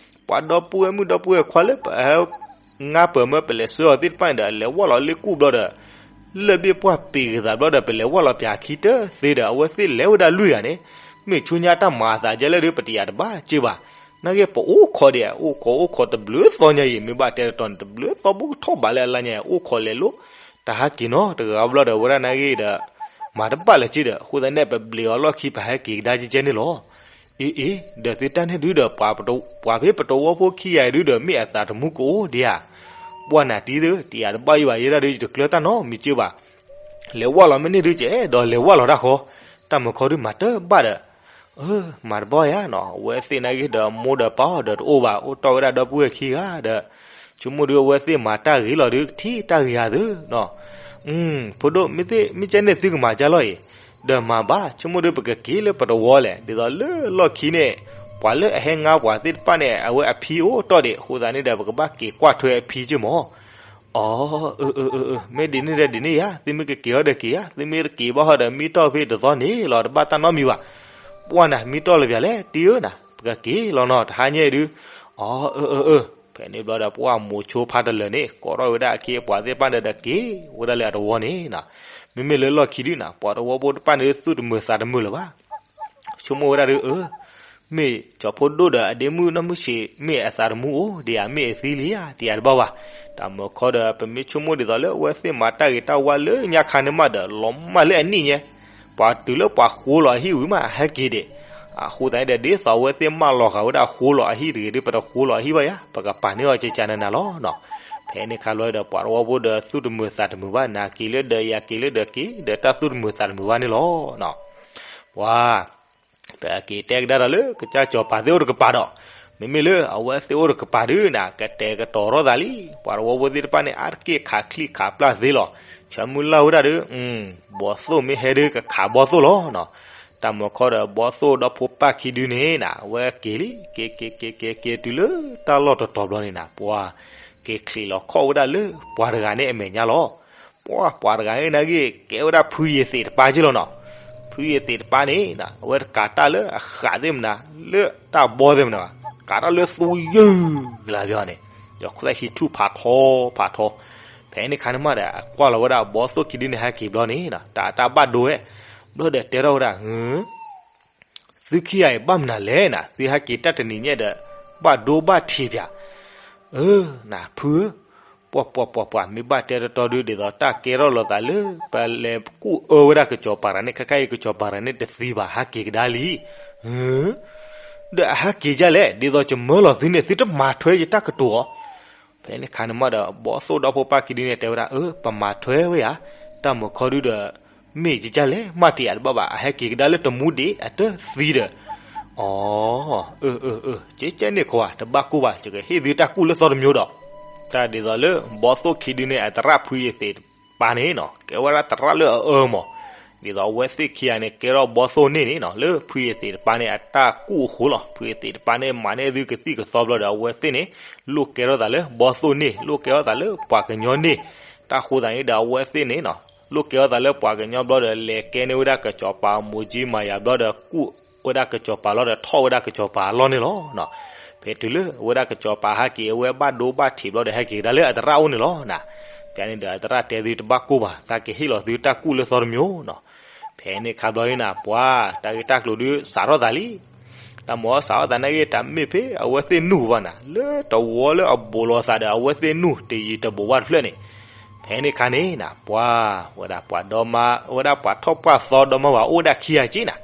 ပှၤဒီပုၢ်ဝဲၢ်မုၣ်ဒီပုၢ်ဝဲၢ်ခွါလၢပဟဲ ငါပၢၤမၢပလဲၤဆှၢအီၤသ့ၣ်တဖၣ်န့ၣ်ဒီး လဲၤဝၢ်လီၤလ့ကူၣ်ဘျီဒီး လၢၢ်ဘ့ၣ်ပှၢ်ပ့ၤကသးဘျီဒီး ပလဲၤဝၢ်လီၤပၠးခံတသ့ဒီး အဝဲသ့ၣ်လဲၤဝဲဒၣ်လွံၢ်ဂၤန့ၣ်, မ့ၢ်ဆူညါတၢ်မၤအသးဒ်လဲၣ်ဒီး ပတယာ်တဘၣ်စ့ၢ်ဘၣ်. နာ်က့ပအိၣ်ခိးဒံး အိၣ်ခိးအိၣ်ခိးတဘျုးသီညါအံၤ မ့ၢ်ဘၣ်တဲတတီၤန့ၣ် တဘျုးသီဘိကထီၣ်ဘးလၢအလါညါ အိၣ်ခိးလဲၤလိၤ တဟးက့ၤနီတဂၤဘျီဒီး ဝဲဒၣ်နာ်က့ဒီး မၤတဘၣ်လၢၤက့ဒီး အဃိသတးန့ၣ် ပဘျံးအီၤလီၢ်ခံ ပဟဲက့ၤကဒါကဲကဲန့ၣ်လီၤ. အ့ အ့ ဒီးသုတၢ်န့ၣ်ဒုဒီး ပှၤဖဲပတဝီဖိခံဂၤအံၤဒုဒီး မ့ၢ်အသးတမူကအိၣ်ဒံးဧါ. ပှၢ်နၤတံၤဒီး တယာ်တဘၣ်ယံၤဘၣ် ယဲဒၣ်ဒု ယတကျၢၤတၢ်နီတမံၤစ့ၢ်ဘၣ်. လဲၤဝၢ်လီၤမ့ၢ်န့ၣ်ဒု ကအဲၣ်ဒိးလဲၤဝၢ်လီၤတၢ်ဃီ, တၢ်မၤခီဒုမၤတဘၣ်ဒီး အၢ မၤတဘၣ်ယၤနီၤ အဝဲသ့ၣ်နာ်က့ဒီး မိၢ်ဒီးပၢ်အီၤဒီးတအိၣ်ဘၣ် အိၣ်တီၢ်ဝဲဒၣ်ဒီပုၢ်ဝဲၢ်ခံဂၤဒီး ဆိကမိၣ်ဒု အဝဲသ့ၣ်မၤတၢ်ဂ့ၤလီၤဒု ကထံၣ်တၢ်ဂ့ၤဧါသုနီၤ. ဖိဒိၣ် မ့ၢ်ကဲန့ၣ်သုကမၤကၢ်လီၤအံၤ, ဒီးမၤဘၣ် ဆိကမိၣ်ဒု ပကက့ၤလၢပတဝီလဲၣ် ဒ်သိးလၢလီၢ်ခံန့ၣ် ပှၤလၢအဟဲငါပှၤသ့ၣ်တဖၣ်န့ၣ် အဝဲအဖံအိၣ်တီၢ်ဒံး အဃိသတးန့ၣ်ဒီး ပကဘၣ်က့ၤကွၢ်ထွဲအဖံက့မၢ်. အၢ အၢ အၢ အၢ မ့ၢ်ဒ်န့ၣ်ဒီးဒ်န့ၣ်ယၤ သုမ့ၢ်ကက့ၤဟီဒီးက့ၤယၤ သုမ့ၢ်တက့ၤဘၣ်ဟီဒီး မံတီၢ်ဖဲတသီန့ၣ်လီၤ တဘၣ်တၢ်နီတမံၤဘၣ်. ပှၢ်နၤ မံတီၢ်လၢၤပၠးလဲၣ် တံၤဧၢနၤ ပကက့ၤလီၤနီၤ တဟါညါအံၤဒု. အၢ အၢ အၢ အၢ ဖဲန့ၣ်ဘျီဒီး ပှၢ်မိၤဆိဖါတလၢာ်န့ၣ် ကိးထီၣ်ဝဲဒၣ်အခ့အပှၤသ့ၣ်တဖၣ်န့ၣ်ဒီးက့ၤဝဲဒၣ်လၢအတဝီန့ၣ်နီၤ. မ့မ့ၢ်လၢလီၢ်ခံဒုနီၤ ပှၤတဝီဖိတဖၣ်န့ၣ် သူၣ်တမုာ်သးတမုာ်လၢၤဘၣ် ဆိကမိၣ်ဝဲဒၣ်ဒု အၢ မ့ၢ်ကၠီၤဖိဒိၣ်ဒီးအဒ့မုၣ်နီၢ်မုၢ်ဆံး မ့ၢ်အသးတမူအိၣ်ဒံးဧါ မ့ၢ်အသံလံဧါ တယာ်တဘၣ်ဘၣ်. တၢ်မၤခီဒီး ပမ့ၢ်ဆိကမိၣ်ဒ်သိးလၢအဝဲသ့ၣ်မၤတၢ်ဂ့ၤတၢ်ဝါလၢညါခါန့ၣ်မးဒီး လီၤမၢ်လၢအနံၣ်ညါ ပှၤတုၤလၢပှၤဃိလီၤအဟံၣ်ဝံၤမး ဟဲက့ၤဒံး. အဃိသတးန့ၣ်ဒီး ဒ်သိးအဝဲသ့ၣ်မၢလီၤဃာ်ဝဲဒၣ်ဃိလီၤအဟံၣ်တဂ့ၤဒီး ပတဃိလီၤအဟံၣ်ဘၣ်ယၤ ပကပာ်န့ၢ်အီၤကကနနၤလီၤနီၤ. ဖဲန့ၣ်ခါလီၤဒီး ပှၤတဝီဖိဒီး သူၣ်တမုာ်သးတမုာ်ဘၣ် နၤက့ၤလၢဒီးယၤက့ၤလၢဒီးက့ၤ ဒီးတၢ်သူၣ်တမုာ်သးတမုာ်ဘၣ်န့ၣ်လီၤနီၤ. ပှၤ ပက့ၤတဲကဒါဒီးလၢကစၢ်စီၤပၤသ့ၣ်အိၣ်တကပၤဒီး မ့မ့ၢ်လၢအဝဲသ့ၣ်အိၣ်တကပၤဒုနီၤ ကတဲာ်ကတီၤထီၣ်သးလံ. ပှၤတဝီဖိသ့ၣ်တဖၣ်န့ၣ် အါတက့ၢ်ခးချံခးပျၢ်သ့လီၤ. ဆၢမုၢ်လၢ်ဝဲဒၣ်ဒီး ဘီသိၣ်မ့ၢ်ဟဲဒုကခးဘီသိၣ်လီၤနီၤ. တၢ်မၤခီဒီး ဘီသိၣ်ဒီဖိပၢ်ခံဒုန့ၣ်နီၤ အဝဲက့ၤလံ က့ၤက့ၤက့ၤက့ၤက့ၤတုၤလၢတၢ်လီၢ်တတီၤဘျီန့ၣ်နီၤ ပှၤ က့ၤချံးလီၤခီၣ်ဝဲဒၣ်လၢပှၤတဂၤန့ၣ်အမဲာ်ညါလီၤ. ပှၤ ပှၤတဂၤန့ၣ်နာ်က့ ကဲဝဲဒၣ်ဖုယ့ၤသ့းတပၢ်က့လီၤနီၤ. ဖုယ့ၤသ့းတပၢ်န့ၣ်နီၤ အဝဲတကးတၢ်လၢအဃးသ့ၣ်မနုၤ လၢတၢ်ဘီသ့ၣ်မနုၤဘၣ် ကးတၢ်လၢသူယုၢ်ကလါဘၣ်န့ၣ် ဒီးခိၣ်သၣ်ဟံးထူၣ်ဖးထီဖးထီ. ဖဲန့ၣ်ခါန့ၣ်မးဒီး အကွၢ်လီၤဝဲဒၣ်ဘီသိၣ်ခံဒုန့ၣ် ဟဲက့ၤဘျီန့ၣ်နီၤ တၢ်တၢ်ဘၣ်ဒိဝဲ ဘျီဒီးတဲထီၣ်ဝဲဒၣ် သုခံဂၤအံၤဘၣ်မနုၤလဲၣ်နီၤ သုဟဲက့ၤတၢ်တနံၤညါဒီး ဘၣ်ဒိဘၣ်ထံးပၠး အၢ နၤဖုဧၢ, ပှၤပှၤပှၤပှၤ မ့ၢ်ဘၣ်တဲတတီဒု ဒ်သိးတၢ်ကဲထီၣ်လိာ်သးလၢ ပလဲၤကူၣ်အၢဝဲဒၣ်ကစီၤပၤတဂၤန့ၣ် ခဲခါအံၤကစီၤပၤတဂၤန့ၣ်တသံဘၣ် ဟဲက့ၤကဒါလံ. ဒီးအဟဲက့ၤဒ်လဲၣ် ဒ်သိးယမၢလီၤသုန့ၣ် သုတမၤထွဲယတၢ်ကတိၤဧါ. ဖဲန့ၣ်ခါန့ၣ်မးဒီး ဘီသိၣ်ဒီဖိပၢ်ခံဒုန့ၣ် တဲဝဲဒၣ် အၢ ပမၤထွဲဝဲဧါ, တၢ်မၤခီဒုဒီး မ့ၢ်ကကလဲၣ် မ့ၢ်တယာ်တဘၣ်ဘၣ် အဟဲက့ၤကဒါလၢတမူဒံး အတသံဒီး အၢ အၢ အၢ ကဲကဲန့ၣ်ခွါ တဘၣ်ကိၢ်ဘၣ် ယကဟ့ၣ်သုတၢ်ကူၣ်လၢသီတမံၤဒီး, တၢ်ဒ်သိးလၢ ဘီသိၣ်ခံဒုန့ၣ် အသရၣ်ဖုယသ့ၣ်တပၤန့ၣ်နီၤ ကဲဝဲဒၣ်သရၣ်လၢအအၢမး, ဒ်သိးအဝဲသ့ၣ်ခံဂၤန့ၣ် ကဲထီၣ်ဘီသိၣ်န့ၣ်န့ၣ်နီၤ လၢဖုယသ့ၣ်တပၤန့ၣ် အတၢ်ကူၣ်အဃိလီၤ. ဖုယသ့ၣ်တပၤန့ၣ် မၤန့ၢ်သုကသံၣ်ကသီဘျီဒီး အဝဲသ့ၣ်န့ၣ် လိၣ်ကဲထီၣ်သးလၢဘီသိၣ်န့ၣ် လိၣ်ကဲထီၣ်သးလၢပှၤကညီန့ၣ်, တၢ်ဃိသးန့ၣ်ဒီး အဝဲသ့ၣ်န့ၣ်နီၤ လိၣ်ကဲထီၣ်သးလၢပှၤကညီဘျီဒီး လဲၤကဲန့ၢ်ဝဲဒၣ်ကစီၤပၤအမိၢ်ကၠံမၤယၤဘျီဒီး ကူၣ်ဝဲဒၣ်ကစီၤပၤလီၤဒီး ထီၣ်ဝဲဒၣ်ကစီၤပၤအလီၢ်န့ၣ်လီၤ. ဖဲတုၤလၢအဝဲဒၣ်ကစီၤပၤဟဲက့ၤ အဝဲဘၣ်ဒိဘၣ်ထံးဘျီဒီး ဟဲက့ၤကဒါလၢအသရၣ်အိၣ်န့ၣ်လီၤ. ဖဲန့ၣ်ဒီးအသရၣ်တဲသုတဘၣ်ကိၢ်ဘၣ် သးကဟ့ၣ်လီၤသုတၢ်ကူၣ်လၢသီတမံၤနီၤ. ဖဲန့ၣ်ခါဘျီအံၤနၤ ပှၤတၢ်ဂ့ၢ်တၢ်ကျိၤဒုးစးထီၣ်သးလံ. တၢ်မၤစးထီၣ်သးနာ်က့ တၢ်မ့ၢ်ဖဲအဝဲသ့ၣ်နူၢ်ဘၣ်နၤ လၢတဝီလၢအဘူးလိာ်သးဒီး အဝဲသ့ၣ်နူၢ်တယံၤတဘူးဘၣ်တဖျၢၣ်န့ၣ်, ဖဲန့ၣ်ခါန့ၣ်နၤ ပှၤဝဲဒၣ်ပှၤဒီမါ ဝဲဒၣ်ပှၤထီၣ်ပှၢ်သီဒီမါဝၤအိၣ်ဝဲဒၣ်ခံဂၤက့နၤ,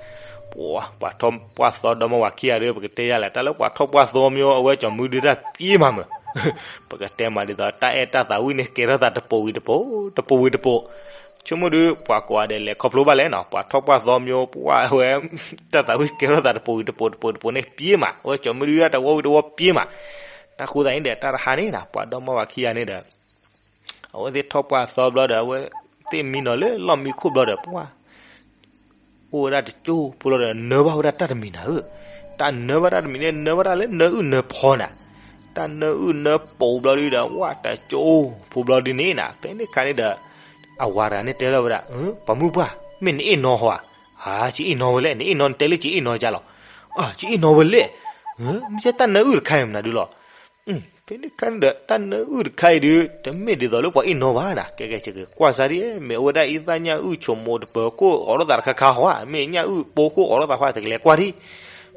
ပှၤပှၤထီၣ်ပှၢ်သီဒီမါဝၤခံဂၤဒီး ပကတဲယၤလဲၣ် တၢ်လၢပှၤထီၣ်ပှၢ်သီမ့ၢ်အိၣ် အဝဲကၠီၤမုၢ်ဒုးတၢ်ပျ့ၤမးမး, ပကတဲမးဒ်သိး တၢ်အဲၣ်တၢ်သးဝံၣ်န့ၣ် ကဲထီၣ်သးတပိာ်ဝံၤတပိာ် တပိာ်ဝံၤတပိာ်, ဆိကမိၣ်ဒုး ပှၤကိးဂၤဒဲးလဲၤခီဖျိဘၣ်လဲၣ်နီၤ ပှၤထီၣ်ပှၢ်သီမ့ၢ်အိၣ် ပှၤဝဲ တၢ်သးဝံၣ်ကဲထီၣ်သးတပိာ်ဝံၤတပိာ်တပိာ်တပိာ်န့ၣ် ပျ့ၤမး အဝဲကၠီၤမုၢ်ဒုးတၢ်တဝီဝံၤတဝီပျ့ၤမး, တၢ်ဃိသးန့ၣ်ဒီး တၢ်တဟါန့ၣ်နၤ ပှၤဒီမါဝၤခံဂၤန့ၣ်ဒီး အဝဲသ့ၣ်ထီၣ်ပှၢ်သီဘျီဒီး အဝဲသ့ၣ်မံနီၤလၢလီၢ်မံခိၣ်ဘျီဒီး ပှၤ အိၣ်ဝဲဒၣ်တကၠိဖိလီၤဒီး နၢဘၣ်ဝဲဒၣ်တၢ်တမံၤနၤဧၢ, တၢ်နၢဘၣ်တၢ်တမံၤန့ၣ် နၢဘၣ်တၢ်လၢနၢအုၣ်နၢဖီနၤ, တၢ်နၢအုၣ်နၢပိာ်ဘျီဒုးဒီး ဝဲတကၠိဖိဘျီဒုးန့ၣ်နၤ ဖဲန့ၣ်ခါန့ၣ်ဒီး အဝၤတဂၤန့ၣ်တဲလီၤဝဲဒၣ်, ပှၤမုၣ်ပှၢ် မ့ၢ်နအ့ၣ်နီၤဟီဧါ, အါ ကအ့ၣ်နီၤဝဲလဲၣ် နအ့ၣ်နီၤ နတဲလၢကအ့ၣ်နီၤကလီၤ, အါ ကအ့ၣ်နီၤဝဲလဲၣ်, မ့ၢ်ကဲတၢ်နၢအုၣ်တခါအံၤမနုၤဒုလီၤ ဖဲန့ၣ်ခါန့ၣ်ဒီး တၢ်နၢအုၣ်တခါအံၤဒုး တမ့ၢ်ဒ်သိးလၢပှၤအ့ၣ်နီၤဘၣ်နၤ, ကဲကဲကဲ ကွၢ်စၢ်ဒ် မ့ၢ်အဝဲဒၣ်အံသၣ်ညၣ်အုၣ်ဆိမိးတပၢၤခိၣ်အိးထီၣ်သးတခါခါဟီဧါ, မ့ၢ်ညၣ်အုၣ်ပိခိၣ်အိးထီၣ်သးဟီဧါ တကလဲၤကွၢ်ဒံး,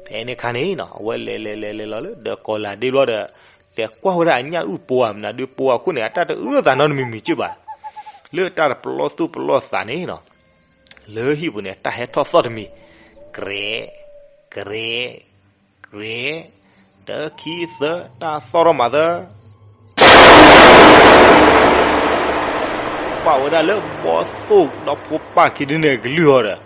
ဖဲန့ၣ်ခါန့ၣ်နီၤ အဝဲလဲၤလဲၤလဲၤလဲၤလီၤလၢဒီးကီၤလၤဒ့ဘျီဒီး တဲကွၢ်ဝဲဒၣ်အညၣ်အုၣ်ပိဧါ မနုၤဒုးပိအခိၣ်န့ၣ် အတၢ်တအုၣ်သးနီတမံၤမံၤက့ဘၣ်, လၢတၢ်တပလီၢ်သူၣ်ပလီၢ်သးန့ၣ်နီၤ လၢဟံၣ်ပူၤန့ၣ် တၢ်ဟဲထီၣ်သီၣ်တမံၤ, ကြဲး, ကြဲး, ကြဲး, တၢခံသၢ တၢ်သီၣ်ထီၣ်မးသၢ ပာ်ဝဲဒၣ်လၢဘီသိၣ်ဒီဖိပၢ်ခံဒုန့ၣ်အကလုၢ်အီၤဒီး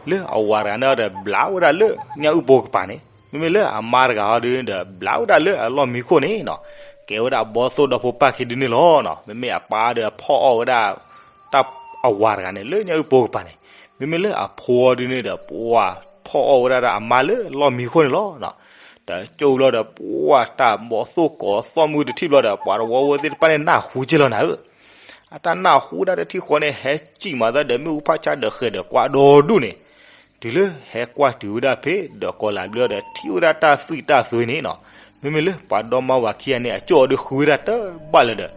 လၢအဝၤတဂၤန့ၣ်ဒီး ဘျးဝဲဒၣ်လၢညၣ်အုၣ်ပိကပၤန့ၣ်, မ့မ့ၢ်လၢအမါတဂၤဟီဒုဒီး ဘျးဝဲဒၣ်လၢအလီၢ်မံခိၣ်န့ၣ်နီၤ, ကဲဝဲဒၣ်ဘီသိၣ်ဒီဖိပၢ်ခံဒုန့ၣ်လီၤနီၤ, မ့မ့ၢ်အပၢ်ဒီးဖီၣ်အီၣ်ဝဲဒၣ် တၢ်အဝၤတဂၤန့ၣ် လၢညၣ်အုၣ်ပိကပၤန့ၣ်, မ့မ့ၢ်လၢအဖိဒုန့ၣ်ဒီး ပှၤဖီၣ်အီၣ်ဝဲဒၣ်ဒီးအမါလၢလီၢ်မံခိၣ်န့ၣ်လီၤ. တကၠိဘျီဒီး ပှၤတၢ်ဘီသိၣ်ကိးသီၣ်မုၢ်တထံၣ်ဘျီဒီး ပှၤတဝီဖိသ့ၣ်တဖၣ်န့ၣ် နၢ်ဟူက့လီၤနၤဧၢ, အတၢ်နၢ်ဟူဒၣ်တထံၣ်ဃီန့ၣ် ဟဲစံၣ်မၤသးဒီးမ့ၣ်အူဖးဆါဒီးဃဲၤဒီးကွၢ်ဒီဒူၣ်န့ၣ်, တုၤလၢဟဲကွၢ်တုၤဝဲဒၣ်ဖဲ ဒီးကီၤလၤဘျီဒီး ထံၣ်ဝဲဒၣ်တၢ်သွံၣ်တၢ်သွဲန့ၣ်နီၤ, မ့မ့ၢ်လၢပှၤဒီမါဝၤခံဂၤန့ၣ် အကၠိအီၤဒုးဃုဝဲဒၣ်တဘၣ်လၢၤဒီး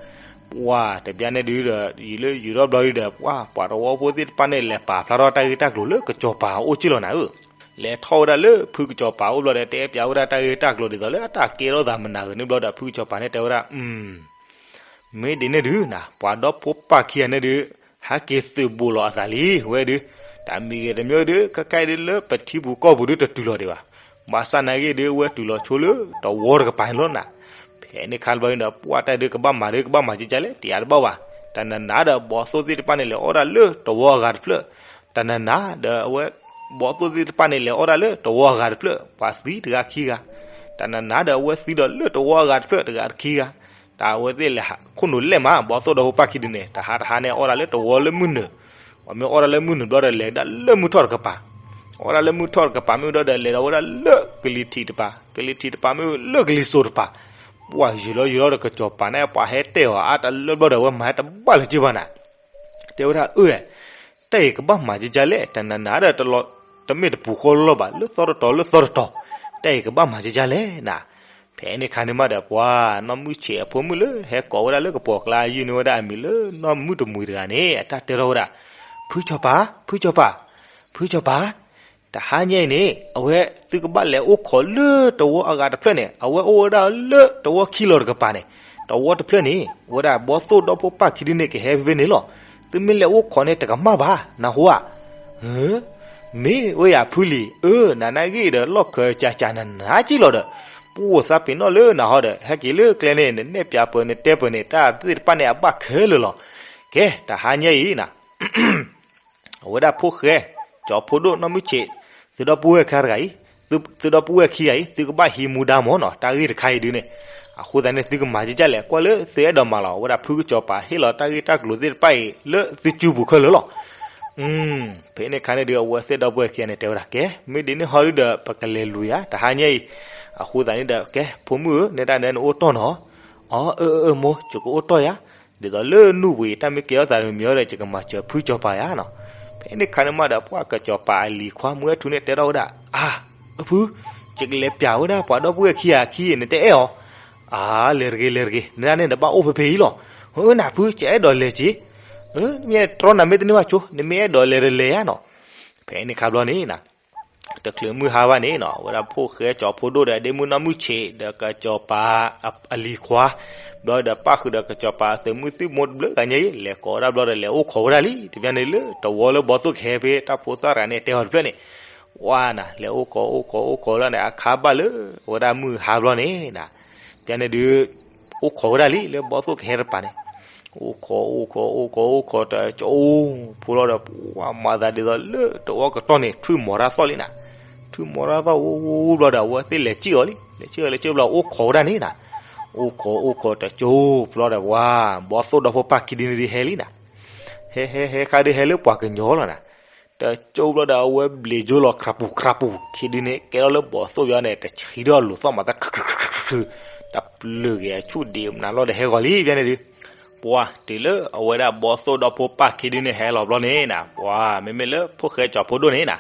ပှၤတဘျီန့ၣ်ဒုးဒီး ယံာ်လၢယံာ်ထီၣ်ဘျီဒုဒီး ပှၤ ပှၤတဝီဖိသ့ၣ်တဖၣ်န့ၣ် လဲၤပာ်ဖျါထီၣ်တၢ်ဂ့ၢ်တၢ်ကျိၤလၢကစီၤပၤအအိၣ်က့လီၤနၤဧၢ, လဲၤထီၣ်ဝဲဒၣ်လၢဖုကစီၤပၤအိၣ်ဘျီဒီး တဲပၠးဝဲဒၣ်တၢ်ဂ့ၢ်တၢ်ကျိၤဒ်သိးလၢအတၢ်ကဲထီၣ်သးမနုၤဂ့ၤန့ၣ်ဘျီဒီး ဖုကစီၤပၤန့ၣ်တဲဝဲဒၣ် မ့ၢ်ဒ်န့ၣ်ဒုးနၤ ပှၤဒီဖိပၢ်ခံဂၤန့ၣ်ဒုး ဟဲက့ၤသုးဘူးလီၤအသးလံ ဝဲဒုး, တၢ်မံၤဂ့ၤတမံၤဒုး ခဲခါအံၤဒုးလၢပထံပူၤကီၢ်ပူၤဒုးတတုၤလီၤဒံးဘၣ်, ဘၣ်ဆၣ်နာ်ဂ့ၤဒုး အဝဲတုၤလီၤဆိလၢတဝီတကပၤန့ၣ်လီၤနၤ, ဖဲန့ၣ်ခါတဘျီအံၤဒီး ပှၤတၢ်ဒုးကဘၣ်မၤဒုးကဘၣ်မၤကကလဲၣ် တယၤတဘၣ်ဘၣ်, တၢ်နၤနၤဒီးဘီသိၣ်သ့ၣ်တဖၣ်န့ၣ် လဲၤအီၣ်ဒၣ်လၢတဝီအဂၤတဖျၢၣ်, တၢ်နၤနၤဒီးအဝဲ ဘီသိၣ်သ့ၣ်တဖၣ်န့ၣ် လဲၤအီၣ်ဒၣ်လၢတဝီအဂၤတဖျၢၣ် ပှၤသံတဂၤခံဂၤ, တၢ်နၤနၤဒီးအဝဲသံဒီးလၢတဝီအဂၤတဖျၢၣ်တဂၤတခံဂၤ, တၢ်အဝဲသ့ၣ်လဲၤခိၣ်နူာ်လဲၣ်မး ဘီသိၣ်ဒီဖိပၢ်ခံဒုန့ၣ် တဟါတဟါန့ၣ် အီၣ်ဒၣ်လၢတဝီလၢမုၢ်နုာ်, ပှၤမ့ၢ်အီၣ်ဒၣ်လၢမုၢ်နုာ်ဘျီဒီး လဲၤဒၣ်လၢမုၢ်ထီၣ်တကပၤ, အီၣ်ဒၣ်လၢမုၢ်ထီၣ်တကပၤမ့ၢ်ဒီး လဲၤဒီးဝဲဒၣ်လၢကလံၤထံးတပၤ, ကလံၤထံးတပၤမ့ၢ်လၢကလံၤစိးတပၤ, ပှၤယံာ်လီၤယံာ်လီၤဒီးကစီၤပၤန့ၣ် ပှၤဟဲတဲအီၤအါတလၢဘျီဒီး အဝဲမၤဟဲတဘၣ်လၢၤက့ဘၣ်နၤ တဲဝဲဒၣ်အၢ တၢ်အံၤကဘၣ်မၤကကလဲၣ် တၢ်နၤနၤဒီးတမ့ၢ်တပူၤဃီလီၤဘၣ် လၢသီတတီၤလၢသီတတီၤ, တၢ်အံၤကဘၣ်မၤကကလဲၣ်နၤ, ဖဲန့ၣ်ခါန့ၣ်မးဒီးပှၤ နီၢ်မုၢ်ဆံးအဖိမုၣ်လၢဟဲကိးဝဲဒၣ်လၢကပိာ်ကျါယုၢ်န့ၢ်ဝဲဒၣ်အမံၤလၢနီၢ်မုၢ်တမှံၤတဂၤန့ၣ် အတၢ်တဲထီၣ်ဝဲဒၣ်, ဖုကစီၤပၤ ဖုကစီၤပၤ ဖုကစီၤပၤ တဟါညါအံၤန့ၣ် အဝဲသုကဘၣ်လဲၤအိၣ်ခိးလၢတဝီအဂၤတဖျၢၣ်န့ၣ် အဝဲအိၣ်ဝဲဒၣ်လၢတဝီခံလီၤတကပၤန့ၣ်, တဝီတဖျၢၣ်န့ၣ် ဝဲဒၣ်ဘီသိၣ်ဒီဖိပၢ်ခံဒုန့ၣ်ကဟဲဖဲန့ၣ်လီၤ, သုမ့ၢ်လဲၤအိၣ်ခိးန့ၣ်တကမၣ်ဘၣ် နၢ်ဟူဧါ မ့ၢ်ဝဲယၤဖုလံၤ အၢ နၤနာ်ဂ့ၢ်ဒီးလီၢ်ခၢၣ်စၢ်စၢ်နၤနၤက့လီၤဒီး, ပှၤသးပ့ၤနီၣ်လၢနၤဟီဒီး ဟဲက့ၤလၢကျဲန့ၣ် နနဲၣ်ပၠးပၢၤနတဲပၢၤန့ၣ် တၢ်သ့ၣ်တဖၣ်န့ၣ် အဘၣ်ခဲလၢာ်လီၤ. ကဲ တဟါညါအံၤနၤ အဝဲဒၣ်ဖိၣ်ဃဲ ကၠီဖိဒိၣ်နီၢ်မုၢ်ဆံး သုဒီပုၢ်ဝဲၢ်ခဲတဂၤအံၤ သုဒီပုၢ်ဝဲၢ်ခံဂၤအံၤ သုကဘၣ်ဟံးမူဒါမၢ်နီၤ တၢ်ဂ့ၢ်တခါအံၤဒုန့ၣ်. အဃိသတးန့ၣ် သုကမၤကဒ်လဲၣ် ကွၢ်လၢသုအဲၣ်ဒိးမၤလီၤ. အဝဲဒၣ်ဖုကစီၤပၤဟ့ၣ်လီၤတၢ်ဂ့ၢ်တၢ်ကျိၤသ့ၣ်တဖၣ်အံၤ လၢသုစုပူၤခဲလၢာ်လီၤ. ဖဲန့ၣ်အခါန့ၣ်ဒုး အဝဲသ့ၣ်ဒီပုၢ်ဝဲၢ်ခံဂၤန့ၣ် တဲဝဲဒၣ် ကဲ မ့ၢ်ဒ်န့ၣ်ဟီဒုဒီး ပကလဲၤလူၤယၤ တဟါညါအံၤ. အဃိသတးန့ၣ်ဒီး ကဲ ဖိမုၣ်ဧၢ နဲဒၣ်နဲနအိၣ်တီၢ်နီၤ. အီ အၢ အၢ မိၢ် ယကအိၣ်တီၢ်ယၤ. ဒ်သိးလၢနူၢ်ပူၤအံၤ တၢ်မ့ၢ်ကဲထီၣ်သးတမံၤဒီး ယကမၤစၢၤဖုကစီၤပၤယၤနီၤ. ဖဲန့ၣ်အခါန့ၣ်မးဒီး ပှၤကစီၤပၤအလံၤခွါ မုၢ်အဲၣ်ထူန့ၣ် တဲထီၣ်ဝဲဒၣ် အါ အဖု ယကလဲၤပျးဝဲဒၣ်ပှၤဒီပုၢ်ဝဲၢ်ခံဂၤခံဂၤ နတအဲၣ်အီၤ. အါ လဲၤတဂ့ၤ လဲၤတဂ့ၤ နဲဒၣ်န့ၣ် နဘၣ်အိၣ်ဖဲဖဲအံၤလီၤ. နဖု ယအဲၣ်ဒိးလဲၤက့ၤ. မ့ၢ်တြီနၤမ့ၢ်တန့ၢ်ဘၣ်ဆိ နမ့ၢ်အဲၣ်ဒိးလဲၤတလဲၤယၤနီၤ. ဖဲန့ၣ်အခါဘျီန့ၣ် တချုးမုၢ်ဟါဘၣ်န့ၣ်နီၤ အဝဲဒၣ်ဖိၣ်ဃဲကၠီၤဖိဒိၣ်ဒီး ဒ့မုၣ်နီၢ်မုၢ်ဆံးဒီး ကစီၤပၤအလံၤခွါ ဘျီဒီး ပၣ်ဃုာ်ဒီးကစီၤပၤအသုးမုၢ်သံၣ်ဘိတဘျုးဂၤညါအံၤ လဲၤကိးဝဲဒၣ်ဘျီဒီး လဲၤအိၣ်ခိးဝဲဒၣ်လံ တဘျီန့ၣ်လၢတဝီလၢဘီသိၣ်ကဟဲဖဲ တၢ်ဖိသၣ်တဂၤန့ၣ် တဲအီၤတဖျၢၣ်န့ၣ်. ဝါနၤ လဲၤအိၣ်ခိးအိၣ်ခိးအိၣ်ခိးလီၤန့ၣ် အခါဘၣ်လၢ အဝဲဒၣ်မုၢ်ဟါဘျီန့ၣ် တဘျီန့ၣ်ဒုး အိၣ်ခိးဝဲဒၣ်လံ လၢဘီသိၣ်ကဟဲတပၤန့ၣ်. အိၣ်ခိးအိၣ်ခိးအိၣ်ခိးအိၣ်ခိးတကၠိ ဖိလီၤဒီး ပှၤမၤသးဒ်သိးလၢတဝီကတီၢ်န့ၣ် ထွံၣ်မီၤတၢ်သီၣ်လံနၤ. ထွံၣ်မီၤတၢ်သီၣ်အိၣ်ဘျီဒီး အဝဲသ့ၣ်လဲၤစံၣ်အီၤလံ လဲၤစံၣ်အီၤ လဲၤစံၣ်ဘျီ အိၣ်ခိးဝဲဒၣ်န့ၣ်နၤ. အိၣ်ခိးအိၣ်ခိးတကၠိ ဖိလီၤဒီး ပှၤဘီသိၣ်ဒီဖိပၢ်ခံဒုန့ၣ်ဒုးဟဲလံနၤ. ဟဲဟဲဟဲခါဒုး ဟဲလၢပှၤကညီလီၤနၤ. တကၠိဘျီဒီး အဝဲဘျံးကၠိလီၤ ခြးပူၤခြးပူၤ ခံဒုန့ၣ် ကဲထီၣ်လၢဘီသိၣ်ဘျီန့ၣ် တဆံထီၣ်လိာ်သီၣ်မၤသး တပျုာ်က့ၤအဆူၣ်ဒံးမနုၤလီၤဒီး ဟဲဂီၤလံ တဘျီန့ၣ်ဒုး. ပှၤတုၤလၢအဝဲဒၣ်ဘီသိၣ်ဒီဖိပၢ်ခံဒုန့ၣ် ဟဲလီၤဘျီန့ၣ်နၤ ပှၤမ့မ့ၢ်လၢဖိၣ်ဃဲကၠီၤဖိဒိၣ်န့ၣ်နၤ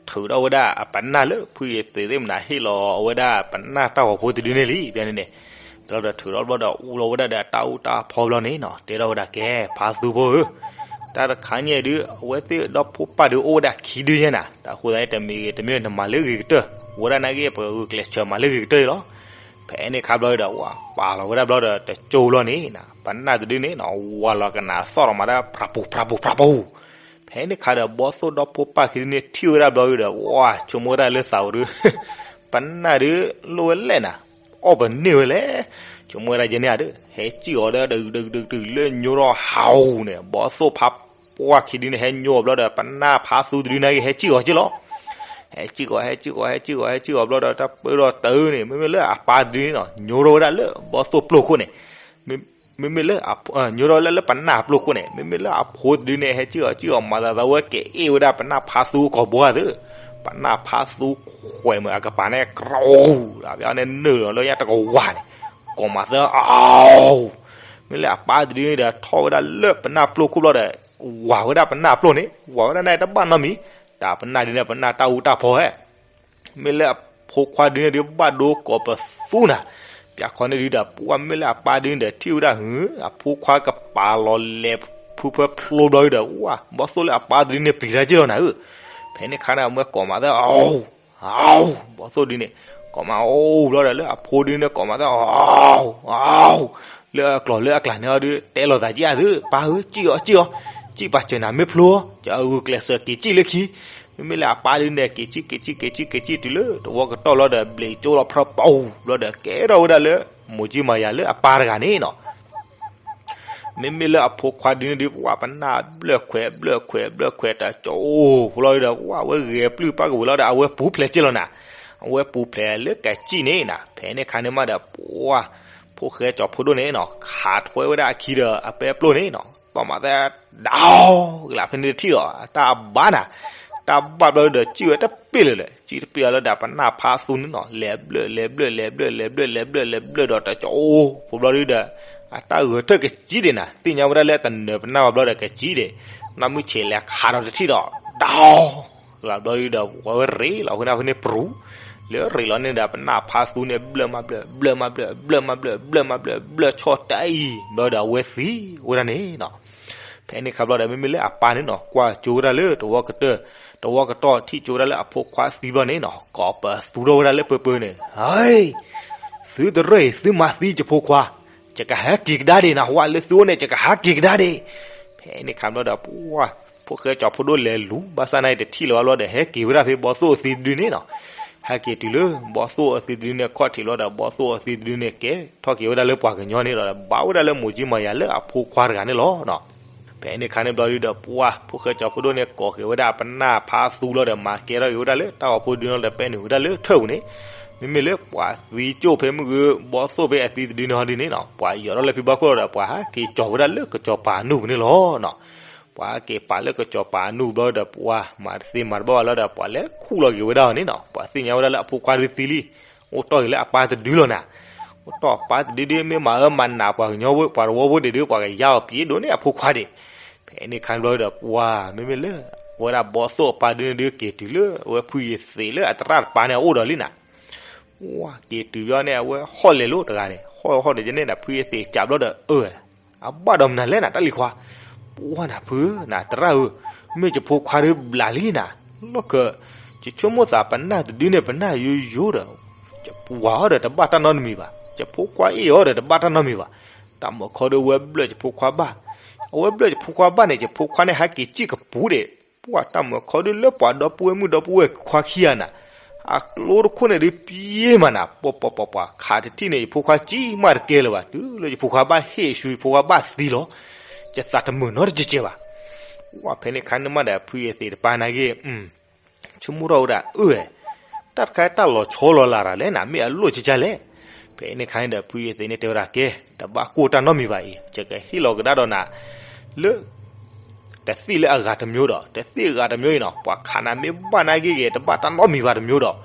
ထုးထီၣ်ဝဲဒၣ်အပနၢ်လၢ ဖုယသ့ၣ်မနၤဟ့ၣ်လီၤအဝဲဒၣ်ပနၢ်တၢ်ဂီၤဖိတဒုန့ၣ်လံ တဘျီန့ၣ်န့ၣ်. ဘျီဒီးထုးထီၣ်ဘျီဒီး အူလီၤဝဲဒၣ်ဒီးတၢ်အူတၢ်ဖီဘျီန့ၣ်နၤ တဲထီၣ်ဝဲဒၣ် ကဲ ဖါသူဖိဧၢ, တၢ်တခါညါဒုး အဝဲသ့ၣ်ဒီဖိပၢ်ဒုးအိၣ်ဝဲဒၣ်ခံဒုညါနၤ, တၢ်အဃိသတးန့ၣ် တမံၤဂ့ၤတမံၤ နမၤလၢအဂ့ၤကတၢၢ်, အိၣ်ဝဲဒၣ်နာ်က့ ပကဂုာ်ကျဲးစၢးမၤလၢအဂ့ၤကတၢၢ်အံၤလီၤ. ဖဲန့ၣ်အခါဘျီဒီး ဝဲပာ်လီၤဝဲဒၣ်ဘျီဒီး တကၠိဘျီန့ၣ်နၤ, ပနၢ်တဒုန့ၣ်နၤ ဝၤလီၤကနၣ်သီၣ်လီၤမၤတၢ် ဖြးပူၤဖြးပူၤဖြးပူၤ. ဖဲန့ၣ်အခါဒီး ဘီသိၣ်ဒီဖိပၢ်ခံဒုန့ၣ် ထံၣ်ဝဲဒၣ်ဘျီဒီး ဝၤဆိကမိၣ်ဝဲဒၣ်လၢသးဝဲဒုး ပနၢ်ဒုးလိၣ်ဝဲလဲၣ်နၤ, အီၣ်ပန့ၢ်ဝဲလဲၣ်, ဆိကမိၣ်ဝဲဒၣ်ယဲန့ၣ်ဧါဒီး ဟဲစံၣ်အီၤဒီး တတုၤတုၤတုၤလၢညိထီၣ်ဟးအူန့ၣ် ဘီသိၣ်ဖါပှၢ်ခံဒုန့ၣ် ဟဲညိအီၤဘျီဒီး ပနၢ်ဖါသူတဒုနာ်က့ ဟဲစံၣ်အီၤက့လီၤ. ဟဲစံၣ်ကီး ဟဲစံၣ်ကီး ဟဲစံၣ်ကီး ဟဲစံၣ်ကီးဘျီဒီး တၢ်ပၢၢ်ဒီးတၢ်အၢန့ၣ် မ့မ့ၢ်လၢအပၢ်တဒုန့ၣ်နၤ ညိထီၣ်ဝဲဒၣ်လၢဘီသိၣ်ပျိၢ်ခိၣ်န့ၣ် မ့မ့ၢ်လၢ ညိထီၣ်လၢလၢပနၢ်ပျိၢ်ခိၣ်န့ၣ် မ့မ့ၢ်လၢအဖိတဒုန့ၣ် ဟဲစံၣ်အီၤစံၣ်အီၤ မၤသးသးဝဲကအဲၣ်ဝဲဒၣ်ပနၢ်ဖါသူကီၢ်ဘီဧါသၢ, ပနၢ်ဖါသူခွဲးမုၢ်အကပၤန့ၣ် ကြိးလၢဖဲန့ၣ် နုာ်လီၤလၢညါတကဝၤန့ၣ် ကိးမးသၢ အီ မ့ၢ်လၢအပၢ်တဒုန့ၣ်ဒီး ထီၣ်ဝဲဒၣ်လၢပနၢ်ပျိၢ်ခိၣ်ဘျီဒီး ဝၤဝဲဒၣ်ပနၢ်ပျိၢ်န့ၣ် ဝၤဝဲဒၣ်န့ၣ်တဘၣ်နီတမံၤ, တၢ်ပနၢ်ဒုန့ၣ် ပနၢ်တၢ်အူတၢ်ဖီဧါ မ့ၢ်လၢအဖိခွါဒုန့ၣ်ဒုး ဘၣ်ဒိကိးပသူနၤ, ပၠးခီန့ၣ်ဒုဒီး ပှၤမ့ၢ်လၢအပၢ်ဒုန့ၣ်ဒီး ထံၣ်ဝဲဒၣ်ဟု အဖိခွါကပာ်လီၤလဲၤဖုဖၢဖျိဘျီဒုဒီး ဝၤ ဘီသိၣ်လၢအပၢ်တဒုန့ၣ် ပျံၤတၢ်က့ၢ်လီၤနၤဧၢ, ဖဲန့ၣ်ခါန့ၣ် အမၢကိးမးသၢ အီ အီ ဘီသိၣ်ဒုန့ၣ် ကိးမးအီဘျီဒီး လၢအဖိဒုန့ၣ် ကိးမးသၢ အီ အီ လၢအကျိၤလၢအကျဲန့ၣ်အီၤဒုး တဲလိာ်သးက့ၢ်အသၢ ပၢ်ဧၢ စံၣ်အီၤစံၣ်အီၤ, စံၣ်ပာ်စၢၤနၤမ့ၢ်ဖျိ ကဂုာ်ကျဲးစၢးက့ၤစံၣ်လၢခံ, မ့မ့ၢ်လၢအပၢ်ဒုန့ၣ် က့ၤစံၣ် က့ၤစံၣ် က့ၤစံၣ် က့ၤစံၣ်တုၤလၢတဝီကတီၢ်လီၤဒီး ဘျံးကၠိလီၤဖျီပူၤဘျီဒီး ကဲထီၣ်ဝဲဒၣ်လၢ မိၢ်ကၠံမၤယၤလၢအပၢ်တဂၤန့ၣ်နၤ မ့မ့ၢ်လၢအဖိခွါဒုန့ၣ်ဒုး ပှၤပနၢ်ဘျၢၣ်ခွဲး ဘျၢၣ်ခွဲး ဘျၢၣ်ခွဲး တၢ်ကၠိဖိလီၤဒုဒီး ပှၤဝဲဂဲၤပျုၢ်ပၢ်ကဝံၤလီၤဒီး အဝဲပူၤဖျဲးက့ၢ်လီၤနၤ, အဝဲပူၤဖျဲးလၢကစံၣ်န့ၣ်နၤ, ဖဲန့ၣ်ခါန့ၣ်မးဒီး ပှၤ ဖိၣ်ဃဲကၠီၤဖိဒိၣ်န့ၣ်နၤ ခးထွဲဝဲဒၣ်အခံဒီးအပဲပျိၢ်န့ၣ်နၤ တီၢ်မးသၢ ဒီး ကလးဖဲန့ၣ်တထံၣ်ဒီး တၢ်ဘါနၤ, တၢ်ဘၣ်ဘျီဒီး စံၣ်ဝဲတပ့ၢ်လၢၤလၢၤ စံၣ်တပ့ၢ်အီၤလၢဒီးပနၢ်ဖါသူန့ၣ်နၤ လဲၤဘျၢၣ် လဲၤဘျၢၣ် လဲၤဘျၢၣ် လဲၤဘျၢၣ် လဲၤဘျၢၣ် လဲၤဘျၢၣ်ဒီးတကၠိဖိဘျီဒုဒီး အတၢ်ဂဲၤထၢၣ်ကစံၣ်ဒံးနၤ သ့ၣ်ညါဝဲဒၣ်လၢတနၢၤပနၢ်ဘၣ်ဘျီဒီးကစံၣ်ဒံး, နီၢ်မုၢ်ဆံးလဲၤခးဒီးတထံၣ်ဒီး ဒီး ကလးဘျီဒုဒီး ပှၤဝဲရ့လီၤ ဖဲန့ၣ်ဖဲန့ၣ်ပရူၤ လၢရ့လီၤန့ၣ်ဒီး ပနၢ်ဖါသူန့ၣ် ဘျၢၣ်မးဘျၢၣ် ဘျၢၣ်မးဘျၢၣ် ဘျၢၣ်မးဘျၢၣ် ဘျၢၣ်မးဘျၢၣ် ဘျၢၣ်ဆီၣ်တၢ်အံၤ ဘျီဒီးအဝဲသံဝဲဒၣ်န့ၣ်နၤ ဖဲန့ၣ်ခါဘျီဒီး မ့မ့ၢ်လၢအပၢ်န့ၣ်နၤ ကွၢ်ကၠိဝဲဒၣ်လၢတဝီကတၢၢ် တဝီကတီၢ်ထံၣ်ကၠိဝဲဒၣ်လၢအဖိခွါသံဘျီန့ၣ်နၤ ကိးပသူထီၣ်ဝဲဒၣ်လၢပၢၤပၢၤန့ၣ် ဟဲ သုတရၢၢ်အံၤ သုမၤသံယဖိခွါ ယကဟဲက့ၤကဒါဒံးနၤ ဟးလၢသုအိၣ်န့ၣ် ယကဟးက့ၤကဒါဒံး. ဖဲန့ၣ်ခါဘျီဒီး ပှၤ ဖိၣ်ဃဲကၠီၤဖိဒိၣ်လဲၤလူၤ ဘၣ်ဆၣ်နာ်က့တထံၣ်လၢၤဘၣ်ဘျီဒီး ဟဲက့ၤဝဲဒၣ်ဖဲဘီသိၣ်အသံတဒုန့ၣ်နၤ ဟဲက့ၤတုၤလၢဘီသိၣ်အသံတဒုန့ၣ် ခီၣ်ထံးဘျီဒီး ဘီသိၣ်အသံတဒုန့ၣ် ကဲထီၣ်က့ၤဝဲဒၣ်လၢပှၤကညီန့ၣ်ဒီး ဘၣ်ဝဲဒၣ်လၢမိၢ်ကၠံမၤယၤလၢအဖိခွါတဂၤန့ၣ်လီၤ. ဖဲန့ၣ်ခါန့ၣ်ဘျီဒုဒီး ပှၢ်ဖိၣ်ဃဲကၠီၤဖိဒိၣ်န့ၣ် ကိးက့ၤဝဲဒၣ်အပနၢ်ဖးသူလီၤဒီး မၤကဲထီၣ်က့ၤဝဲဒၣ်လၢတၢ်ဂီၤဖိဒုန့ၣ်လီၤဒီး ပဲနုာ်ဝဲဒၣ်လၢထၢၣ်ပူၤန့ၣ်, မ့မ့ၢ်လၢပှၤသံကၠိၣ်ဖဲမုၢ်ဂ့ၤ ဘီသိၣ်ဖဲအသံတဒုန့ၣ်ဟီဒ်န့ၣ်နီၤ, ပှၤယီၤထီၣ်လၢဖံဘီခိၣ်လီၤဒီး ပှၤဟးက့ၤကၠီၤဝဲဒၣ်လၢကစီၤပၤအနူၢ်ပူၤန့ၣ်လီၤနီၤ. ပှၤဟးက့ၤပာ်လၢကစီၤပၤအနူၢ်ဘျီဒီး ပှၤမၤတသ့မၤတဘၣ်ဘၣ်လီၤဒီး ပှၤလဲၤခူၣ်လီၤက့ၤဝဲဒၣ်အီၤန့ၣ်နီၤ, ပှၤသ့ၣ်ညါဝဲဒၣ်လၢအဖိခွါဒုသံလံ, အိၣ်တီၢ်က့ၤလၢအပၢ်တဒုလီၤနၤ. အိၣ်တီၢ်အပၢ်တဒုဒု မ့ၢ်မၤအၢမၤနးပှၤကညီဖိ ပှၤတဝီဖိဒံးဒု ပှၤကယါအီၤပျံၤဒိၣ်န့ၢ်အဖိခွါဒံး. ဖဲန့ၣ်ခါန့ၣ်ဘျီဒီး ပှၤမ့မ့ၢ်လၢ အဝဲဒၣ်ဘီသိၣ်အပၢ်ဒုန့ၣ်ဒု က့ၤတုၤလၢအဝဲဖုယသံးလၢအသရၣ်တပၤန့ၣ်အအိၣ်ဒီးလံနၤ. ပှၤက့ၤတုၤဘျီန့ၣ် အဝဲဟီၣ်လဲၤလိာ်တဂၤန့ၣ် ဟီၣ်ဟီၣ်န့ၣ်ကန့ၣ်နၤ ဖုယသံးကးဘျီဒီး အၢ အဘၣ်ဒီးမနုၤလဲၣ်နၤ တၢ်လံၤခွါ, ပှၢ်နၤဖု နၤသရၣ်ဧၢ, မ့ၢ်ယဖိခွါဒုဘျးလံနၤ, လီၢ်ခၢၣ် ယဆိကမိၣ်သးပနၢ်တဒုန့ၣ် ပနၢ်ယိယိဒီး ယပှၢ်အီၤဒီးတဘၣ်တၢ်နီတမံၤဘၣ်, ယဖိခွါအ့ၣ်အီၤဒီးတဘၣ်တၢ်နီတမံၤဘၣ်. တၢ်မုၢ်ခီဒုဝဲဘျၢၣ်ယဖိခွါဘၣ်, အဝဲဘျၢၣ်ယဖိခွါဘၣ်န့ၣ် ယဖိခွါန့ၣ်ဟဲက့ၤစံၣ်ကပူၤဒံး, ပှၢ်တၢ်မုၢ်ခီဒုလၢပှၤဒီပုၢ်ဝဲၢ်မုၣ်ဒီပုၢ်ဝဲၢ်ခွါခံဂၤနၤ အကျိတခိၣ်န့ၣ်ဒုပျ့ၤမးနၤ, ပှၤပှၤပှၤပှၤ ခးတထံၣ်န့ၣ် ယဖိခွါစံၣ်မးတကဲလၢၤဘၣ်, တုၤလၢယဖိခွါဘၣ်ဟ့ၣ်ဆူ ယဖိခွါဘၣ်သံလီၤ. ယသးတမုာ်နီတကဲကဲဘၣ်. ပှၢ်ဖဲန့ၣ်ခါန့ၣ်မးဒီး ဖုယသံးတပၤနာ်က့ ဆိကမိၣ်ထီၣ်ဝဲဒၣ် အၢ တၢ်တခါတၢ်လီၤဆီလီၤလးတၢ်လဲၣ်နၤ မ့ၢ်အလိၣ်ကကလဲၣ်. ဖဲန့ၣ်ခါန့ၣ်ဒီး ဖုယသံးန့ၣ်တဲဝဲဒၣ် ကဲ တဘၣ်ကိၢ်တၢ်နီတမံၤဘၣ်အံၤ ယကဟ့ၣ်လီၤကဒါဒီးနၤ လၢ တသ့ၣ်လၢအဂၤတမျိုးဒီး တသ့ၣ်အဂၤတမျိုးအံၤနီၤ ပှၤခးနၤမ့ၢ်ဘၣ်နာ်က့ဂ့ၤ တဘၣ်တၢ်နီတမံၤဘၣ်တမျိုးဒီး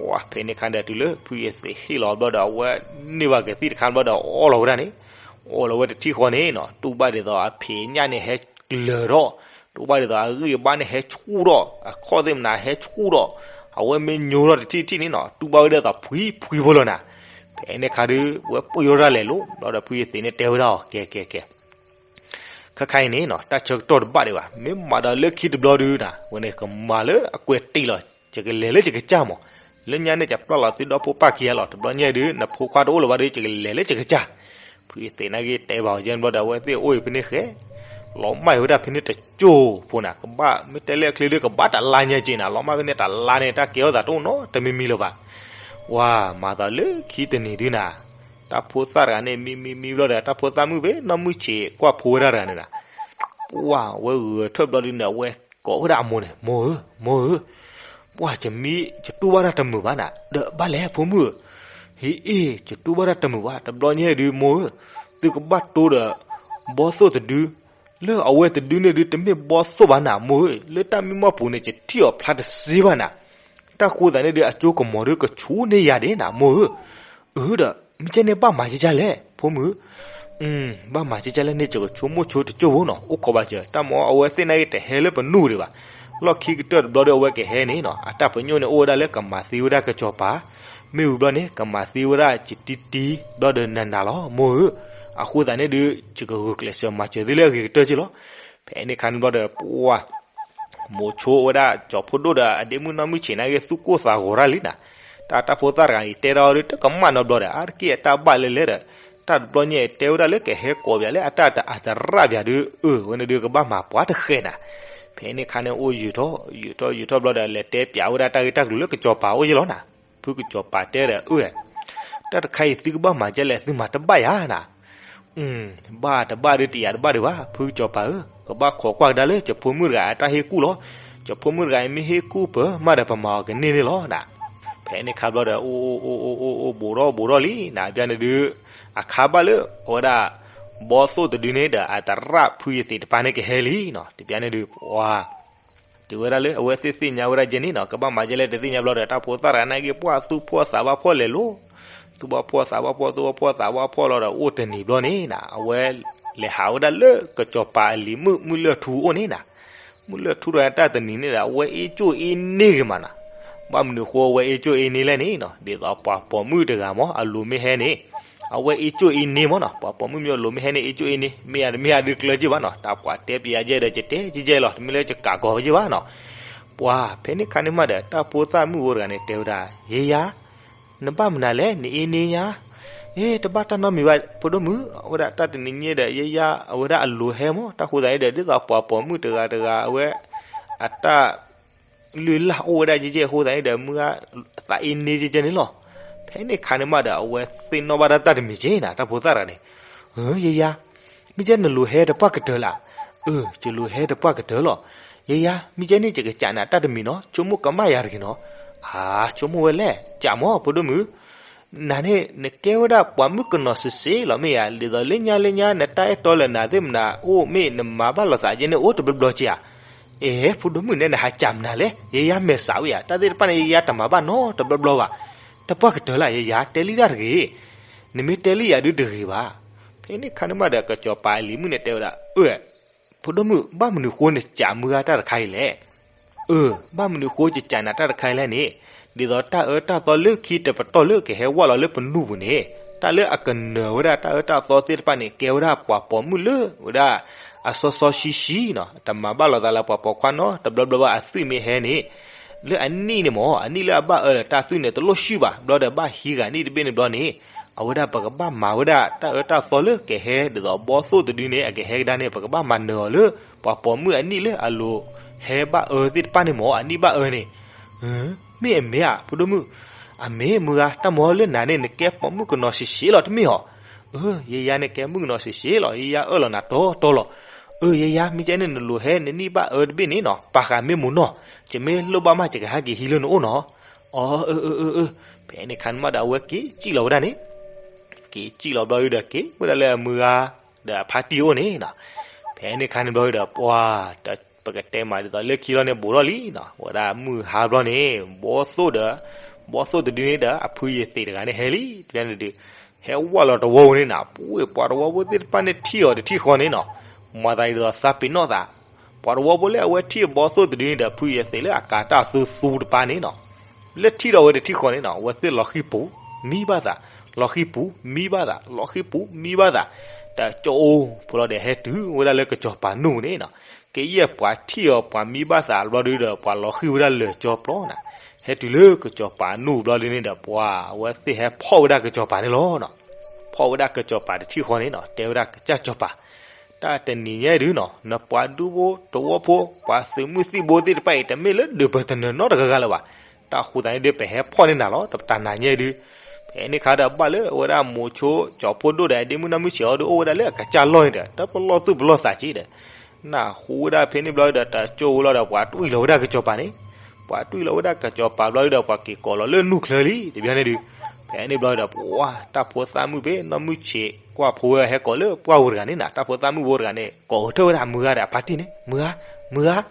ဝဲဖဲန့ၣ်ခါဒီးတုၤလၢဖုယသံးဟ့ၣ်လီၤဘျီဒီး အဝဲန့ၢ်ဘၣ်ကသံၣ်တခါဘျီဒီး အီၣ်လီၤဝဲဒၣ်န့ၣ်, အီၣ်လီၤဝဲတထံၣ်ဃီန့ၣ်နီၤ တူၢ်ဘၣ်ဒ်သိးအဖံးညၣ်န့ၣ်ဟဲကျၢၤထီၣ်, တူၢ်ဘၣ်ဒ်သိးအဂံၢ်အဘါန့ၣ်ဟဲဆူၣ်ထီၣ်, အခီၣ်သ့ၣ်မနၤဟဲဆူၣ်ထီၣ်, အဝဲမ့ၢ်ညိထီၣ်တထံၣ်တထံၣ်န့ၣ်နီၤ တူၢ်ဘၣ်ဝဲဒၣ်သိးဖှံဖှံဖိလီၤနၤ. ဖဲန့ၣ်ခါဒီး ဝဲပှ့ၤထီၣ်တၢ်လဲၤလိၤ ဘျီဒီးဖုယသံးန့ၣ်တဲဝဲဒၣ်အီၤ ကဲကဲကဲ ခဲခါအံၤန့ၣ်နီၤ တၢ်ဆၢကတီၢ်တဘၣ်ဒံးဘၣ်, မ့ၢ်မၤဒီးလၢခံတဘျီဒုနၤ ဝဲန့ၣ်ကမၤလၢအကွဲးတံၢ်လီၤ, ယကလဲၤလၢယကစၢ်မး, လၢညါန့ၣ် ယပျၢ်လီၤသုဒီဖိပၢ်ခံဂၤလီၤ, တဘျီညါဒု နဖိခွါတအိၣ်လၢၤဘၣ်ဒီး ယကလဲၤလၢယကစၢ်. ဖုယသံးနာ်က့တဲဘၣ်အီၤယဲၢ်ဘျီဒီး အဝဲသ့ၣ်အိၣ်အံၤဖဲန့ၣ်ဃဲ လီၤမၢ်ဝဲဒၣ်ဖဲန့ၣ်တကၠိဖိနၤ, ကဘၣ်မ့ၢ်တဲလၢအချ့ဒု ကဘၣ်တလါညါက့နၤ, လီၤမၢ်ဖဲန့ၣ်တလါန့ၣ် တၢ်ကဲထီၣ်သးတအိၣ်နီတမံၤမံၤလၢၤဘၣ်. ဝဲမၤသးလၢခံတနံၤဒုနၤ တၢ်ဖိသၣ်တဂၤန့ၣ် မံမံမံဘျီဒီး တၢ်ဖိသၣ်မုၣ်ဖဲနီၢ်မုၢ်ဆံးကွၢ်ဖိဝဲဒၣ်တဂၤန့ၣ်ဒီး ပှၢ်ဝဲဂဲၤထၢၣ်ဘျီဒုန့ၣ် အဝဲကိးဝဲဒၣ်အမိၢ်န့ၣ် မိၢ်ဧၢ, မိၢ်ဧၢ, ပှၢ်ယမံ ယတူၢ်ဘၣ်တၢ်တမုာ်ဘၣ်နၤ, ဒီးဘၣ်လဲၣ်ဖိမုၣ်ဧၢ, ဟ့ၣ်အ့ၣ် ယတူၢ်ဘၣ်တၢ်တမုာ်ဘၣ်, တဘျီညါဒုမိၢ်ဧၢ, သုကဘၣ်တိဒီး ဘီသိၣ်တဒု လၢအဝဲတဒုန့ၣ်ဒု တမ့ၢ်ဘီသိၣ်ဘၣ်နၤ မိၢ်ဧၢ, လၢတၢ်မံမီၢ်ပူၤန့ၣ် ယထံၣ်အီၤဖျါတစ့ဘၣ်နၤ, တၢ်ဃိသးန့ၣ်ဒု အကၠိကမီၤဒုကဆူန့ၢ်ယၤဒံးနၤ မိၢ်ဧၢ. အၢ ဒီး မ့ၢ်ကဲန့ၣ်ဘၣ်မၤကကလဲၣ် ဖိမုၣ်, ဘၣ်မၤကကလဲၣ်န့ၣ် ယကဆိကမိၣ်ဆိတကၠိဖိနီၤ အိၣ်ခိးဘၣ်စၢၤ တၢ်မၤအဝဲသ့ၣ်နာ်က့တဟဲလၢပနူၢ်ဒံးဘၣ်. လီၢ်ခံကတၢၢ်တဘျီဒီးအဝဲကဟဲန့ၣ်နီၤ အတၢ်ပညိၣ်န့ၣ်အိၣ်ဝဲဒၣ်လၢကမၤသံဝဲဒၣ်ကစီၤပၤ, မ့ၢ်ဝံၤဘျီန့ၣ် ကမၤသံဝဲဒၣ်ယတံတံ ဘျီဒီးနၤနၤလီၤ မိၢ်ဧၢ. အဃိသတးန့ၣ်ဒု ယကဂုာ်ကျဲးစၢးမၤစၢၤသုလၢအဂ့ၤကတၢၢ်က့လီၤ. ဖဲန့ၣ်ခါန့ၣ်ဘျီဒီး ပှၢ် မိၤဆိဝဲဒၣ် ကၠီၤဖိဒိၣ်ဒီးအဒ့မုၣ်နီၢ်မုၢ်ဆံးနာ်က့ သူၣ်ကိၢ်သးဂီၤတၢ်လံနၤ, တၢ်တၢ်ဖိသၣ်တဂၤအံၤ တဲထီၣ်ဒု တကမၣ်နီတဘျီဒီး အါတက့ၢ်အတၢ်ဘၣ်လဲၣ်လဲၣ်ဒီး တၢ်တဘျီညါအံၤ တဲဝဲဒၣ်လၢကဟဲကိးပၠးလၢအတၢ်တအသရၣ်ပၠးဒု အၢ ဝဲန့ၣ်ဒု ကဘၣ်မၤပှၤတဃဲးနၤ. ဖဲန့ၣ်ခါန့ၣ် အိၣ်ယုာ်ထီၣ် ယုာ်ထီၣ်ယုာ်ထီၣ်ဘျီဒီး လဲၤတဲပၠးဝဲဒၣ်တၢ်ဂ့ၢ်တၢ်ကျိၤလၢကစီၤပၤအိၣ်ယဲလီၤနၤ. ဖုကစီၤပၤတဲဒီး အၢ တၢ်တခါအံၤ သုကဘၣ်မၤကဲလဲၣ် သုမၤတဘၣ်ယၤနၤ. ဘၣ်တဘၣ်ဒု တယာ်တဘၣ်ဒံးဘၣ် ဖုကစီၤပၤဧၢ, ကဘၣ်ခိးကွၢ်ကဒါလၢ ကၠီၤဖိမုၣ်တဂၤအတၢ်ဟ့ၣ်ကူၣ်လီၤ. ကၠီၤဖိမုၣ်တဂၤအံၤမ့ၢ်ဟ့ၣ်ကူၣ်ပၢၤမးဒီး ပမၤအီၤကန့ၢ်န့ၣ်လီၤနၤ. ဖဲန့ၣ်ခါဘျီဒီး အိၣ်အိၣ်အိၣ်အိၣ်အိၣ် ဘူးထီၣ်ဘူးထီၣ်လံနၤ ဘၣ်န့ၣ်ဒု အခါဘၣ်လၢ အဝဲဒၣ် ဘီသိၣ်တဒုန့ၣ်ဒီး အသရၣ်ဖုယသံးတပၤန့ၣ်ကဟဲလံနီၤ တဘၣ်န့ၣ်ဒု ပှၤ တုၤဝဲဒၣ်လၢအဝဲသ့ၣ်သ့ၣ်ညါဝဲဒၣ်ကဲန့ၣ်နီၤ ကဘၣ်မၤကဲလဲၣ်တသ့ၣ်ညါဘျီဒီး တၢ်ဖိသၣ်တဂၤနာ်က့ ပှၢ်သူၣ်ဖှီၣ်သးဘၣ်ဖှီၣ်လဲၤလိၤ, သူၣ်ဘၣ်ဖှီၣ်သးဘၣ်ဖှီၣ် သူၣ်ဘၣ်ဖှီၣ်သးဘၣ်ဖှီၣ်လီၤဒီး အိၣ်တနံၤဘျီန့ၣ်နၤ အဝဲလဲၤဟးဝဲဒၣ်လၢကစီၤပၤအလံၤမုၣ် မုၢ်လၢၢ်ထူအအိၣ်န့ၣ်နၤ, မုၢ်လၢၢ်ထူတဂၤတၢ်တနံၤန့ၣ်ဒီး အဝဲအ့ၣ်ကၠိၣ်အ့ၣ်န့ၢ်ဂ့ၤမးနၤ, ဘၣ်မနုၤဃိအဝဲအ့ၣ်ကၠိၣ်အ့ၣ်န့ၢ်လဲၣ်န့ၣ်နီၤ ဒ်သိးပှၤပိာ်မုၣ်တဂၤမး အလိၤမ့ၢ်ဟဲန့ၣ် အဝဲအ့ၣ်ကၠိၣ်အ့ၣ်န့ၢ်မးနီၤ ပှၤပိာ်မုၣ်မ့ၢ်အလိၤမ့ၢ်ဟဲန့ၣ် အ့ၣ်ကၠိၣ်အ့ၣ်န့ၢ် မ့ၢ်ယၤတမ့ၢ်ယၤဒုးကျၢၤက့ၤဘၣ်နီၤ တၢ်ပှၤတဲပျးယဲဒီး ယတဲကဲကဲလီၤ တမ့ၢ်လၢယကးကီၤဝဲကဲဘၣ်နီၤ, ပှၤဖဲန့ၣ်ခါန့ၣ်မးဒီး တၢ်ဖိသၣ်မုၣ်ဖိတဂၤန့ၣ် တဲဝဲဒၣ် ယဲယါ နဘၣ်မနုၤလဲၣ် နအ့ၣ်န့ၢ်ညါ, အ့ တဘၣ်တၢ်နီတမံၤဘၣ် ဖိဒိၣ်မုၣ် အဝဲဒၣ်တၢ်တနံၤညါဒီး ယဲယါ အဝဲဒၣ်အလိၤဟဲမး တၢ်ဃိသတးန့ၣ်ဒီး ဒ်သိးပှၤပိာ်မုၣ်တဂၤတဂၤ အဝဲ အတၢ် လုၢ်လၢ်အိၣ်ဝဲဒၣ်ကဲကဲ အဃိသတးန့ၣ်ဒီး မုၢ်ဂၢ်သးအ့ၣ်န့ၢ်ကဲကဲန့ၣ်လီၤ. ဖဲန့ၣ်ခါန့ၣ်မးဒီး အဝဲသ့ၣ်နီၣ်ဘၣ်တၢ်တၢ်တမံၤကဲနၤ တၢ်ဖိသၣ်တဂၤန့ၣ်, ယဲယါ မ့ၢ်ကဲနလိၤဟဲတပှၢ်ကတၢၢ်လၢ်, အၢ ယလိၤဟဲတပှၢ်ကတၢၢ်လီၤ. ယဲယၤ မ့ၢ်ကဲန့ၣ် ယကစံးနၤတၢ်တမံၤနီၤ, ဆိကမိၣ်ကမၣ်ယၤတဂ့ၤနီၤ. အါ ဆိကမိၣ်ဝဲလဲၣ်, စံးမၢ် ဖိဒိၣ်မုၣ်, နၤန့ၣ် နကဲဝဲဒၣ်ပှၤမုၣ်ကနီၤစ့ၢ်စ့ၢ်လီၤမ့ၢ်ဧါ, ဒ်သိးလၢညါလၢညါ နတၢ်အဲၣ်တီလၢနၤသ့ၣ်မနၤအိၣ်မ့ၢ် နမၤဘၣ်လိာ်သးကဲန့ၣ်အိၣ်တဘျီဘျီက့ဧါ. အဲ ဖိဒိၣ်မုၣ်နဲ နဟးစံးမနုၤလဲၣ်, ယဲယၤမဲာ်ဆှးဝဲယၤ, တၢ်သ့ၣ်တဖၣ်န့ၣ် ယဲယၤတမၤဘၣ်နီတဘျီဘျီဘၣ်. တပှၢ်ကတၢၢ်လၢ ယဲယၤ တဲလံတၢ်တဂ့ၤ, နမ့ၢ်တဲလံယၤဒုတဂ့ၤဘၣ်. ဖဲန့ၣ်ခါန့ၣ်မးဒီး ကစီၤပၤအလံၤမုၣ်န့ၣ်တဲဝဲဒၣ်, အၢ ဖိဒိၣ်မုၣ် ဘၣ်မနုၤဃိနစံးမုၢ်ဂၤတၢ်တခါအံၤလဲၣ်. အၢ ဘၣ်မနုၤဃိယစံးနၤတၢ်တခါအံၤလဲၣ်န့ၣ်, ဒ်သိးတၢ်အၢတၢ်သီလၢခံတပတီၢ်လၢကဟဲဝဲလီၤလၢပနူၢ်ပူၤန့ၣ်, တၢ်လၢအကနၢၤဝဲဒၣ်တၢ်အၢတၢ်သီသ့ၣ်တဖၣ်န့ၣ် ကဲဝဲဒၣ်ပှၤပိာ်မုၣ်လၢဝဲဒၣ် အစီစီဆှံဆှံနီၤ, တမၤဘၣ်လိာ်သးလၢပှၤပိာ်ခွါနီတဘျီဘျီဘၣ်အသွံၣ်မ့ၢ်ဟဲန့ၣ်, လၢအနံၣ်န့ၣ်မ့ၢ် အနံၣ်လၢအဘၣ်အၢဒီးတၢ်သွံၣ်န့ၣ် တလိၣ်ဆှုၣ်ဘၣ်, ဘျီဒီးဘၣ်ဟံးဂၤနံၣ်တဘ့ၣ်န့ၣ်ဘျီန့ၣ်, အဝဲဒၣ်ပကဘၣ်မၤဝဲဒၣ်တၢ်အၢတၢ်သီလၢကဟဲဒ်သိးဘီသိၣ်တဒုန့ၣ် အကဟဲကဒါန့ၣ် ပကဘၣ်မၤနၢၤအီၤလၢ ပှၤပိာ်မုၣ်အနံၣ်လၢအလိၤဟဲဘၣ်အၢသ့ၣ်တဖၣ်န့ၣ်မ့ၢ် အနံၣ်ဘၣ်အၢန့ၣ်. မ့ၢ်အမ့ၢ်ဧါ ဖိဒိၣ်မုၣ်, အမ့ၢ်မုၢ်ဂၤ တၢ်မၤလၢနၤန့ၣ် နကဲပိာ်မုၣ်ကနီၤစ့ၢ်စ့ၢ်လီၤတမ့ၢ်ဧါ. အၢ ယဲယၤန့ၣ်ကဲမုၣ်ကနီၤစ့ၢ်စ့ၢ်လီၤ, ယဲယၤအၢၣ်လီၤနၤတီတီလီၤ. အၢ ယဲယၤ မ့ၢ်ကဲန့ၣ် နလိၤဟဲနနံၣ်ဘၣ်အၢတဘ့ၣ်န့ၣ်နီၤ, ပာ်ဃာ်မ့ၢ်မ့ၢ်နီၤ, ယမ့ၢ်လိၣ်ဘၣ်မး ယကဟဲက့ၤဟံးလၢနအိၣ်နီၤ. အၢ အၢ အၢ အၢ အၢ, ဖဲန့ၣ်ခါန့ၣ်မးဒီး အဝဲက့ၤစံၣ်လီၤဝဲဒၣ်န့ၣ်, က့ၤစံၣ်လီၤဘျီဒီး က့ၤဝဲဒၣ်လၢအမုၢ်ဂၤ ဒီးအဖါတံၢ်အိၣ်န့ၣ်နီၤ. ဖဲန့ၣ်ခါန့ၣ်ဘျီဒီး ပှၤ ပကတဲမးဒ်သိးလၢခံလီၤန့ၣ် ဘူးထီၣ်လံနီၤ, ဝဲဒၣ်မုၢ်ဟါဘျီန့ၣ် ဘီသိၣ်ဒီး ဘီသိၣ်တဒုန့ၣ်ဒီး အဖုယသ့းတဂၤန့ၣ်ဟဲလံ, တဘျီန့ၣ်ဒုး ဟဲဝဲလီၤတဝီပူၤန့ၣ်နီၤ, ပှၤတဝီဖိသ့ၣ်တဖၣ်န့ၣ်ထံၣ်အီၤတထံၣ်ဃီန့ၣ်နီၤ, မၤသးဒ်သိးသးပ့ၤနီၣ်သး, ပှၤတဝီဖိလၢအဝဲထံၣ်ဘီသိၣ်တဒုန့ၣ်ဒီး ဖုယသ့းလၢအကၤတၢ်သူသူတပၤန့ၣ်နီၤ, လၢထံၣ်ဒီးဝဲတထံၣ်ဃီန့ၣ်နီၤ, အဝဲသ့ၣ်လီၤဃံပူၤ မံဘၣ်သး, လီၤဃံပူၤ မံဘၣ်သး, လီၤဃံပူၤ မံဘၣ်သး, တကၠိဖိလီၤဒီး ဟဲတုၤဝဲဒၣ်လၢကစီၤပၤနူၢ်န့ၣ်နီၤ, ကယဲၢ်ပှၤထံၣ်အီၤပှၤမံဘၣ်သးဘျီဒုဒီး ပှၤလီၤဃံဝဲဒၣ်လၢာ်ကၠီပျီနီၤ, ဟဲတုၤလၢကစီၤပၤနူၢ်ဘျီဒုန့ၣ်ဒီး ပှၤအဝဲသ့ၣ်ဟဲဖီၣ်ဝဲဒၣ်ကစီၤပၤန့ၣ်လီၤ. ဖီၣ်ဝဲဒၣ်ကစီၤပၤတထံၣ်ဃီန့ၣ်နီၤ, တဲဝဲဒၣ်ကစၢ်စီၤပၤ, တၢ်တနံၤညါဒုနီၤ, နပှၤဒူဖိတဝီဖိ ပှၤသုးမုၢ်သံၣ်ဘိသ့ၣ်တဖၣ်အံၤ တမ့ၢ်လၢဒုးပတနၢၤနီတဂၤဂၤလၢၤဘၣ်, တၢ်ဃိသတးန့ၣ်ဒီး ပဟဲဖီၣ်န့ၢ်နၤလီၤ တပတၢ်နၤညါဒု, ဖဲန့ၣ်ခါဒီးဘၣ်လၢအဝဲဒၣ်မိၤဆိကၠီဖိဒိၣ်ဒီး အဒ့မုၣ်နီၢ်မုၢ်ဆံးအီၤဒီး အိၣ်ဝဲဒၣ်လၢအကစၢ်လီၢ်န့ၣ်ဒီး တၢ်ပလီၢ်သူၣ်ပလီၢ်သးက့ဒီး နၢ်ဟူဝဲဒၣ်ဖဲန့ၣ်ဘျီဒီး တကၠိဝဲလီၤဒီး ပှၤတွံၢ်လီၤဝဲဒၣ်ကစီၤပၤန့ၣ်, ပှၤတွံၢ်လီၤဝဲဒၣ်ကစီၤပၤဘျီဒီး ပှၤက့ၤကိးလီၤလၢနူၢ်ချၢလံ တဘျီန့ၣ်ဒု, ဖဲန့ၣ်ဘျီဒီး ပှၤတၢ်ဖိသၣ်မုၣ်ဖဲနီၢ်မုၢ်ဆံးကွၢ်ဖိဝဲဟဲကိးလၢပှၢ်ပူၤတဂၤန့ၣ်နီၤ, တၢ်ဖိသၣ်မုၣ်ဖိတဂၤန့ၣ် ကိးဂဲၤထၢၣ်ဝဲဒၣ်မုၢ်ဂၤဒီးအဖါတံၢ်န့ၣ်, မုၢ်ဂၤ, မုၢ်ဂၤ,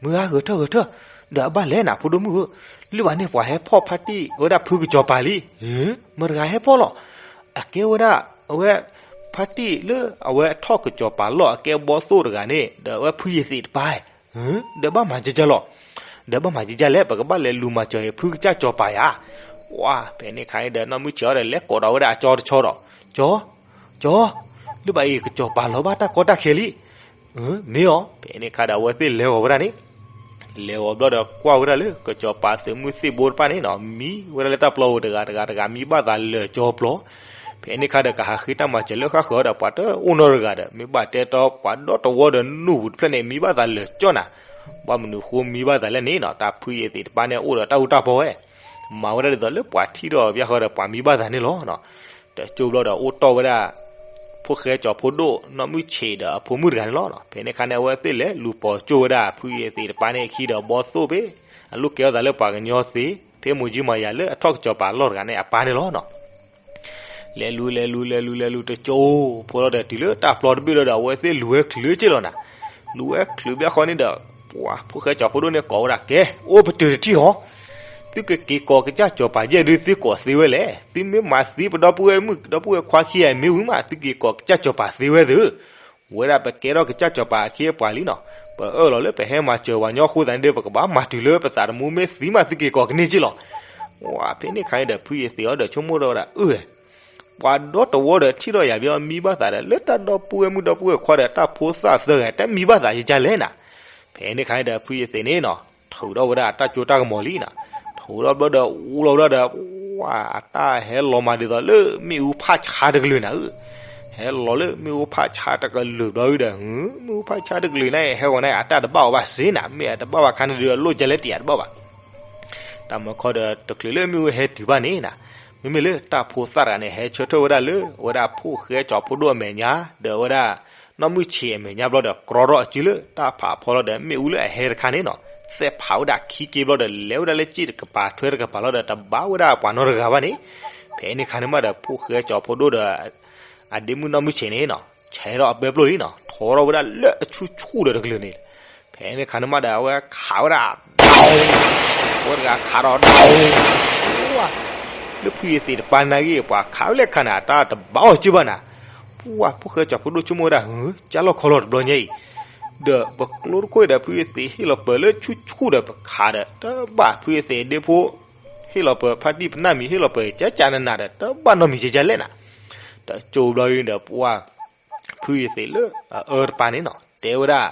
မုၢ်ဂၤ ဂဲၤထၢၣ်ဂဲၤထၢၣ်, ဒီးအဘၣ်လဲၣ်နၤဖိဒိၣ်မုၣ်ဧၢ, လၢဘၣ်န့ၣ်ပှၤဟဲဖီၣ်ဖါတံၢ်ဝဲဒၣ်ဖုကစီၤပၤလံ, မတၤတဂၤဟဲဖီၣ်လီၤ, အကဲဝဲဒၣ် အဝဲ ဖါတံၢ်လၢအဝဲထီၣ်ကစီၤပၤလီၢ် အကဲဘီသိၣ်တဂၤန့ၣ် ဒီးအဝဲဖုယသ့းတပၤ, ဒီးဘၣ်မၤကကၢ်လီၤ, ဒီးဘၣ်မၤကကၢ်လဲၣ် ပကဘၣ်လဲၤလူၤမၤစၢၤအံၤ ဖုကစၢ်စီၤပၤယၤ, ဝါ ဖဲန့ၣ်ခါအံၤဒီး နီၢ်မုၢ်ဆံးအီၤဒီး လဲၤကိးဒီးဝဲဒၣ်အကၠီတဆီဒီး, ကၠီ, ကၠီ, လၢဘၣ်အံၤ ကစီၤပၤလီၤဘၣ်တၢ်ကီတၢ်ခဲလံ, မ့ၢ်အီၤ, ဖဲန့ၣ်ခါဒီး အဝဲသ့ၣ်လဲၤဂီၤဝဲဒၣ်န့ၣ် လဲၤဂီၤဘျီဒီး ကွၢ်ဝဲဒၣ်လၢ ကစီၤပၤသုးမုၢ်သံၣ်ဘိတဖၣ်န့ၣ်နီၤ မံဝဲဒၣ်လၢတၢ်ပျီပူၤတဂၤတဂၤတဂၤ မံဘၣ်သးလၢာ်ကၠီပျီ, ဖဲန့ၣ်ခါဒီး ကဟးဃ့တၢ်မၤစၢၤလၢဃၣ်ဃၢၤဒီး ပှၤတအိၣ်နီတဂၤဒီး မ့ၢ်ဘၣ်တဲတီပှၤဒီတဝီဒီးနူၢ်ပူၤတဖျၢၣ်န့ၣ် မံဘၣ်သးလၢာ်ကၠီနၤ, ဘၣ်မနုၤဃိမံဘၣ်သးလဲၣ်န့ၣ်နီၤ တၢ်ဖုယသ့းတပၤန့ၣ် အိၣ်ဒီးတၢ်အူတၢ်ပီဝဲ မၤဝဲဒၣ်ဒ်သိးလၢပှၤထံၣ်ထီၣ်ဘၣ်ဃီဒီး ပှၤမံဘၣ်သးန့ၣ်လီၤ. တကၠိဘျီဒီး အိၣ်တီၢ်ဝဲဒၣ် ဖိၣ်ဃဲကၠီၤဖိဒိၣ် နီၢ်မုၢ်ဆံးဒီးအဖိမုၣ်တဂၤန့ၣ်လီၤ. ဖဲန့ၣ်ခါန့ၣ် အဝဲသ့ၣ်လဲၤလူၤပိာ်ကၠိဝဲဒၣ် ဖုယသ့းတပၤန့ၣ်အခံဒီး ဘီသိၣ်ဖဲ အလူၤကဲထီၣ်သးလၢပှၤကညီသ့ ဖဲမိၢ်ကၠံမၤယၤလၢအထီၣ်ကစီၤပၤလီၢ်တဂၤန့ၣ်အပၢ်န့ၣ်လီၤ. လဲၤလူၤ လဲၤလူၤ လဲၤလူၤ လဲၤလူၤ တကၠိဖိလီၤဒီး တုၤလၢတၢ်ပျီတဘ့ၣ်လီၤဒီး အဝဲသ့ၣ်လူၤဝဲချုးက့ၢ်လီၤနၤ. လူၤဝဲချုးဘၣ်ဃီန့ၣ်ဒီး ပှၤဖိၣ်ဃဲကၠီၤဖိဒိၣ်န့ၣ်ကိးဝဲဒၣ် ကဲ အိၣ်ပတုာ်တထံၣ်ဟီ သုကက့ၤကိးကစၢ်စီၤပၤယဲၢ်ဒု သုကိးသ့ဝဲလဲၣ်. သုမ့ၢ်မၤသံပဒီပုၢ်ဝဲၢ်မုၣ် ဒီပုၢ်ဝဲၢ်ခွါခံဂၤမ့ၢ်ဝံၤမး သုက့ၤကိးကစၢ်စီၤပၤသ့ဝဲသု. ဝဲဒၣ်ပကဲထီၣ်ကစၢ်စီၤပၤအခ့အပှၤလံနီၤ. ပအၢၣ်လီၤလၢပဟဲမၤစၢၤပှၤကညီအဃိသတးန့ၣ်ဒီး ပကဘၣ်မၤတုၤလၢပသးတမူမ့ၢ်သံမး သုက့ၤကိးကန့ၢ်က့ၢ်လီၤ. ဝဲဖဲန့ၣ်ခါန့ၣ်ဒီး ဖုယသ့းအီၤဒီး ဆိကမိၣ်ထီၣ်ဝဲဒၣ် အၢၣ် ပှၤဒီတဝီဒီးထံၣ်ထီၣ်ယၤဘၣ်အီၤ မံဘၣ်သးဒီး လၢတၢ်ဒီပုၢ်ဝဲၢ်မုၣ်ဒီပုၢ်ဝဲၢ်ခွါဒီး တၢ်ဖိသၣ်သၢဂၤ တမံဘၣ်သးယကလဲၣ်နၤ. ဖဲန့ၣ်ခါန့ၣ်ဒီး ဖုယသ့းန့ၣ်နီၤ ထုးထီၣ်ဝဲဒၣ်အတၢ်စိတၢ်ကမီၤလံနီၤ. ထုးထီၣ်ဘျီဒီး အူလီၤဝဲဒၣ်ဒီး ဝါ အတၢ်ဟဲလီၤမးဒ်သိးလၢမ့ၣ်အူဖးဆါတကလုာ်နၤဧၢ. ဟဲလီၤလၢမ့ၣ်အူဖးဆါတကလုာ်ဘျီဒီး မ့ၣ်အူဖးဆါတကလုာ်န့ၣ် ဟဲဂီၤန့ၣ် အတၢ်တဘၣ်အီၤဘၣ်စ့နၤ. မ့ၢ်အတဘၣ်ဘၣ်ခါန့ၣ်ဒီး လိၣ်ကလဲတံၢ်အတဘၣ်ဘၣ် တၢ်မၤခီဒီး တချုးလၢမ့ၣ်အူဟဲတုၤဘၣ်န့ၣ်နၤ, မ့မ့ၢ်လၢတၢ်ဖိသၣ်တဂၤန့ၣ် ဟဲဆၢထၢၣ်ဝဲဒၣ်လၢ အဝဲဒၣ်ဖိၣ်ဃဲကၠီၤဖိဒိၣ်အမဲာ်ညါ ဒီးအဝဲဒၣ် နီၢ်မုၢ်ဆ့းအမဲာ်ညါဘျီဒီး ကြီထီၣ်အစုလၢတၢ်ဖးဖီလီၤဒီး မ့ၣ်အူလၢအဟဲတခါန့ၣ်နီၤ, သဲးဖးဝဲဒၣ်ခံက့ဘျီဒီး လဲၤဝဲဒၣ်လၢစ့ၣ်တကပၤထွဲတကပၤလီၤဒီး တဘၣ်ဝဲဒၣ်ပှၤနီတဂၤဘၣ်န့ၣ်. ဖဲန့ၣ်ခါန့ၣ်မးဒီး ဖိၣ်ဃဲကၠီၤဖိဒိၣ်ဒီး အဒ့မုၣ်နီၢ်မုၢ်ဆ့းန့ၣ်နီၤ, ဆဲးထီၣ်အပဲပျိၢ်လံနီၤ, ထီထီၣ်ဝဲဒၣ်လၢအဆူၣ်ဆူၣ်ဒီးတကလုာ်န့ၣ်. ဖဲန့ၣ်ခါန့ၣ်မးဒီး အဝဲခးဝဲဒၣ် ဝဲတဂၤခးဒီး လၢဖုယသံးတပၤနာ်က့ ပှၤခးဝဲလဲၣ်ခါန့ၣ် အတၢ်တဘၣ်အီၤက့ဘၣ်နၤ. ပှၤ ဖိၣ်ဃဲကၠီၤဖိဒိၣ်ဆိကမိၣ်ဝဲဒၣ် ဟု ကၢ်လီၢ်ခီလီၤတဘျီညါအံၤ, ဒီးပကျိတခိၣ်ဒီး ဖုယသံးဟ့ၣ်လီၤပၢၤလၢဆူၣ်ဆူၣ်ဒီးပခးဒီး တဘၣ်ဖုယသံးဒ့ဖိ ဟ့ၣ်လီၤပၢၤဖါတံၢ်ပနၢ်မံၤ ဟ့ၣ်လီၤပၢၤကၠၢကၠၢနးနးဒီး တဘၣ်နီတမံၤကဲကဲလဲၣ်နၤ. တကၠိဘျီဒီး ပှၤ ဖုယသံးလၢအအၢတပၤန့ၣ်နီၤ တဲဝဲဒၣ်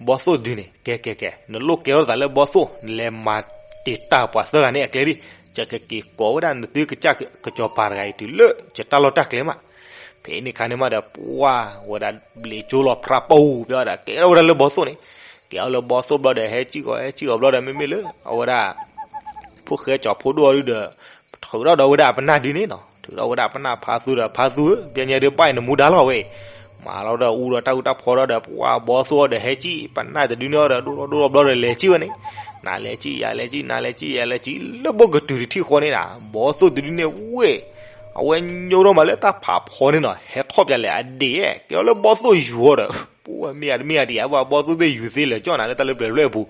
ဘီသိၣ်တဒုန့ၣ် ကဲကဲကဲ နလိၣ်ကဲထီၣ်သးလၢဘီသိၣ် နလဲၤမၤတံာ်တာ်ပှၤသၢဂၤန့ၣ်အကျဲဒံး, ယကက့ၤကိးဝဲဒၣ်နသုကစၢ်ကစီၤပၤတဂၤအံၤတုၤလၢယတၢ်လီၢ်တၢ်ကျဲမး. ဖဲန့ၣ်ခါန့ၣ်မးဒီး ပှၤဝဲဒၣ်ဘျံးကၠိလီၤဖြးပူၤ ပဝဲဒၣ်ကဲထီၣ်ဝဲဒၣ်လၢဘီသိၣ်န့ၣ်, ကဲထီၣ်လၢဘီသိၣ်ဘျီဒီး ဟဲကံၣ်ကီး ဟဲကံၣ်ကီးဘျီဒီး မ့မ့ၢ်လၢ အဝဲဒၣ် ဖိၣ်ဃဲကၠီၤဖိဒိၣ်အီၤဒုဒီး ထုးထီၣ်ဒီးဝဲဒၣ်ပနၢ်ဒုန့ၣ်နီၤ, ထုးထီၣ်ဝဲဒၣ်ပနၢ်ဖါသူဒီး ဖါသူဧၢ ပညါဒုးဘၣ်အံၤနမူဒါလီၤဝဲ, မၤလီၤဒီးအူဒီးတၢ်အူတၢ်ဖီဒီး ပှၤဘီသိၣ်အီၤဒီး ဟဲကံၣ်ပနၢ်တဒုန့ၣ်အီၤဒီး ဒိၣ်ထီၣ်ဒိၣ်ထီၣ်ဘျီဒီး လဲၤကံၣ်ဝဲန့ၣ်, နၤလဲၤကံၣ် ယၤလဲၤကံၣ် နၤလဲၤကံၣ် ယၤလဲၤကံၣ် လၢဘိကတုၤတထံၣ်ဃီန့ၣ်နီၤ ဘီသိၣ်တဒုန့ၣ်ဝဲ အဝဲညိထီၣ်မးလၢတၢ်ဖးဖီန့ၣ်နီၤ ဟဲထီၣ်ပၠးလဲၣ်အဒ့ၣ် ကဲထီၣ်လၢဘီသိၣ်ယူၤအီၤဒီး ပှၤမ့ၢ်အတမ့ၢ်အတယၤ ပှၤဘီသိၣ်သ့ၣ်ယူၤသ့လဲၤကၠီၣ်နၤလၢတၢ်လၢပျၢၤဖျၢၣ်အပူၤ.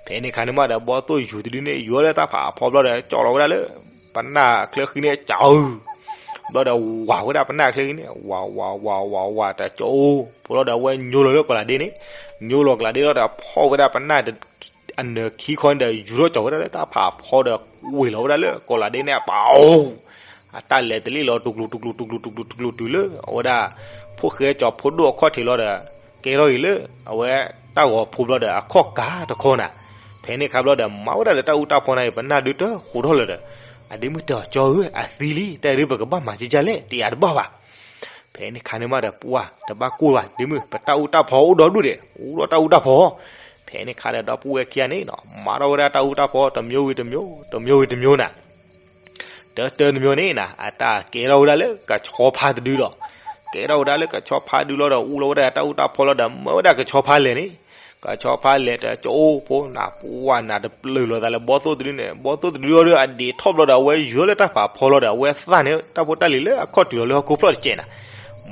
ဖဲန့ၣ်ခါန့ၣ်မးဒီး ဘီသိၣ်ယူၤတဒုန့ၣ် ယူၤအီၤလၢတၢ်ဖးဖီဘျီဒီး ကၠီၣ်လီၤဝဲဒၣ်လၢ ပနၢ်ချၢဃံန့ၣ် ကၠီၣ် ဘျီဒီးဝးဝဲဒၣ်ပနၢ်ချၢဃံန့ၣ် ဝးဝးဝးဝးဝးတကၠိ ဖိလီၤဒီးအဝဲညိလီၤလၢကီးလးဒ့န့ၣ်, ညိလီၤကီးလးဒ့လီၤဒီးဖီၣ်ဝဲဒၣ်ပနၢ် အနၢၤခံခီန့ၣ်ဒီး ယူၤထီၣ်ကၠီၣ်ဝဲဒၣ်လၢတၢ်ဖးဖီဒီး ကွံာ်လီၤဝဲဒၣ်လၢကီးလးဒ့န့ၣ် အပၢ်အိၣ် အတၢ်လဲၤတလ့ၣ်လီၤ တူၢ်ကျူၤတူၢ်ကျူၤတူၢ်ကျူၤတူၢ်ကျူၤတူၢ်ကျူၤတုၤလၢ အဝဲဒၣ် ဖိၣ်ဃဲကၠီၤဖိဒိၣ်အခီၣ်ထံးလီၤဒီး ကဲထီၣ်အံၤလၢ အဝဲတၢ်ဂီၤဖိဘျီဒီး အခီၣ်ကးတခီနၤ. ဖဲန့ၣ်ခါဘျီဒီး မၤဝဲဒၣ်ဒီးတၢ်အူတၢ်ဖီန့ၣ် ပနၢ်ဒုတဃိးထီၣ်လၢၤဒီး အဒ့မုၣ်တဲအီၤ ကၠီဧၢ အသံလံ တၢ်အံၤဒုပကဘၣ်မၤကကလဲၣ် တယၤတဘၣ်ဘၣ်. ဖဲန့ၣ်ခါန့ၣ်မးဒီး ပှၤတဘၣ်ကိၢ်ဘၣ် ဒ့မုၣ် ပတၢ်အူတၢ်ဖီအိၣ်ဒီဒူၣ်ဒံး အိၣ်ဒီးတၢ်အူတၢ်ဖီ. ဖဲန့ၣ်ခါဒီးဒီပုၢ်ဝဲၢ်ခံဂၤန့ၣ်နီၤ မၤထီၣ်ဝဲဒၣ်တၢ်အူတၢ်ဖီ တမျိုးဝံၤတမျိုး တမျိုးဝံၤတမျိုးနၤ တၢတၢတမျိုးန့ၣ်နၤ အတၢ်ကဲထီၣ်ဝဲဒၣ်လၢကဆီဖါတဒုလီၤ. ကဲထီၣ်ဝဲဒၣ်လၢကဆီဖါတဒုလီၤဒီး အူလီၤဝဲဒၣ်တၢ်အူတၢ်ဖီလီၤဒီး မၢဝဲဒၣ်ကဆီဖါလဲၤန့ၣ်, ကဆီဖါလဲၤတကၠိဖိနၤ ပှၤနၤတပျုာ်လိာ်သးလၢဘီသိၣ်တဒုန့ၣ် ဘီသိၣ်တဒုအီၤဒီး အဒ့ၣ်ထီၣ်ဘျီဒီး အဝဲယူၤလၢတၢ်ဖးဖီလီၤဒီး အဝဲသၣ်န့ၣ် တၢ်ဖိတၢ်လံၤလၢအခီၣ်တုၤလီၤလၢဟီၣ်ခိၣ်ဖျီၣ်တကဲးနၤ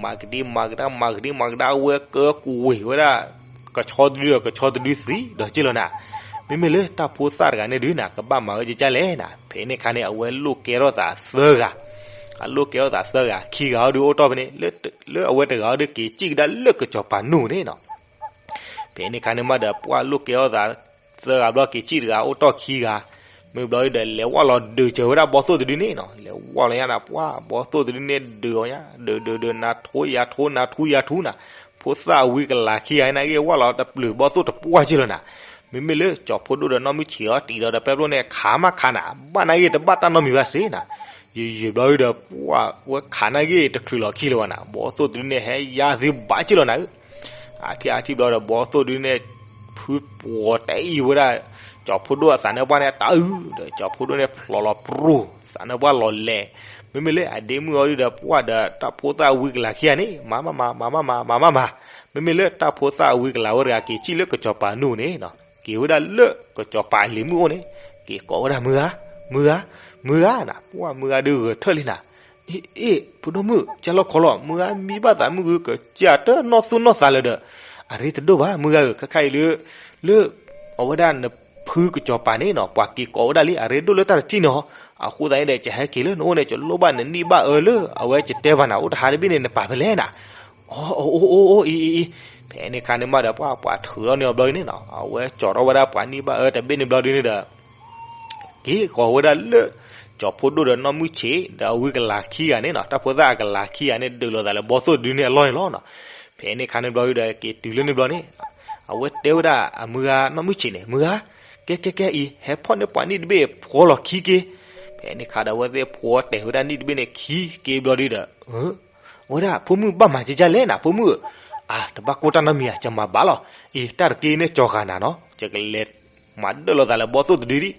မၤကဒံမၤကဒါ မၤကဒံမၤကဒါ အဝဲကၢကွံာ်ဝဲဒၣ် ကဆီတဒုဒီး ကဆီတဒုသံဒီးက့ၢ်လီၤနၤ. မ့မ့ၢ်လၢတၢ်ဖိသၣ်တဂၤန့ၣ်ဒုးနၤ ကဘၣ်မၤဝဲကကလဲၣ်နၤ. ဖဲန့ၣ်ခါန့ၣ် အဝဲလိၣ်ကဲထီၣ်သးသၢဂၤ, အလိၣ်ကဲထီၣ်သးသၢဂၤ ခံဂၤအီၤဒုးအိၣ်တီၢ်ဖဲန့ၣ် လၢအဝဲတဂၤအီၤဒုးက့ၤကံၣ်ကဒါလၢကစီၤပၤနူၢ်န့ၣ်နီၤ. ဖဲန့ၣ်ခါန့ၣ်မးဒီး ပှၤလိၣ်ကဲထီၣ်သးသၢဂၤဘျီ က့ၤကံၣ်တဂၤအိၣ်တီၢ်ခံဂၤ, မ့ၢ်ဘျီဒီး လဲၤဝၢ်လီၤဒုးစၢၤဝဲဒၣ်ဘီသိၣ်တဒုန့ၣ်နီၤ. လဲၤဝၢ်လီၤညါနၤ ပှၤဘီသိၣ်တဒုန့ၣ် ဒုးအီၤညါ ဒုးဒုးဒုး နၤထူယၤထူ နၤထူယၤထူနၤ. ဖိသၣ်ဝံကလၤခံဂၤန့ၣ်က့ၤ ဝၢ်လီၤတပျုာ်ဘီသိၣ်တပှၢ်က့ၢ်လီၤနၤ. မ့မ့ၢ်လၢကၠီၤဖိဒိၣ်ဒီးနီၢ်မုၢ်ဆံးအီၤ တံၤဒီးတပဲပျိၣ်န့ၣ် ခးမးခးနၤ ဘၣ်နာ်က့ၤတဘၣ်တၢ်နီတမံၤဘၣ်စ့ၢ်နၤ. ယံာ်ယံာ်ဘျီဒီး ပှၤဝဲခးနာ်က့ၤတချုးလီၤခံလၢၤဘၣ်နၤ. ဘီသိၣ်တဒုန့ၣ် ဟဲယါသ့ဘၣ်က့ၢ်လီၤနၤဧၢ. အထံၣ်အထံၣ်ဘျီဒီး ဘီသိၣ်တဒုန့ၣ် ဖုပှီၤတအံၤဝဲဒၣ် ကၠီၤဖိဒိၣ်အသးနၢပှၢ်န့ၣ် တအုးဒီး ကၠီၤဖိဒိၣ်န့ၣ် ဖျိးလီၤပြူၤ သးနၢပှၢ်လီၤလဲၤ. မ့မ့ၢ်လၢအဒ့မုၣ်အီၤဒုဒီး ပှၤဒီးတၢ်ဖိသၣ်ဝံကလၤခံဂၤန့ၣ် မၤမးမၤ မၤမးမၤ မၤမးမၤ. မ့မ့ၢ်လၢတၢ်ဖိသၣ်ဝံကလၤဝဲတဂၤ က့ၤကံၣ်လၢကစီၤပၤနူၢ်န့ၣ်နီၤ က့ၤဝဲဒၣ်လၢကစီၤပၤအလံၤမုၣ်အိၣ်န့ၣ် က့ၤကိးဝဲဒၣ် မုၢ်ဂၤ မုၢ်ဂၤ မုၢ်ဂၤနၤ. ပှၤမုၢ်ဂၤဒုးဂဲၤထၢၣ်လံနၤ. အ့ အ့ ဖိဒိၣ်မုၣ် ကၢ်လီၤခီလီၤ မုၢ်ဂၤမံဘၣ်သးမုၢ်ဂုၢ် ကစၢ်တနီၢ်သူၣ်နီၢ်သးလၢၤဒီး အရ့တဒိၣ်ဘၣ် မုၢ်ဂၤဧၢ ခဲခါအံၤလၢ လၢ အဝဲဒၣ်နဖုကစီၤပၤန့ၣ်နီၤ ပှၤက့ၤကိးဝဲဒၣ်လံ အရ့ဒိၣ်လၢတၢ်တထံၣ်န့ၣ်ဟီ. အဃိသတးန့ၣ်ဒီး ကဟဲက့ၤလၢနအိၣ်န့ၣ် ကလိၣ်ဘၣ်နနံၣ်ဘၣ်အၢလၢ အဝဲကတဲဘၣ်နၤ အိၣ်တဟါတဘ့ၣ်န့ၣ် နပာ်ဖဲလဲၣ်နၤ. အိ အိ အိ အိ အံၤ အံၤ အံၤ ဖဲန့ၣ်ခါန့ၣ်မးဒီး ပှၤပှၤထုးထီၣ်န့ၢ်အီၤဘျီန့ၣ်နီၤ အဝဲကၠီထီၣ်ဝဲဒၣ်ပှၤနံၣ်ဘၣ်အၢတဘ့ၣ်န့ၣ်ဘျီဒုန့ၣ်ဒီး က့ၤကိးဝဲဒၣ်လၢ ကၠီၤဖိဒိၣ်ဒီးနီၢ်မုၢ်ဆံး ဒီးအဝံကလၤခံဂၤန့ၣ်နီၤ တၢ်ဖိသၣ်အကလၤခံဂၤန့ၣ် ဒုးလိာ်သးလၢဘီသိၣ်တဒုန့ၣ်အလီၢ်န့ၣ်လီၤနီၤ. ဖဲန့ၣ်ခါန့ၣ်ဘျီဒီး က့ၤတုၤလၢန့ၣ်ဘျီန့ၣ် အဝဲတဲဝဲဒၣ်အမုၢ်ဂၤနီၢ်မုၢ်ဆံးန့ၣ် မုၢ်ဂၤ ကဲကဲကဲအံၤ ဟဲဖီၣ်န့ၢ်ပှၤနံၣ်တဘ့ၣ်ဖှီလီၤခံက့. ဖဲန့ၣ်ခါဒီး အဝဲသ့ၣ်ဖှီတဲာ်ဝဲဒၣ်နံၣ်တဘ့ၣ်န့ၣ်ခံက့ဘျီဒီး အဝဲဒၣ် ဖိမုၣ်ဘၣ်မၤကကလဲၣ်နၤ ဖိမုၣ်ဧၢ. အါ တဘၣ်ကိၢ်တၢ်နီတမံၤဧါ ကမၤဘၣ်လီၤ. အံၤ တၢ်တက့ၢ်န့ၣ်ကၠီၤဃာ်နၤနီၤ ယကလဲၤမၤဒၢၣ်လိာ်သးလၢဘီသိၣ်တဒုဒံး.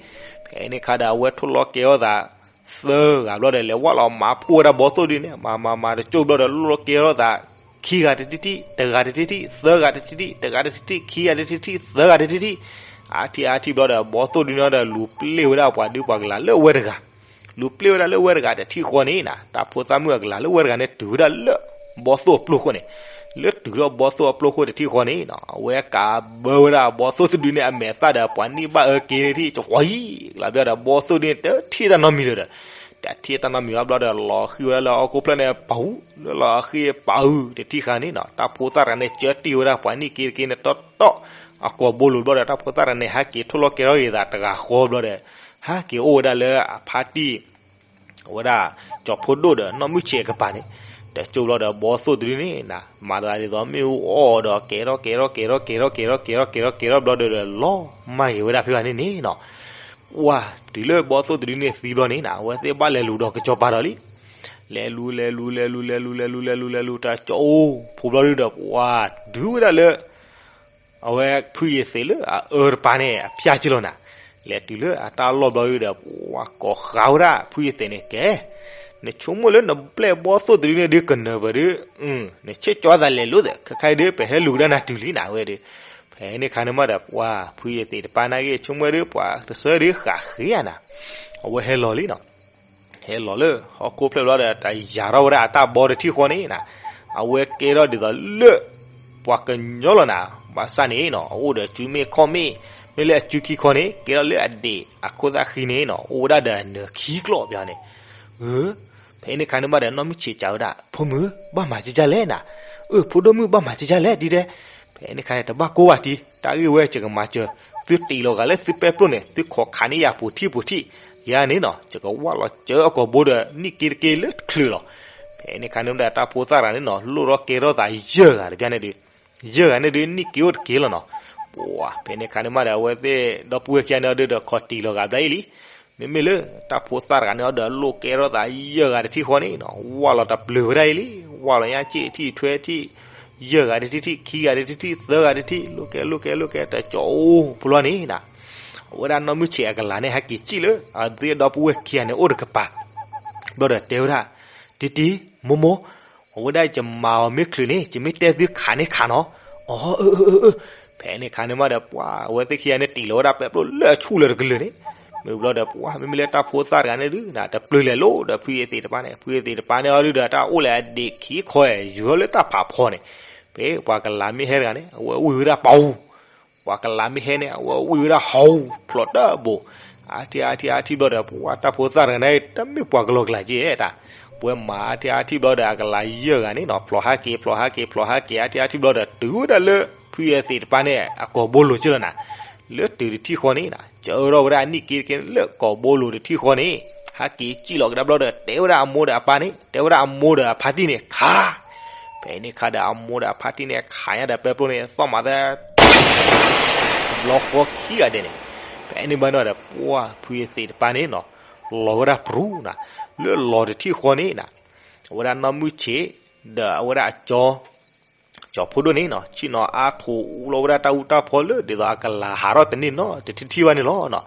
ဖဲန့ၣ်ခါဒီး အဝဲထိၣ်လီၤကဲထီၣ်သး သၢဂၤဘျီဒီး လဲၤဝၢ်လီၤမၤဖှိၣ်ဝဲဒၣ်ဘီသိၣ်ဒုန့ၣ် မၤမၤမၤတကၠိဘျီဒီး လိၣ်လီၤကဲထီၣ်သး ခံဂၤတထံၣ်ထံၣ်, တဂၤတထံၣ်ထံၣ်, သၢဂၤတထံၣ်ထံၣ်, တဂၤတထံၣ်ထံၣ်, ခံဂၤတထံၣ်ထံၣ်, သၢဂၤတထံၣ်ထံၣ်, အါထံၣ်အါထံၣ်ဘျီဒီး ဘီသိၣ်ဒုန့ၣ်ဒီး လူၤပျ့ၢ်ဝဲဒၣ်ပှၤဒုပှၤကလၤလၢဝဲတဂၤ, လူၤပျ့ၢ်ဝဲဒၣ်လၢဝဲတဂၤတထံၣ်ဃီန့ၣ်နီၤ, တၢ်ဖိသၣ်မုၣ်အကလၤလၢဝဲတဂၤန့ၣ် တုၤဝဲဒၣ်လၢဘီသိၣ်အပျိၢ်ခိၣ်န့ၣ်, လၢတုၤထီၣ်ဘီသိၣ်အပျိၢ်ခိၣ်တထံၣ်ဃီန့ၣ်နီၤ, အဝဲကးဘၢဝဲဒၣ်ဘီသိၣ်တဒုန့ၣ် အမဲာ်သၣ်ဒီး ပှၤန့ၢ်ဘၣ်အၢက့ၤန့ၣ်ထံၣ် ကဝီၤယံၤကလၤဘျီဒီး ဘီသိၣ်ဒုန့ၣ် တထံၣ်တၢ်နီတမံၤလၢၤဒီး, တထံၣ်တၢ်နီတမံၤဘၣ်ဘျီဒီး လီၤဃံၤဝဲဒၣ်လၢဟီၣ်ခိၣ်ဖျၢၣ်န့ၣ်ပာ်အူ, လၢလီၤဃံၤပာ်အူတထံၣ်ဃီန့ၣ်နီၤ, တၢ်ဖိသၣ်တဂၤန့ၣ် ကၢတံၢ်ဝဲဒၣ်ပှၤန့ၢ်က့ၤတက့ၤန့ၣ် တီတီ အကိာ်ဘိလိၤဘျီဒီး တၢ်ဖိသၣ်တဂၤန့ၣ် ဟဲက့ၤထိၣ်လီၤကဲထီၣ်က့ၤသးတဂၤဃီဘျီဒီး, ဟဲက့ၤအိၣ်ဝဲဒၣ်လၢအဖါတံၢ် အဝဲဒၣ် ကၠီၤဖိဒိၣ်ဒီးနီၢ်မုၢ်ဆံးအကပၤန့ၣ်, တကၠိဘျီဒီး ဘီသိၣ်တဒုန့ၣ်နီၤ မၤသးဒ်သိးမ့ၣ်အူအီၣ်ဒီး ကဲထီၣ်ကဲထီၣ်ကဲထီၣ်ကဲထီၣ်ကဲထီၣ်ကဲထီၣ်ကဲထီၣ်ကဲထီၣ်ကဲထီၣ်ဘျီဒီး လီၤမၢ်က့ၤဝဲဒၣ်ဖဲဘၣ်န့ၣ်န့ၣ်နီၤ, ပှၤတုၤလၢဘီသိၣ်တဒုန့ၣ်သံဘျီန့ၣ်နီၤ အဝဲသ့ၣ်ဘၣ်လဲၤလူၤဒီးကစီၤပၤဒီးလံ, လဲၤလူၤ လဲၤလူၤ လဲၤလူၤ လဲၤလူၤ လဲၤလူၤ လဲၤလူၤ လဲၤလူၤ တကၠိဖိဘျီဒုဒီး ပှၤဒုဝဲဒၣ်လၢ အဝဲဖုယသ့းလၢအအၢတပၤန့ၣ် အဖၠၣ်က့ၤလီၤနၤ, လဲၤတုၤလၢအတၢ်လီၢ်ဘျီဒုဒီး ပှၤကိးဃာ်ဝဲဒၣ်ဖုယသ့းန့ၣ် ကဲ, နဆိကမိၣ်လၢနပျဲၢ်ဘီသိၣ်တဒုန့ၣ်ဒုကနၢၤပၢၢ်ဒု, နဆ့ၣ်ကၠီသးလဲၤလိၤသ့ၣ် ခဲခါအံၤဒု ပဟဲလူၤကဒါနၤတုၤလံနၤဝဲဒု, ဖဲန့ၣ်ခါန့ၣ်မးဒီး ပှၤဖုယသ့းတပၤနာ်က့ ဆိကမိၣ်ဒု ပှၤတဆၢဒုဃာ်ဃ့ဧါနၤ, အဝဲဟဲလီၤလံနီၤ ဟဲလီၤလၢဟီၣ်ခိၣ်ဖျၢၣ်ဘျီဒီး တယာ်ထီၣ်ဝဲဒၣ်အတၢ်ဘီတထံၣ်ဃီန့ၣ်နီၤ, အဝဲကဲထီၣ်ဒ်သိးလၢ ပှၤကညီလီၤနၤ, ဘၣ်ဆၣ်န့ၣ်နီၤ အအိၣ်ဒီးစုမ့ၣ်ခီၣ်မ့ၣ်, မ့ၢ်လၢအစုခံခီန့ၣ် ကဲထီၣ်လၢအဒံးအခိၣ်သၣ်ဃံန့ၣ်နီၤ အိၣ်ဝဲဒၣ်ဒီးအနၢၤခံကျီၣ်ဘၣ်န့ၣ်, ဂၢၢ်, ဖဲန့ၣ်ခါန့ၣ်မးဒီး နီၢ်မုၢ်ဆံးစံးဝဲဒၣ် ဖိမုၣ် ဘၣ်မၤကကလဲၣ်နၤ, အၢ ဖိဒိၣ်မုၣ် ဘၣ်မၤကကလဲၣ်ဒ်တဲ ဖဲန့ၣ်ခါန့ၣ် တဘၣ်ကိၢ်ဘၣ်တံၢ် တၢ်ဂ့ၢ်ဝဲယကမၤစၢၤ, သုတ့ၢ်လီၤဂာ်လၢသုပဲပျိၢ်န့ၣ် သုခိးခးန့ၢ်ယၤပူၤထံၣ်ပူၤထံၣ်, ယၤန့ၣ်နီၤ ယကဝၢ်လီၤစၢၤအကိာ်ဘိဒီး နံၣ်က့တက့လၢတချုးလီၤ. ဖဲန့ၣ်ခါန့ၣ်မးဒီး တၢ်ဖိသၣ်တဂၤန့ၣ်နီၤ လိၣ်ထီၣ်ကဲထီၣ်သးယဲၢ်ဂၤတဘျီန့ၣ်ဒုး, ယဲၢ်ဂၤန့ၣ်ဒုး နံၣ်က့အိၣ်တက့လီၤနီၤ. ပှၤ ဖဲန့ၣ်ခါန့ၣ်မးဒီး အဝဲသ့ၣ်ဒီပုၢ်ဝဲၢ်ခံဂၤန့ၣ်ဒီး ခိးတ့ၢ်လီၤဂာ်ဘျီအံၤလံ. မ့မ့ၢ်လၢတၢ်ဖိသၣ်တဂၤန့ၣ်ဒီး လိၣ်ကဲထီၣ်သးယဲၢ်ဂၤတထံၣ်ဃီန့ၣ်နီၤ ဝၢ်လီၤတပျၢၤဝဲဒၣ်အံၤလံ. ဝၢ်လီၤညါစ့ၣ်ထံၣ်ထွဲထံၣ်, ယဲၢ်ဂၤတထံၣ်ထံၣ် ခံဂၤတထံၣ်ထံၣ် သၢဂၤတထံၣ် လိၣ်ကဲလိၣ်ကဲလိၣ်ကဲတကၠီအိၣ်ဖိလီၤန့ၣ်နီၤ. အဝဲဒၣ်နီၢ်မုၢ်ဆံးအကလၤန့ၣ် ဟဲက့ၤစံၣ်လၢ အဝဲသ့ၣ်ဒီပုၢ်ဝဲၢ်ခံဂၤန့ၣ်အိၣ်တကပၤ ဘျီဒီးတဲဝဲဒၣ်, တံတံ မိၢ်မိၢ်, အဝဲဒၣ်ယမၤအီၤမ့ၢ်ချုးန့ၣ် ယမ့ၢ်တဲသုခးန့ၢ်ခးနီၤ. အီ အၢ အၢ အၢ အၢ. ဖဲန့ၣ်ခါန့ၣ်မးဒီး ပှၤ အဝဲသ့ၣ်ခံဂၤန့ၣ် တ့ၢ်လီၤဝဲဒၣ်ပဲပျိၢ်လၢအဆူၣ်လၢတကလုာ်န့ၣ်. မ့ၢ်ဘျီဒီး ပှၤ မ့မ့ၢ်လၢတၢ်ဖိသၣ်တဂၤန့ၣ်ဒုး တပျၢၤလဲၤလိၤဒီးဖုယသ့ၣ်တပၤန့ၣ်, ဖုယသ့ၣ်တပၤန့ၣ်အီၤဒုးဒီး တၢ်အိၣ်လၢအဒံးခံခီ ယူၤထီၣ်လၢတၢ်ဖးဖီန့ၣ်. ဖဲပှၤကလၤမ့ၢ်ဟဲတဂၤန့ၣ် အဝဲဝံၢ်ဝဲဒၣ်ပာ်အူ ပှၤကလၤမ့ၢ်ဟဲန့ၣ် အဝဲဝံၢ်ဝဲဒၣ်ဟီၣ် ဖျိးတၢ်ဘိး. အါထံၣ်အါထံၣ်အါထံၣ်ဘျီဒီး ပှၤတၢ်ဖိသၣ်တဂၤန့ၣ် တမ့ၢ်ပှၤကလီၤကလၤက့တၢ်. ပဝဲမၤအါထံၣ်အါထံၣ်ဘျီဒီး အကလၤယဲၢ်ဂၤန့ၣ်နီၤ ဖျိးဟးက့ၤ ဖျိးဟးက့ၤ ဖျိးဟးက့ၤ အါထံၣ်အါထံၣ်ဘျီဒီး တုၤဝဲဒၣ်လၢ ဖုယသ့ၣ်တပၤန့ၣ် အကိာ်ဘိလိၤက့လီၤနၤ. လၢတုၤတထံၣ်ဃီန့ၣ် ကၢထီၣ်ဝဲဒၣ်အနံၣ်က့တက့လၢကိာ်ဘိလိၤတထံၣ်ဃီန့ၣ် ဟဲက့ၤစံၣ်လီၤကဒါဘျီဒီး တဲဝဲဒၣ်အမိၢ်ဒီးအပၢ်န့ၣ် တဲဝဲဒၣ်အမိၢ်ဒီးအဖါတံၢ်န့ၣ် ခး. ဖဲန့ၣ်ခါဒီးအမိၢ်ဒီးအဖါတံၢ်န့ၣ် ခးညါဒီးပဲပျိၢ်န့ၣ် သီၣ်မးသဲ ဘျီဃီခံဂၤဒဲးန့ၣ်. ဖဲန့ၣ်ဘၣ်နီၤဒီး ပှၤဖုယသ့ၣ်တပၤန့ၣ်နီၤ လီၤဝဲဒၣ်ပြူၤနၤ. လၢလီၤတထံၣ်ဃီန့ၣ်နၤ အဝဲဒၣ်နီၢ်မုၢ်ဆံး ဒီးအဝဲဒၣ်အကၠီ ကၠီဖိဒိၣ်န့ၣ်နီၤ ဆ့ၣ်နီၤအါထီၣ်လီၤဝဲဒၣ်တၢ်အူတၢ်ဖီလၢ ဒ်သိးအကလၤဟးထီၣ်တန့ၢ်နီတထံၣ်ထံၣ်ဘၣ်န့ၣ်လီၤ.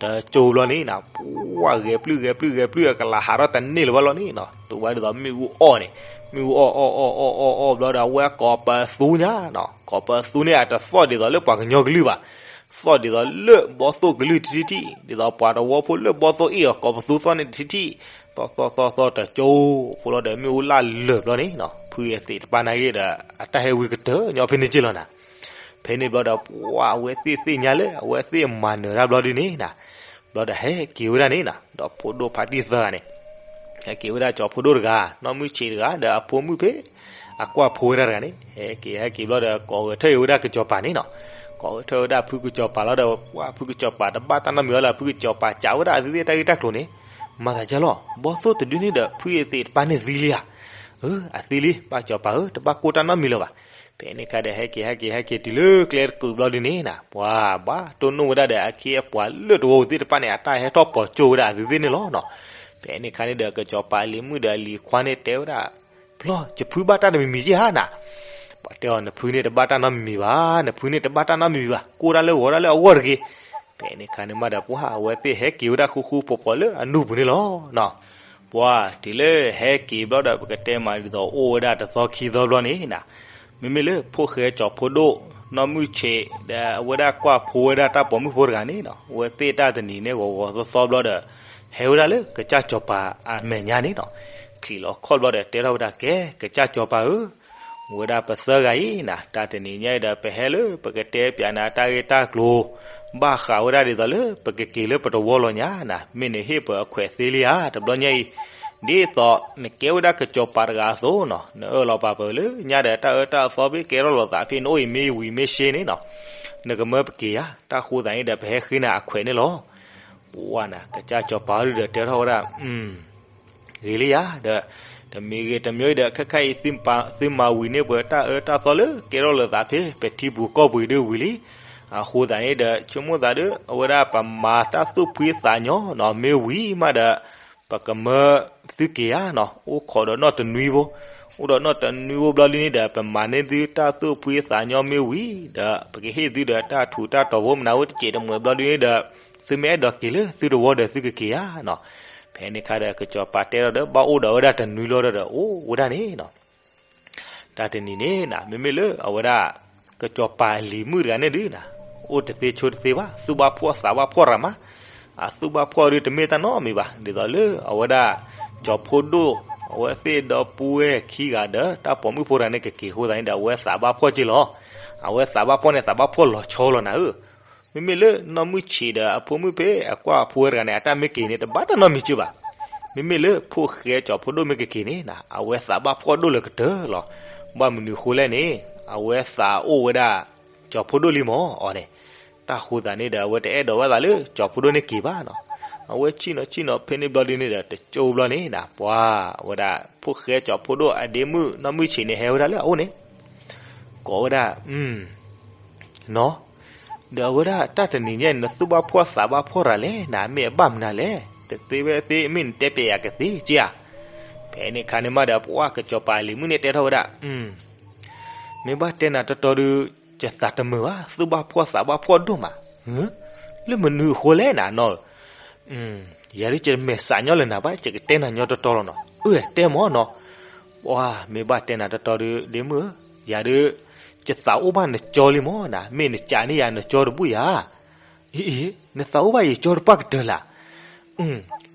တကၠိဘျီန့ၣ်နၤ ပှၤဂဲၤပျုၢ်ဂဲၤပျုၢ်ဂဲၤပျုၢ် အကလၤဟးထီၣ်တန့ၢ်လၢၤဘၣ်လီၤန့ၣ်နီၤ တုၤဘၣ်ဒ်သိးမ့ၣ်အူအီၣ်န့ၣ် မ့ၣ်အူအီၣ်အီၣ်အီၣ်အီၣ်အီၣ်အီၣ်ဘျီဒီး အဝဲကိးပသူညါနီၤ ကိးပသူန့ၣ် အတသီၣ်ဒ်သိးလၢပှၤကညီကလုၢ်ဘၣ် သီၣ်ဒ်သိးလၢဘီသိၣ်ကလုၢ်တထံၣ်ထံၣ် ဒ်သိးပှၤတဝီဖိလၢဘီသိၣ်အ့ၣ်အီၤ ကိးပသူသီၣ်န့ၣ်တထံၣ်ထံၣ် သီၣ်သီၣ်သီၣ်သီၣ်တကၠိဖိလီၤဒီး မ့ၣ်အူလၢ်လၢာ်ဘျီန့ၣ်နီၤ ဖုယသ့ၣ်တပၤနာ်က့ဒီး အတၢ်ဟဲဝံကတၢၢ်ညီဖဲန့ၣ်က့လီၤနၤ. ဖဲန့ၣ်ဘျီဒီး ပှၤအဝဲသ့ၣ်သ့ၣ်ညါလၢ အဝဲသ့ၣ်မၤနၢၤတၢ်ဘျီဒ်န့ၣ်နၤ ဘျီဒီးဟဲက့ၤဝဲဒၣ်န့ၣ်နၤ ဒီးဖိဒိၣ်ဖါတံၢ်သၢဂၤန့ၣ် ဟဲက့ၤဝဲဒၣ်ကၠီဖိဒိၣ်တဂၤ နီၢ်မုၢ်ဆံးတဂၤ ဒီးအဖိမုၣ်ဖဲ အကွၢ်ဖိဝဲဒၣ်တဂၤန့ၣ် ဟဲက့ၤဟဲက့ၤဘျီဒီး ကိးဂဲၤထၢၣ်ဝဲဒၣ်ကစီၤပၤန့ၣ်နီၤ ကိးဂဲၤထၢၣ်ဝဲဒၣ်ဖုကစီၤပၤလီၤဒီး ပှၤဖုကစီၤပၤတဘၣ်တၢ်နီတမံၤဝဲလၢ ဖုကစီၤပၤစံးဝဲဒၣ်အဝဲသ့ၣ်တၢ်ဂ့ၢ်တၢ်ကျိၤန့ၣ် မၤသးဒ်လဲၣ် ဘီသိၣ်တဒုန့ၣ်ဒီး ဖုယသ့ၣ်တပၤန့ၣ်သံလံဧါ. အၢ အသံလံ ဘၣ်ကစီၤပၤဧၢ တဘၣ်ကိၢ်တၢ်နီတမံၤလၢၤဘၣ်. ဖဲန့ၣ်ခါဒီး ဟဲက့ၤဟဲက့ၤဟဲက့ၤတုၤလၢကျဲတကုာ်ဘျီဒ်န့ၣ်နၤ ပှၤဘၣ်တိၢ်နီၣ်ဝဲဒၣ်ဒီး အခ့အပှၤလၢတဝီပူၤသ့ၣ်တဖၣ်န့ၣ် အတၢ်ဟဲထီၣ်ပိာ်ကၠိဝဲဒၣ်အဝဲသ့ၣ်န့ၣ်လီၤနီၤ. ဖဲန့ၣ်ခါန့ၣ်ဒီး ကစီၤပၤအလံၤမုၣ်ဒီးအလံၤခွါန့ၣ်တဲဝဲဒၣ် ဖျီ ယဖုဘၣ်တၢ်တမံၤမံၤက့ဧါနၤ. ပှၤတဲအီၤ နဖုန့ၣ်တဘၣ်တၢ်နီတမံၤမံၤဘၣ်, နဖုန့ၣ်တဘၣ်တၢ်နီတမံၤမံၤဘၣ်, ကိၢ်တၢ်လၢဂီၤတၢ်လၢအဂီၢ်တဂ့ၤ. ဖဲန့ၣ်ခါန့ၣ်မးဒီး ပှၤအဝဲသ့ၣ်ဟဲက့ၤဝဲဒၣ်ဃူဃူဖိးဖိးလၢအနူၢ်ပူၤန့ၣ်လီၤနီၤ. ပှၤတုၤလၢဟဲက့ၤဘျီဒီး ပကတဲမးဒ်သိးအိၣ်ဝဲဒၣ်တသီခံသီဘျီန့ၣ်နၤ, မ့မ့ၢ်လၢဖိၣ်ဃဲကၠီၤဖိဒိၣ် နီၢ်မုၢ်ဆံး ဒီးအဝဲဒၣ်ကွၢ်ဖိဝဲဒၣ်တၢ်ပိာ်မုၣ်ဖိတဂၤန့ၣ်နၤ, အဝဲသ့ၣ်တၢ်တနံၤန့ၣ်ဂီၤဂီၤသီသီဘျီဒီး ဟဲဝဲဒၣ်လၢကစၢ်စီၤပၤအမဲာ်ညါန့ၣ်နၤ, ချံးလီၤခီၣ်ဘျီဒီးတဲထီၣ်ဝဲဒၣ် ကဲ ကစၢ်စီၤပၤဧၢ, ဝဲဒၣ်ပသၢဂၤအံၤနၤ, တၢ်တနံၤညါအံၤဒီး ပဟဲလၢပကတဲပၠးနၤတၢ်ဂ့ၢ်တၢ်ကျိၤ ဘၣ်ဃးဝဲဒၣ်ဒ်သိးလၢပကက့ၤလၢပတဝီလီၤညါနၤ, မ့ၢ်နဟ့ၣ်ပှၤအခွဲးသ့လံဧါ တဘျီညါအံၤ, ဒ်သိးနကဲဝဲဒၣ်ကစၢ်စီၤပၤတဂၤအသိးနၤ, နအၢၣ်လီၤပာ်ပှၤလၢညါဒီးတၢ်အၢတၢ်သီဖဲကဲထီၣ်လိာ်သးဖဲ နအိၣ်အံၤမ့ၢ်ဝံၤမ့ၢ်ရှဲန့ၣ်နၤ, နကမၢပက့ၤဧါ, တၢ်ဃိသးန့ၣ်ဒီး ပဟဲဃ့နၤအခွဲးန့ၣ်လီၤ. ပှၤနၤ ကစၢ်စီၤပၤဒုဒီးတဲထီၣ်ဝဲဒၣ် ဂ့ၤလံယၤဒီး, တမံၤဂ့ၤတမံၤဒီး ခဲခါအံၤ သုမၤဝံၤန့ၢ်ပှၤတၢ်အၢတၢ်သီလၢကဲထီၣ်လိာ်သးဖဲ ပထံပူၤကီၢ်ပူၤဒုဝံၤလံ, အဃိသတးန့ၣ်ဒီး ဆိကမိၣ်သးဒီး အဝဲဒၣ်ပမၤတၢ်သူၣ်ဖှံသးညီနၤ မ့ၢ်ဝံၤမးဒီး ပကမၢသုက့ၤဧါနၤ, အိၣ်ခိးဒီးနီၢ်တနွံဖိ, အိၣ်ဒီးနီၢ်တနွံဖိဘျီဒုန့ၣ်ဒီး ပမၤန့ၢ်သုတၢ်သူၣ်ဖှံသးညီမ့ၢ်ဝံၤဒီး ပကဟ့ၣ်သုဒီးတၢ်ထူးတၢ်တီၤဖိ မနုၤဝဲတစဲးတမှဲးဘျီဒုန့ၣ်ဒီး သုမ့ၢ်အဲၣ်ဒိးက့ၤလၢသုတဝီဒီးသုကက့ၤဧါနၤ, ဖဲန့ၣ်အခါဒီး ကစၢ်စီၤပၤတဲထီၣ်ဒီး ဘၣ်အိၣ်ဒီးဝဲဒၣ်တနွံလီၤဒီး အိၣ်ဝဲဒၣ်န့ၣ်နၤ တၢ်တနံၤန့ၣ်နၤ မ့မ့ၢ်လၢအဝဲဒၣ် ကစၢ်စီၤပၤလံၤမုၣ်တဂၤန့ၣ်ဒုနၤ, အိၣ်တသ့ဆိတသ့ဘၣ်, သူၣ်ဘၣ်ဖှီၣ်သးဘၣ်ဖှီၣ်ရၤမး, အသူၣ်ဘၣ်ဖှီၣ်ဒုတမ့ၢ်တၢ်နီတမံၤဘၣ်, ဒ်သိးလၢအဝဲဒၣ် ကၠီၤဖိဒိၣ် အဝဲသ့ၣ်ဒီပုၢ်ဝဲၢ်ခံဂၤဒီး တၢ်ပိာ်မုၣ်ဖိတဂၤန့ၣ် ကက့ၤအဃိသတးန့ၣ်ဒီး အဝဲသးဘၣ်ဖှီၣ်က့လီၤ, အဝဲသးဘၣ်ဖှီၣ်န့ၣ် သးဘၣ်ဖှီၣ်လီၤဆီလီၤနၤဧၢ မ့မ့ၢ်လၢနီၢ်မုၢ်ဆံးဒီးအဖိမုၣ်ဖဲအကွၢ်အဖိဝဲတဂၤန့ၣ် အတၢ်မ့ၢ်က့ၤန့ၣ် တဘၣ်တၢ်နီတမံၤက့ဘၣ်, မ့မ့ၢ်လၢဖိၣ်ဃဲကၠီၤဖိဒိၣ်မ့ၢ်ကက့ၤန့ၣ်နၤ အဝဲသးဘၣ်ဖှီၣ်ဒိၣ်လၢကတၢၢ်လီၤ, ဘၣ်မနုၤဃိလဲၣ်န့ၣ် အဝဲသးအိၣ်ဝဲဒၣ် ကၠီၤဖိဒိၣ်လံမၢ်အီၤန့ၣ်, တၢ်ဃိသတးန့ၣ်ဒီး အဝဲတအဲၣ်ဒိးဝဲသးလၢကၠီၤဖိဒိၣ်န့ၣ်က့ၤဘၣ်နၤ, အဝဲဆံၣ်နီၤဆံၣ်နီၤဖဲန့ၣ်ဘျီဒုန့ၣ်ဒီး တကၠိဘျီန့ၣ်နၤ ပှၤဝဲဒၣ် ဖိၣ်ဃဲကၠီၤဖိဒိၣ်အဒ့မုၣ်နီၢ်မုၢ်ဆံးန့ၣ် ဟဲဝဲဒၣ်လၢအအိၣ်န့ၣ် ကိးဝဲဒၣ် နီၤ, ဒီးအဝဲဒၣ်တၢ်တနံၤညါအံၤ နသူၣ်ဘၣ်ဖှီၣ်သးဘၣ်ဖှီၣ်ရၤလဲၣ်နၤ မ့ၢ်အဘၣ်မနုၤလဲၣ်, တသ့ဝဲသ့ မ့ၢ်နတဲပျဲယၤကသ့က့ဧါ, ဖဲန့ၣ်အခါန့ၣ်မးဒီး ပှၤကစၢ်စီၤပၤလံၤမုၣ်န့ၣ်တဲထီၣ်ဝဲဒၣ် မ့ၢ်ဘၣ်တဲနၤတီတီဒု ယသးတမုာ်ဘၣ်, သူၣ်ဘၣ်ဖှီၣ်သးဘၣ်ဖှီၣ်ဒိၣ်မး, လၢမနုၤအဃိလဲၣ်နၤနီၤ, ယၤဒု ယတမဲာ်ဆှးညီလၢၤနၤဘၣ်, ယကတဲနၤညီတီတီလီၤနီၤ, အၢ တဲမၢ်နီၤ, ပှၤမ့ၢ်ဘၣ်တဲနၤတီတီဒု ဒ့မုၣ်ဧၢ, ယၤဒု ယသးအိၣ်ဘၣ်နကၠီလံမၢ်နၤ, မ့ၢ်နကးန့ၢ်ယၤနကၠီတဘူၣ်ယၤ အံၤ နသးအိၣ်ဘၣ်ယကၠီတပှၢ်ကတၢၢ်လၢ်,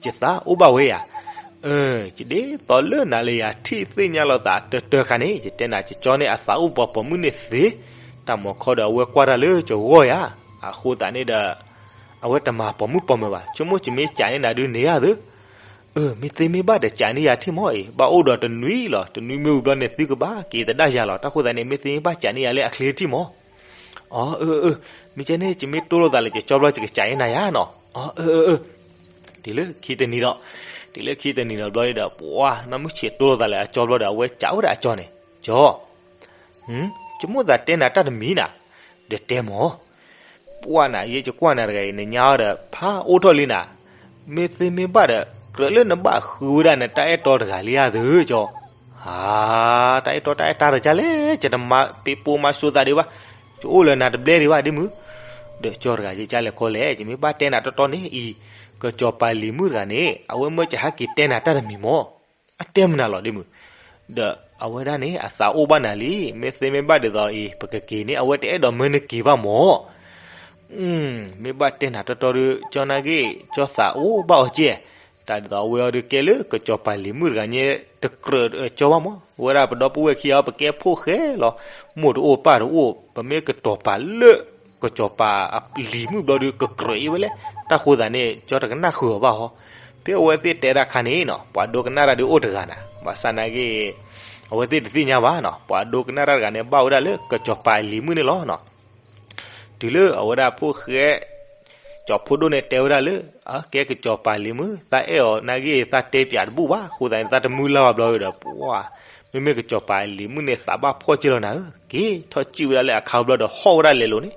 ယသးအိၣ်ဘၣ်ဝဲယၤ, ယဒ်သိးလၢနၤလၢယၤထံၣ်သ့ၣ်ညါလိာ်သးတၢတၢခါန့ၣ် ယတဲနၤယကၠီန့ၣ် အသးအိၣ်ပှၤပိာ်မုၣ်န့ၣ်သ့, တၢ်မၤခီဒီးအဝဲကွၢ်တၢ်လၢယဂီၢ်ယၤ, အဃိသတးန့ၣ်ဒီး အဝဲတမၤပိာ်မုၣ်ပိာ်မၢၤဘၣ်, ဆိကမိၣ်ယမ့ၢ်ကးန့ၢ်နၤဒုန့ၣ်ဧါသၢ, မ့ၢ်သ့မ့ၢ်ဘၣ်ဒီးကးန့ၢ်ယၤထံၣ်မၢ်အံၤ, ဘၣ်အိၣ်ဒီးတနွံလီၤ, တနွံမ့ၢ်ဝံၤဘျီန့ၣ် သုကဘၣ်က့ၤသဒၣ်ယၤလီၤ, တၢ်ဃိသတးန့ၣ် မ့ၢ်သ့မ့ၢ်ဘၣ်ကးန့ၢ်ယၤလၢအချ့ထံၣ်မၢ် အၢ အၢ အၢ, မ့ၢ်ကဲန့ၣ် ယမ့ၢ်တိၢ်လိာ်သးလၢယကၠီဘျီ ယကကးန့ၢ်နၤယၤနီၤ, အၢ အၢ အၢ, တုၤလၢခံတနံၤဒီး, တုၤလၢခံတနံၤဒီးဘျီဒီး ပှၤနီၢ်မုၢ်ဆံးတိၢ်လိာ်သးလၢအကၠီဘျီဒီး အဝဲကးအိၣ်ဒၣ်အကၠီန့ၣ်, ကၠီ, ယမိၣ်သးတဲနၤတၢ်တမံၤနၤ, ဒီးတဲမၢ် ပှၤနၤ ယဲယကွၢ်နၤတဂၤအံၤ နညါအီၤဒီး ဖးအိၣ်ထီၣ်လံနၤ, မ့ၢ်သ့မ့ၢ်ဘၣ်ဒီး ကြၢးလၢနဘၣ်ဃုဝဲဒၣ်နတၢ်အဲၣ်တီတဂၤလံဧါသၢကၠီ, ဟါ, တၢ်အဲၣ်တီတၢ်အဲၣ်တၢ်တကၢ်လဲၣ်, ယတမၤပ့ၤပိာ်မၤစိၤသးဒံးဘၣ်, ယအိၣ်လၢနၤတဘျဲဒံးဘၣ်ဒ့မုၣ်, ဒီးကၠီတဂၤယကၢ်လဲၤခီလဲၣ်, ယမ့ၢ်ဘၣ်တဲနၤတီတီန့ၣ်အံၤ, ကစၢ်စီၤပၤလံၤမုၣ်တဂၤန့ၣ် အဝဲမၢယဟဲက့ၤတဲနၤတၢ်တမံၤမၢ် အတဲမနုၤလီၤဒ့မုၣ်, ဒီးအဝဲဒၣ်န့ၣ် အသးအိၣ်ဘၣ်နၤလံ, မ့ၢ်သ့မ့ၢ်ဘၣ်ဒ်သိးအံၤ ပကက့ၤန့ၣ် အဝဲတအဲၣ်ဒိးမၢနက့ၤဘၣ်မၢ်, မ့ၢ်ဘၣ်တဲနၤတီတီဒီး ကၠီနာ်က့ၤ ကၠီသးအိၣ်ဘၣ်အီၤကဲ, တၢ်ဒ်သိးအဝဲအီၤဒုးကဲလၢ ကစၢ်စီၤပၤလံၤမုၣ်တဂၤညါ တကြၢးကၠီဘၣ်မၢ်, ဝဲဒၣ်ပဒီပုၢ်ဝဲၢ်ခံဂၤ ပကဲဖိၣ်ဃဲလီၤ, မိၢ်တအိၣ်ပၢ်တအိၣ်, ပမ့ၢ်ကတီၤပာ်လၢ ကစၢ်စီၤပၤလံၤမုၣ်ဘျီဒီး ကကြၢးအံၤဝဲလဲၣ်, တၢ်ဃိသးန့ၣ် ကၠီတကနၣ်ဃုာ်အီၤဘၣ်ဟီ, ဖဲအဝဲသ့ၣ်တဲဒၣ်ခါန့ၣ်နီၤ ပှၤဒိကနၣ်တၢ်ဒုးအိၣ်တဂၤနၤ, ဘၣ်ဆၣ်နာ်က့ၤ အဝဲသ့ၣ်တသ့ၣ်ညါဘၣ်နီၤ, ပှၤဒိကနၣ်တၢ်တဂၤန့ၣ် ဘၣ်ဝဲဒၣ်လၢ ကစၢ်စီၤပၤလံၤမုၣ်န့ၣ်လီၤနီၤ. တုၤလၢအဝဲဒၣ်ဖိၣ်ဃဲ ကၠီၤဖိဒိၣ်န့ၣ်တဲဝဲဒၣ်လၢ အကဲကစၢ်စီၤပၤလံၤမုၣ် သးအဲၣ်အီၤနာ်က့ၤ သးတဲပၠးတဘူၣ်ဘၣ်, အဃိသတးန့ၣ် သးတမုၢ်လၢ်ဘၣ်ဘျီဒီး ပှၤ မ့မ့ၢ်ကစၢ်စီၤပၤလံၤမုၣ်န့ၣ် သးဘၣ်ဖှီၣ်က့လီၤနၤဧၢ, က့ၤထီၣ်စံၣ်ဝဲဒၣ်လၢအခါဘျီဒီး ဟီၣ်ဝဲဒၣ်လဲၤလိၤန့ၣ်,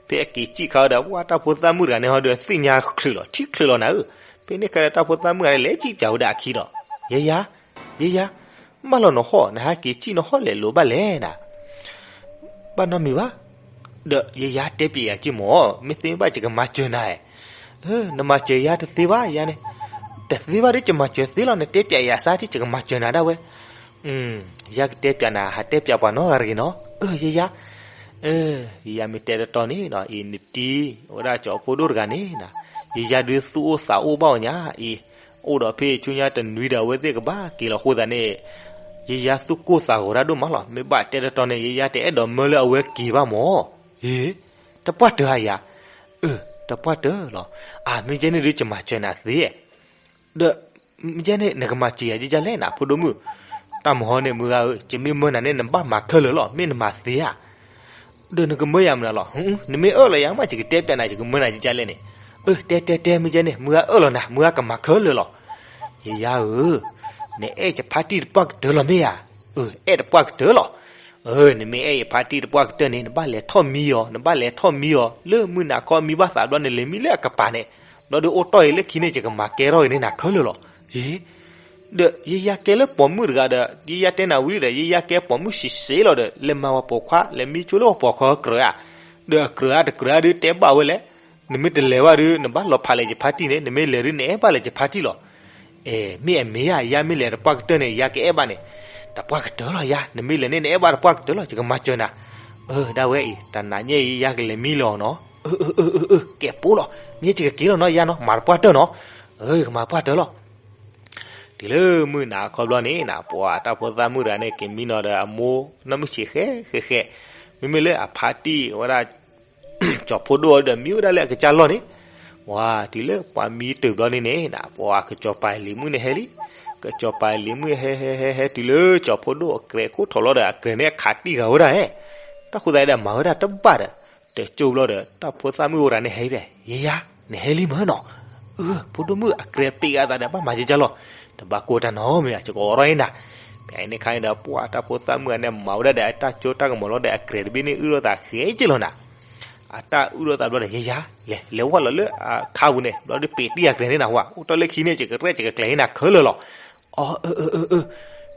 ဖဲအက့ၤစံၣ်ခါဝဲဒီး ပှၤတၢ်ဖိသၣ်မုၣ်တဂၤန့ၣ်ဟီဒီး သ့ၣ်ညါချုးလီၤ ထံချုးလီၤနၤဧၢ, ဖဲန့ၣ်အခါဒီး တၢ်ဖိသၣ်မုၣ်တဂၤန့ၣ် လဲၤစံၣ်ပၠးဝဲဒၣ်အခံဒီး ယဲယၤ ယဲယၤ မၢလီၤနဟီၣ် နဟဲက့ၤစံၣ်နဟီၣ်လဲၤလိၤဘၣ်လဲၣ်နၤ, ဘၣ်နီတမံၤဘၣ်, ဒီးယဲယၤတဲပျဲယၤက့မၢ်, မ့ၢ်သ့မ့ၢ်ဘၣ်ယကမၤစၢၤနၤ, နမၤစၢၤယၤတသ့ဘၣ်ယၤန့ၣ်, တသ့ဘၣ်ဒီး ယမၤစၢၤသ့လီၤ, နတဲပၠးယၤစၢ်ထံၣ် ယကမၤစၢၤနၤဒၣ်ဝဲ. ယၤကတဲပၠးနၤ ဟးတဲပၠးပှၤနီတဂၤတဂ့ၤနီၤ. အၢ ယယၤ, ယယၤမ့ၢ်တဲတတီန့ၣ်နီၤ, အံၤနတံၤဝဲဒၣ်ကၠီၤဖိဒိၣ်တဂၤန့ၣ်, ယယၤဒုးသူၣ်အိၣ်သးအိၣ်ဘၣ်အီၤညါအံၤ, အိၣ်ဒီးဖဲဆူညါတနွံဒီး အဝဲသ့ၣ်ကဘၣ်က့ၤလီၤအဃိသတးန့ၣ်, ယယၤသူၣ်ကိၢ်သးဂီၤဒၣ်ဒိၣ်မးလီၤ. မ့ၢ်ဘၣ်တဲတတီန့ၣ် ယယၤတအဲၣ်ဒိးမၢလၢအဝဲက့ၤဘၣ်မၢ်. အ့, တပှၢ်တၢၢ်ဧါယၤ. အၢ, တပှၢ်တၢၢ်လီၤ. အၢ မ့ၢ်ကဲန့ၣ်ဒုး ယမၤစၢၤနၤသ့. ဒီးမ့ၢ်ကဲန့ၣ် နကမၤစၢၤယၤဒ်လဲၣ်နၤ ဖိဒိၣ်မုၣ်. တၢ်မဟီန့ၣ် မုၢ်ဂၤဧၢ, ယမ့ၢ်မၢနၤန့ၣ် နဘၣ်မၤခဲလၢာ်လီၤ, မ့ၢ်နမၤသ့ဧါ. ဒီးနကမၢယၤမနုၤလီၤ. နမ့ၢ်အၢၣ်လီၤယၤမး ယကတဲပၠးနၤ ယကမၢနၤဒ်လဲၣ်န့ၣ်. အၢ တဲတဲတဲ မ့ၢ်ကဲန့ၣ် မုၢ်ဂၤအၢၣ်လီၤနၤ, မုၢ်ဂၤကမၤခဲလၢာ်လီၤ. ယယၤဧၢ, နအဲၣ်ယဖါတံၢ်တပှၢ်ကတၢၢ်လီၤမ့ၢ်ဧါ. အၢ အဲၣ်တပှၢ်ကတၢၢ်လီၤ. အၢ နမ့ၢ်အဲၣ်ယဖါတံၢ်တပှၢ်ကတၢၢ်န့ၣ် နဘၣ်လဲၤထီၣ်မံအီၤ, နဘၣ်လဲၤထီၣ်မံအီၤ လၢမုၢ်နၤခီမံဘၣ်သးဘျီ နလဲၤမံလၢအကပၤန့ၣ်, ဘျီဒီးအိၣ်တီၢ်အံၤလၢခံန့ၣ် ယကမၤကဲထီၣ်အံၤန့ၣ်နၤခဲလၢာ်လီၤ. အ့, ဒီးယယၤကဲလၢပိာ်မုၣ်တဂၤဒီး ယယၤတဲနၤဝံၤဒီး ယယၤကဲပိာ်မုၣ်စံးစ့လီၤဒီး လဲၤမၤဝဲပိာ်ခွါ လဲၤမံဆိလၢဝဲပိာ်ခွါအကြၢးဧါ. ဒီးအကြၢးဧါတကြၢးဧါဒုးတဲဘၣ်ဝဲလဲၣ်. နမ့ၢ်တလဲၤဘၣ်ဒုး နဘၣ်လီၤဖးလဲၤယဖါတံၢ်န့ၣ်, နမ့ၢ်လဲၤဒုး နအဲၣ်ဘၣ်လဲၤယဖါတံၢ်လီၤ. အဲ မ့ၢ်အမ့ၢ်ဧါ, ယၤမ့ၢ်လဲၤတပှၢ်ကတၢၢ်န့ၣ် ယၤကအဲၣ်ဘၣ်န့ၣ်. တပှၢ်ကတၢၢ်လီၤယၤ, နမ့ၢ်လဲၤန့ၣ် နအဲၣ်ဘၣ်တပှၢ်ကတၢၢ်လီၤ, ယကမၤစၢၤနၤ. အၢ ဒၣ်ဝဲအံၤ တနၤညါအံၤ ယၤကလဲၤမံလီၤနီၤ. အၢ အၢ အၢ အၢ ကဲပိလီၤ, မ့ၢ်ယကက့ၤလီၤနီၤ ယၤနီၤ, မၤတပှၢ်တၢၢ်နီၤ. အၢ ယကမၤပှၢ်တၢၢ်လီၤ. တုၤလၢမုၢ်နၤခီဘျီန့ၣ် ပှၤတၢ်ဖိသၣ်မုၣ်တဂၤန့ၣ် က့ၤမံနီၤဒီးအမိၢ်နီၢ်မုၢ်ဆံးဃဲဃဲဃဲ, မ့မ့ၢ်လၢအဖါတံၢ်ဝဲဒၣ် ကၠီၤဖိဒိၣ်အီၤဒီး မံဝဲဒၣ်လၢအကစၢ်လီၢ်န့ၣ်, ပှၤတုၤလၢပှၤမံတုၤဘျီန့ၣ်န့ၣ် ပှၤကစီၤပၤလံၤမုၣ်န့ၣ်ဟဲလံ, ကစီၤပၤလံၤမုၣ်ဟဲဟဲဟဲဟဲတုၤလၢ ကၠီၤဖိဒိၣ်အကြဲးခိၣ်ထီၣ်လီၤဒီး အကြဲးန့ၣ်အခးတံၢ်ဂၤဝဲဒၣ်ဧဲ, တၢ်ဃိသတးဒီးမၤဝဲဒၣ်တဘၣ်ဒီး, တကၠိဘျီဒီး တၢ်ဖိသၣ်မုၣ်အိၣ်တဂၤန့ၣ်ဟဲဒီး ယယၤ, နဟဲလံမၢနီၤ. အၢ ဖိဒိၣ်မုၣ် အကြဲးပ့းဂၤသးဒီး ဘၣ်မၤကကၢ်လီၤ, တဘၣ်ကိၢ်တၢ်နီတမံၤ ယကအိးထီၣ်အံၤနၤ. ဖဲန့ၣ်အခါန့ၣ်ဒီး ပှၤတၢ်ဖိသၣ်မုၣ်ဂၤန့ၣ် မၤဝဲဒၣ်ဒီးအတၢ်ကၠိတၢ်ကမီၤလီၤဒီး အကြဲးတဘ့ၣ်န့ၣ် အုၣ်ထီၣ်သးဃဲက့လီၤနၤ. အတၢ်အုၣ်ထီၣ်သးဘျီဒီး ယယၤ, လဲၤလဲၤဝဲလီၤလၢအခါပူၤန့ၣ် ဘျီဒီးပ့းတံၢ်အကြဲးန့ၣ်နၤဝဲ, အိၣ်တ့ၢ်လၢခံန့ၣ် ယကရဲၣ်ယကကျဲၤန့ၢ်နၤခဲလၢာ်လီၤ. အၢ အၢ အၢ အၢ.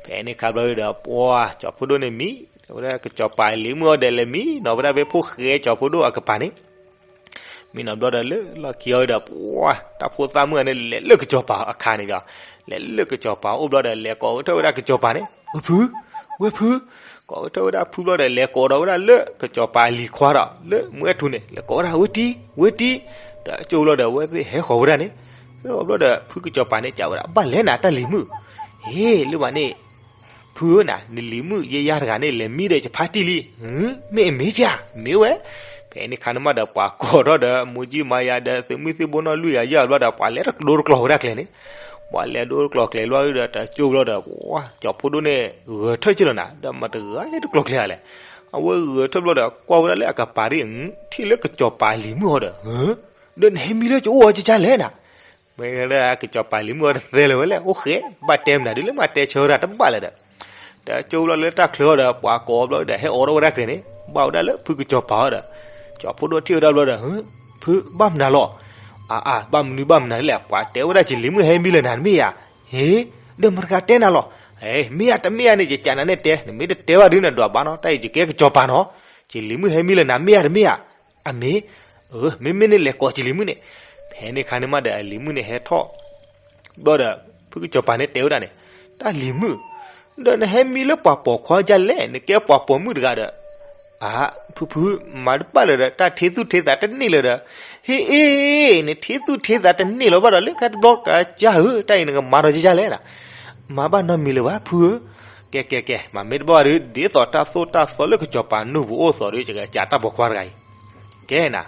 ဖဲန့ၣ်အခါဘျီဒီး ပှၤကၠီၤဖိဒိၣ်န့ၣ်မံ, ဝဲဒၣ်ကစီၤပၤလံၤမုၣ်အီၤဒီးလဲၤမံနီၤဝဲဒၣ်ဖဲဖိၣ်ဃဲကၠီၤဖိဒိၣ်အကပၤန့ၣ် မံနီၤဘျီဒီးလၢလီၢ်ခံအီၤဒီး ပှၤတၢ်ဖိသၣ်မုၣ်ဂၤန့ၣ် လဲၤလၢကစီၤပၤအခါန့ၣ်ဒီး, လဲၤလၢကစီၤပၤအိၣ်ဘျီဒီး လဲၤကိးကထၢၣ်ဝဲဒၣ်ကစီၤပၤန့ၣ်, ဝဲဖု, ဝဲဖု, ကိးကထၢၣ်ဝဲဒၣ်ဖုဘျီဒီး လဲၤကိးဒီးဝဲဒၣ်လၢကစီၤပၤအလံၤခွါဒီး လၢမူအဲၣ်ထူန့ၣ် လဲၤကိးဝဲဒၣ် ဝဲတံၤ, ဝဲတံၤ, ဒီးကၠိဘျီဒီး အဝဲသ့ၣ်ဟဲဃီၤဝဲဒၣ်န့ၣ်, ဟဲဃီၤဘျီဒီး ဖုကစီၤပၤန့ၣ် ကးဝဲဒၣ် ဘၣ်လဲၣ်နၤတၢ်လံၤမုၣ်, ဟ့ၣ် လၢဘၣ်န့ၣ် ဖုဧၢနၤ နလံၤမုၣ်ယဲယါတဂၤန့ၣ် လဲၤမံဒီးယဖါတံၢ်လံ, မ့ၢ်အမ့ၢ်ဧါ, မ့ၢ်ဝဲ, ဖဲန့ၣ်ခါန့ၣ်မးဒီး ပှၤကိးထီၣ်ဒီး မိၢ်ကၠံမၤယၤဒီး သုးမုၢ်သံၣ်ဘိနီၢ်လွံၢ်ဂၤယဲၢ်ဘျီဒီး ပှၤလဲၤတကဒိတကျီၤဝဲဒၣ်ကျဲန့ၣ်, ပှၤလဲၤဒိတကျီၤကျဲဘျီဒီး တကၠိဘျီဒီး ပှၤကၠီၤဖိဒိၣ်န့ၣ် ဂဲၤထၢၣ်က့လီၤနၤ ဒီးမၤတဂၤတကျီၤကျဲလဲၣ်, အဝဲဂဲၤထၢၣ်ဘျီဒီး ကွၢ်ဝဲဒၣ်လၢအကပၤဒ် ထံၣ်လၢကစီၤပၤလံၤမုၣ်အီၤဒီး, ဒီးနဟဲမံလၢကအိၣ်အီၤကကၢ်လဲၣ်နၤ မ့ၢ်လၢကစီၤပၤလံၤမုၣ်အီၤတသဲလၢၤဝဲလဲၣ် အိၣ်ဃဲ, ဘၣ်တဲမနုၤဒ်လၢမၤတဲဆၢဝဲဒၣ်တဘၣ်လၢၤဒီး, တကၠိဘျီလၢတၢ်ချၢအီၤဒီး ပှၤကိးအီၤဘျီဒီး ဟဲအိးထီၣ်ဝဲဒၣ်ကျဲန့ၣ်, ဘၣ်ဝဲဒၣ်လၢဖုကစီၤပၤအီၤဒီး, ကၠီၤဖိဒိၣ်ထံၣ်ဝဲဒၣ်ဘျီဒီး, ဖုဘၣ်မနုၤလီၤ, အါအါ ဘၣ်မနုၤဘၣ်မနုၤလဲၣ် ပှၤတဲဝဲဒၣ်ကလံၤမုၣ်ဟဲမံလၢနၤတမ့ၢ်ဧါ, ဟ့ၣ်, ဒီးမတၤတဂၤတဲနၤလီၤ, မ့ၢ်ဧါတမ့ၢ်ဧါန့ၣ် ယကးနၤန့ၣ်တဲ နမ့ၢ်တတဲဘၣ်ဒုးနဒွးဘၣ်နီၤ တၢ်အံၤယကဲကစီၤပၤနီၤ, ကလံၤမုၣ်ဟဲမံလၢနၤမ့ၢ်ဧါတမ့ၢ်ဧါ, အမ့ၢ်, မ့မ့ၢ်န့ၣ်လဲၤကိးကလံၤမုၣ်န့ၣ်, ဖဲန့ၣ်ခါန့ၣ်မးဒီးအလံၤမုၣ်န့ၣ်ဟဲထီၣ် ဘျီဒီး ဖုကစီၤပၤန့ၣ်တဲဝဲဒၣ်န့ၣ်, တၢ်လံၤမုၣ်, ဒီးနဟဲမံလၢပှၤပိာ်ခွါဒ်လဲၣ် နကဲပှၤပိာ်မုၣ်တဂၤဒီး, အါ, ဖုဖု, မၤတဘၣ်လၢၤဒီး တၢ်ထံသူၣ်ထံသးတန့ၢ်လၢၤဒီး, ဟ့ၣ်အ့ၣ်, နထံသူၣ်ထံသးတန့ၢ်လၢၤဘၣ်ဒီး လၢကါတဘျီကါကၢ်ဧၢ တၢ်အံၤနကမၤဒီးကကၢ်လဲၣ်နၤ, မၤဘၣ်နီတမံၤလၢၤဘၣ်ဖုဧၢ, ကဲကဲကဲ မၤမ့ၢ်တဘၣ်ဘၣ်ဒီး ဒ်သိးတၢ်သိၣ်တၢ်သီလၢကစီၤပၤနူၢ်ပူၤအိၣ်သိးဒီး ယကစးတၢ်ပိာ်ခွါတဂၤအံၤ ကဲနၤ,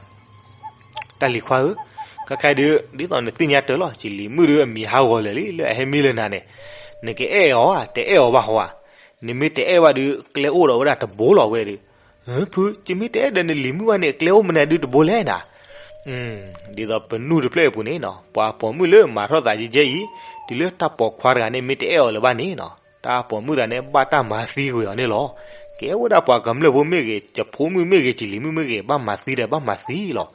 တၢ်လံၤခွါဧၢ, ခဲခါဒုး ဒ်သိးနသ့ၣ်ညါတၢ်လီၤ ကလံၤမုၣ်ဒုးအမံၤဟးဂီၤလၢာ်လံ လၢအဟဲမံလၢနၤန့ၣ်, နကအဲၣ်အီၤဧါ တအဲၣ်အီၤဘၣ်ဟီဧါ, နမ့ၢ်တအဲၣ်ဘၣ်ဒုး ကျဲအိၣ်ဒီးဝဲဒၣ်တဘိလီၤဝဲဒုး, ဖု ယမ့ၢ်တအဲၣ်ဒီးနလံၤမုၣ်ဘၣ်န့ၣ် ကျဲအိၣ်မနုၤဒုးတဘိလဲၣ်နၤ ဒ်သိးပနူၢ်တဖျၢၣ်အပူၤန့ၣ်နီၤ ပှၤပိာ်မုၣ်လၢမၤထီၣ်သးယဲယဲအံၤ, တုၤလၢတၢ်ပိာ်ခွါတဂၤန့ၣ် မ့ၢ်တအဲၣ်အီၤလၢၤဘၣ်န့ၣ်နီၤ တၢ်ပိာ်မုၣ်တဂၤန့ၣ် ဘၣ်တၢ်မၤသံကွံာ်အီၤန့ၣ်လီၤ. ကဲဝဲဒၣ်ပှၤကမျၢၢ်ဖိမ့ၢ်ဂ့ၤ, ကဖိမုၣ်မ့ၢ်ဂ့ၤ, ကလံၤမုၣ်မ့ၢ်ဂ့ၤ, ဘၣ်မၤသံဒီးဘၣ်မၤသံလီၤ.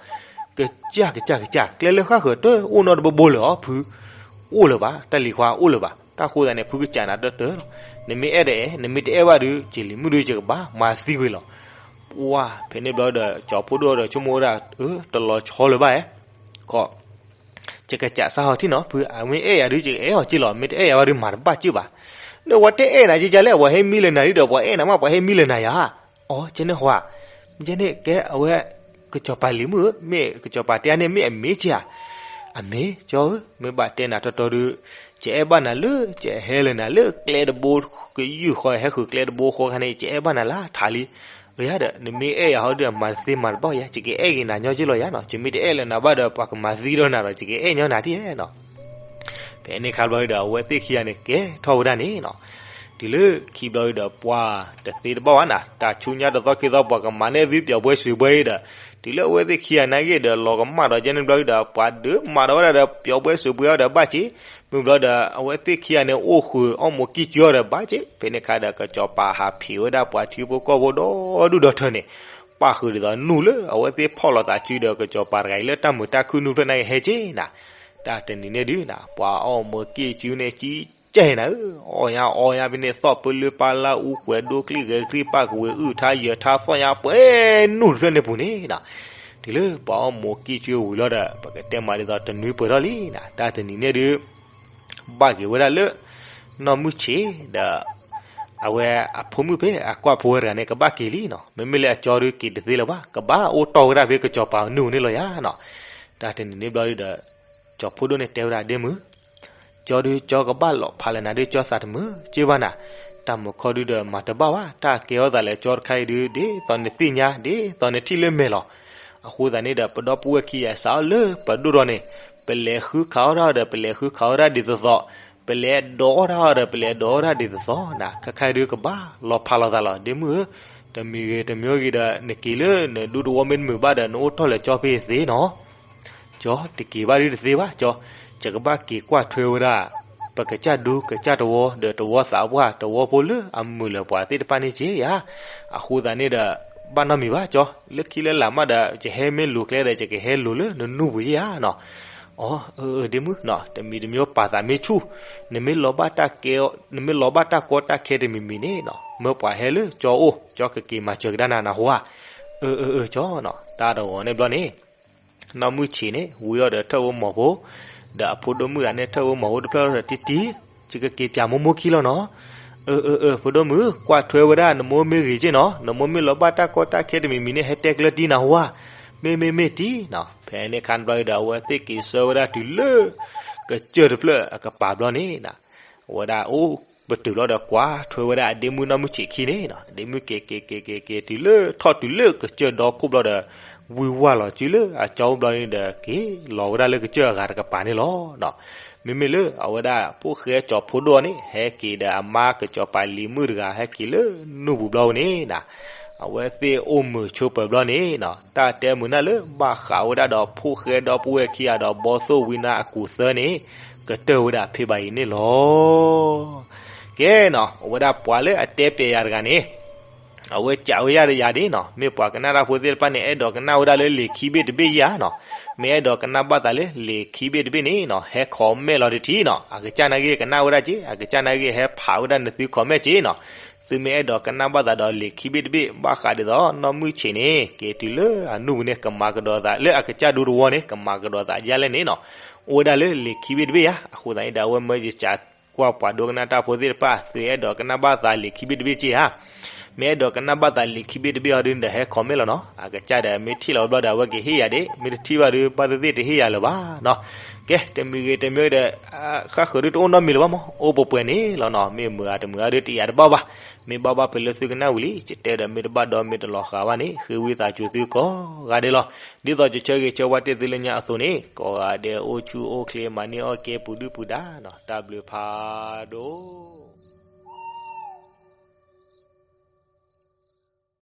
ကစၢ်ကစၢ်ကစၢ် ကျဲလၢဃၣ်ဃၢၤတအိၣ်နီတဘိဘိလၢၤအီၤဖု, အိၣ်လၢၤဘၣ်, တၢ်လံၤခွါအိၣ်လၢၤဘၣ်. တၢ်ဃိသတးန့ၣ် ဖုကစးနၤတၢၢ်တၢၢ်လီၤ. နမ့ၢ်အဲၣ်ဒိးအဲၣ်, နမ့ၢ်တအဲၣ်ဘၣ်ဒုး ကလံၤမုၣ်ဒုးယကဘၣ်မၤသံကွံာ်လီၤ. ပှၤဖဲန့ၣ်ဘျီဒီး ကၠီၤဖိဒိၣ်ဒီးဆိကမိၣ်ဝဲဒၣ်, တလီၤဆီလၢၤဘၣ်ဧါ, ခီ ယကစးစါဟီထံနီၤ ဖု အမ့ၢ်အဲၣ်ယၤဒုး ယကအဲၣ်အီၤက့လီၤ, မ့ၢ်တအဲၣ်ယၤဘၣ်ဒုး မၤတဘၣ်က့ဘၣ်. ဒီးပှၤတအဲၣ်နၤက့ကလဲၣ်, ပှၤဟဲမံလၢနၤဒုးဒီး ပှၤအဲၣ်နၤမး ပှၤဟဲမံလၢနၤယၤ. အိ ကဲန့ၣ်ဟီဧါ, ကဲန့ၣ် ကဲအဝဲ ကစီၤပၤလံၤမုၣ်ဧၢ, မ့ၢ်ကစီၤပၤတဲန့ၣ် မ့ၢ်အမ့ၢ်က့ဧါ. အမ့ၢ်ကၠီဧၢ, မ့ၢ်ဘၣ်တဲနၤတီတီဒုး ယအဲၣ်ဘၣ်နၤလၢ ယဟဲလၢနၤလၢကျဲတဘိ ကယုၢ်ဃီ ဟဲဃုာ်ကျဲတဘိဃီခါန့ၣ် ယအဲၣ်ဘၣ်နၤလၢထးလံ. ယၤဒီး နမ့ၢ်အဲၣ်ယၤဟီဒုး အမၤတသ့မၤတဘၣ်ယၤ, ယကအဲၣ်က့ၤနၤညီက့လီၤယၤနီၤ, ယမ့ၢ်တအဲၣ်လၢနၤဘၣ်ဒီး ပှၤကမၤသံဒီးနၤဒီး ယကအဲၣ်ညီနၤဒ်နီၤ. ဖဲန့ၣ်ခါဘျီဒီး အဝဲသ့ၣ်ခံဂၤန့ၣ် ကဲထီၣ်ဝဲဒၣ်န့ၣ်နီၤ. တုၤလၢခံဘျီဒီး ပှၤတသ့တဘၣ်ဝဲနၤ, တၢ်ဆူညါတသီခံသီ ပှၤကမၤန့ၢ်သုပျီၤဘှဲစူးဘှဲအံၤဒီး တုၤလၢအဝဲသ့ၣ်ခံဂၤနာ်က့ဒီး လီၤကမၣ်ဒီးကဲန့ၣ်ဘျီဒီး ပှၤဒုးမၤဒီးဝဲဒၣ်ဒီး ပျီၤဘှဲစူးဘှဲအီၤဒီးဘၣ်က့, မုၢ်ဘျီဒီး အဝဲသ့ၣ်ခံဂၤန့ၣ် အိၣ်ဃုာ်အီၣ်မူးကံၢ်ကၠီဒီးဘၣ်က့. ဖဲန့ၣ်ခါဒီး ကစီၤပၤဟးဖံးဝဲဒၣ်ပှၤထံဖိကီၢ်ဖိဒီဒူၣ်ဒီထၢန့ၣ် ပၣ်ဃုာ်ဒ်သိးနူၢ်လၢအဝဲသ့ၣ်ဖီၣ်လိာ်သးစုဒီး ကစီၤပၤတဂၤအံၤလၢတၢ်မုာ်တၢ်ခုၣ်နူၢ်ဖျၢၣ်န့ၣ် ဟဲက့နၤ. တၢ်တနံၤန့ၣ်ဒုးနၤ ပှၤအီၣ်မူးကံၢ်ကၠီန့ၣ် ကံကဲနၤဧၢ, အီၣ်ညါအီညါဖဲန့ၣ် သီၣ်ပလၢပလၢ အူကွဲးဒိကျံဂဲၤကျံပၣ်ကဝဲၤ အုၣ်ထါယၢၤထါ သီၣ်ညါပှဲၤနူၢ်တဖျၢၣ်န့ၣ်ပူၤန့ၣ်နၤ. တုၤလၢပှၤအီၣ်မူးကံၢ်ကၠီဝံၤလီၤဒီး ပကတဲမးဒ်သိးတနွံပှဲၤထီၣ်လံနၤ. တၢ်တနံၤန့ၣ်ဒုး ဘၣ်က့ၤဝဲဒၣ်လၢ နီၢ်မုၢ်ဆံးဒီး အဝဲအဖိမုၣ်ဖဲအကွၢ်ဖိဝဲတဂၤန့ၣ် ကဘၣ်က့ၤလံနီၤ. မ့မ့ၢ်လၢအကၠီဒုးက့ၤတသ့လၢၤဘၣ်, ကဘၣ်အိၣ်တီၢ်ဝဲဒၣ်ဖဲကစီၤပၤနူၢ်န့ၣ်လီၤယၤနီၤ. တၢ်တနံၤန့ၣ်ဘျီဒုးဒီး ကၠီၤဖိဒိၣ်န့ၣ်တဲဝဲဒၣ် ဒ့မုၣ် ကၠီဒုး ကၠီကဘၣ်လီၤဖးလၢနၤဒုး ကၠီသးတမုာ်က့ဘၣ်နၤ, တၢ်မုာ်ခီဒုးဒီးမၤတဘၣ်ဘၣ်, တၢ်ကဲထီၣ်သးလၢကၠီတခါအံၤဒုး ဒ်သိးနသ့ၣ်ညါ ဒ်သိးနထံၣ်လၢမဲာ်လီၤ. အဃိသတးန့ၣ်ဒီး ပဒီပုၢ်ဝဲၢ်ခံဂၤစးထီၣ်လၢပဒိၣ်ထီၣ်န့ၣ် ပလဲၤဃုခးအီၣ်တၢ်အီၤဒီး ပလဲၤဃုခးအီၣ်တၢ်ဒ်သိးသိး, ပလဲၤဒိးအီၣ်တၢ်အီၤဒီး ပလဲၤဒိးအီၣ်တၢ်ဒ်သိးသိးနၤ, ခဲခါအံၤဒုးကဘၣ်လီၤဖးလိာ်သးလီၤ ဒ့မုၣ်ဧၢ. တမံၤဂ့ၤတမံၤဂ့ၤဒီး နက့ၤလၢနဒူသဝီမ့ၢ်တမုာ်ဘၣ်ဒီး နအိၣ်တီၢ်လၢကၠီဖဲအံၤသ့နီၤ. ကၠီ တက့ၤဘၣ်ဒုးတသ့ဘၣ်ကၠီ, ယကဘၣ်က့ၤကွၢ်ထွဲဝဲဒၣ် ပကစၢ်ဒူကစၢ်သဝီဒီးသဝီသးပှၢ်သဝီဖိလၢအမုာ်လၢၤပှၤသ့ၣ်တဖၣ်န့ၣ်က့ဧါ. အဃိသတးန့ၣ်ဒီး ဘၣ်နီတမံၤဘၣ်ကၠီ, လၢခံလၢလာ်မးဒီး ယဟဲမ့ၢ်လိၤကျဲဒီး ယကဟဲလိၤလၢနနူၢ်ပူၤယါနီၤ. အိ ဒ့မုၣ်နီၤ, တမံၤတမံၤပာ်သးမ့ၢ်ဆူၣ်, နမ့ၢ်လီၤဘၣ်တၢ်ကဲ, နမ့ၢ်လီၤဘၣ်တၢ်ကီတၢ်ခဲတမံၤမံၤန့ၣ်နီၤ, မၢပှၤဟဲလၢကၠီအိၣ်, ကၠီကက့ၤမၤစၢၤကဒါနၤနၢ်ဟူဧါ. အၢ အၢ အၢ ကၠီနီၤ, တၢ်တဂီၤန့ၣ်ဘျီန့ၣ် နီၢ်မုၢ်ဆံးန့ၣ် ဝံၤအီၤဒီးထၢၣ်ဖိမီၤဖိ, ဒီးအဖိဒိၣ်မုၣ်တဂၤန့ၣ် ထၢၣ်ဖိမီၤဖိတဖျၢၣ်ဒီးတံတံ, ယကက့ၤပၠးမိၢ်မိၢ်ခံလီၤနီၤ. အၢ အၢ အၢ ဖိဒိၣ်မုၣ်, ကွၢ်ထွဲဝဲဒၣ်နမိၢ်မ့ၢ်ဂ့ၤက့နီၤ, နမိၢ်မ့ၢ်လီၤဘၣ်တၢ်ကီတၢ်ခဲတမံၤမံၤန့ၣ် ဟဲတဲကျၢၤတံနၢ်ဟူဧါ. မ့ၢ်မ့ၢ်မ့ၢ်တံနီၤ. ဖဲန့ၣ်ခါဘျီဒီး အဝဲသ့ၣ်က့ၤဆှၢဝဲဒၣ်တုၤလၢ ကစၢၢ်တဖျၢၣ်အကပၤဘျီန့ၣ် အဝဲဒၣ်အိၣ်ပတုာ်လီၤဒီးကွၢ်ထွဲဝဲဒၣ်အဒ့မုၣ်နီၢ်မုၢ်ဆံးခံန့ၣ်နီၤ, အဒ့မုၣ်က့ၤက့ၤက့ၤက့ၤက့ၤတုၤလၢထီၣ်တုၤလၢကစၢၢ်ဒီခိၣ်ဘျီဒီး ဝံၤဝါလီၤစုလၢအကၠီအိၣ်ဘျီန့ၣ်ဒီး က့ၤလီၤဝဲဒၣ်လၢကစၢၢ်အဂၤတကပၤန့ၣ်လီၤ. မ့မ့ၢ်လၢအဝဲဒၣ်ဖိၣ်ဃဲကၠီၤဖိဒိၣ်န့ၣ် ဟဲက့ၤဒီးအမါကစီၤပၤလံၤမုၣ်တဂၤ ဟဲက့ၤလၢနူၢ်ပူၤဘျီဝဲန့ၣ် အဝဲသ့ၣ်အိၣ်မုာ်ဆိးပၢၤဘျီန့ၣ်နီၤ, တၢ်တဲမုာ်နၢ်လၢဘၣ်ဃးဝဲဒၣ်ဒီးဖိၣ်ဃဲဒီပုၢ်ဝဲၢ်ခံဂၤဒီးဘီသိၣ်ဝံနါအကူာ်သၢန့ၣ် ကတၢၢ်ဝဲဒၣ်ဖဲဘၣ်အံၤန့ၣ်လီၤ. ကဲနီၤ, အဝဲဒၣ်ပှၤလၢအတဲပျဲယၤတဂၤန့ၣ် အဝဲကးဝဲယၤဒီးယၤဒ်နီၤ, မ့ၢ်ပှၤကနၣ်တၢ်ဖိသ့ၣ်တဖၣ်န့ၣ် အဲၣ်ဒိးကနၣ်ဝဲဒၣ်လၢလံာ်ခံဘ့ၣ်တဘ့ၣ်ယါနီၤ, မ့ၢ်အဲၣ်ဒိးကနၣ်ဘၣ်သးလၢလံာ်ခံဘ့ၣ်တဘ့ၣ်န့ၣ်နီၤ, ဟဲ comment လီၤတထံၣ်နီၤ, အကစၢ်နာ်က့ကနၣ်ဝဲဒၣ်က့, အကစၢ်နာ်က့ဟဲဖးဝဲဒၣ်နသု comment က့နီၤ. သုမ့ၢ်အဲၣ်ဒိးကနၣ်ဘၣ်သးဒီးလံာ်ခံဘ့ၣ်တဘ့ၣ် ဘၣ်ဃးဒ်သိးနီၢ်မုၢ်ဆံးန့ၣ် က့ၤတုၤလၢအနူၢ်ပူၤန့ၣ် ကမၤကဒီးသးလၢအကစၢ်ဒူသဝီန့ၣ် ကမၤကဒီးသးဒ်လဲၣ်န့ၣ်နီၤ, အိၣ်ဝဲဒၣ်လၢလံာ်ခံဘ့ၣ်တဘ့ၣ်ယါ. အဃိသတးန့ၣ်ဒီး အဝဲမၢယကးကွၢ်ပှၤဒိကနၣ်တၢ်ဖိသ့ၣ်တဖၣ် သုအဲၣ်ဒိးကနၣ်ဘၣ်သးလံာ်ခံဘ့ၣ်တဘ့ၣ်က့ဧါ. မ့ၢ်အဲၣ်ဒိးကနၣ်ဘၣ်သးလံာ်ခံဘ့ၣ်တဘ့ၣ်အီၤဒုးဒီး ဟဲ comment လီၤနီၤ, အကစၢ်ဒီးမ့ၢ်ထံၣ်လီၤဘျီဒီး အဝဲကဟ့ၣ်ယၤဒၣ်, မ့ၢ်တထံၣ်ဘၣ်ဒုး ဘၣ်သ့ၣ်သ့ၣ်တဟ့ၣ်ယၤလၢၤဘၣ်နီၤ. ကဲ တမံၤဂ့ၤတမံၤဒီး ဃၣ်ဃၢၤဒုးတအိၣ်နီတမံၤလၢၤဘၣ်မး, အိၣ်ပှဲၤပှဲၤန့ၣ်လီၤနီၤ, မ့ၢ်မုာ်ဧါတမုာ်ဧါဒုးတယာ်တဘၣ်ဘၣ်, မ့ၢ်ဘၣ်ဘၣ်ဖဲလၢသုကနၣ်ဝံၤလံ, ယတဲဒီးမ့ၢ်တဘၣ်ဒီးမ့ၢ်တလီၤဃာ်ဘၣ်န့ၣ် ဃ့ဝံသးစူၤသုကိးဂၤဒဲးလီၤ. ဒ်သိးယဆၢဂ့ၤဆၢဝါတ့ၢ်သုလၢညါအသိးန့ၣ် ကိးဂၤဒဲးအိၣ်ဆူၣ်အိၣ်ချ့မၤန့ၢ်အီၣ်ကဲပူၤဒုၣ်ပူၤဒါနီၤ, တၢ်ဘျုးဖးဒိၣ်.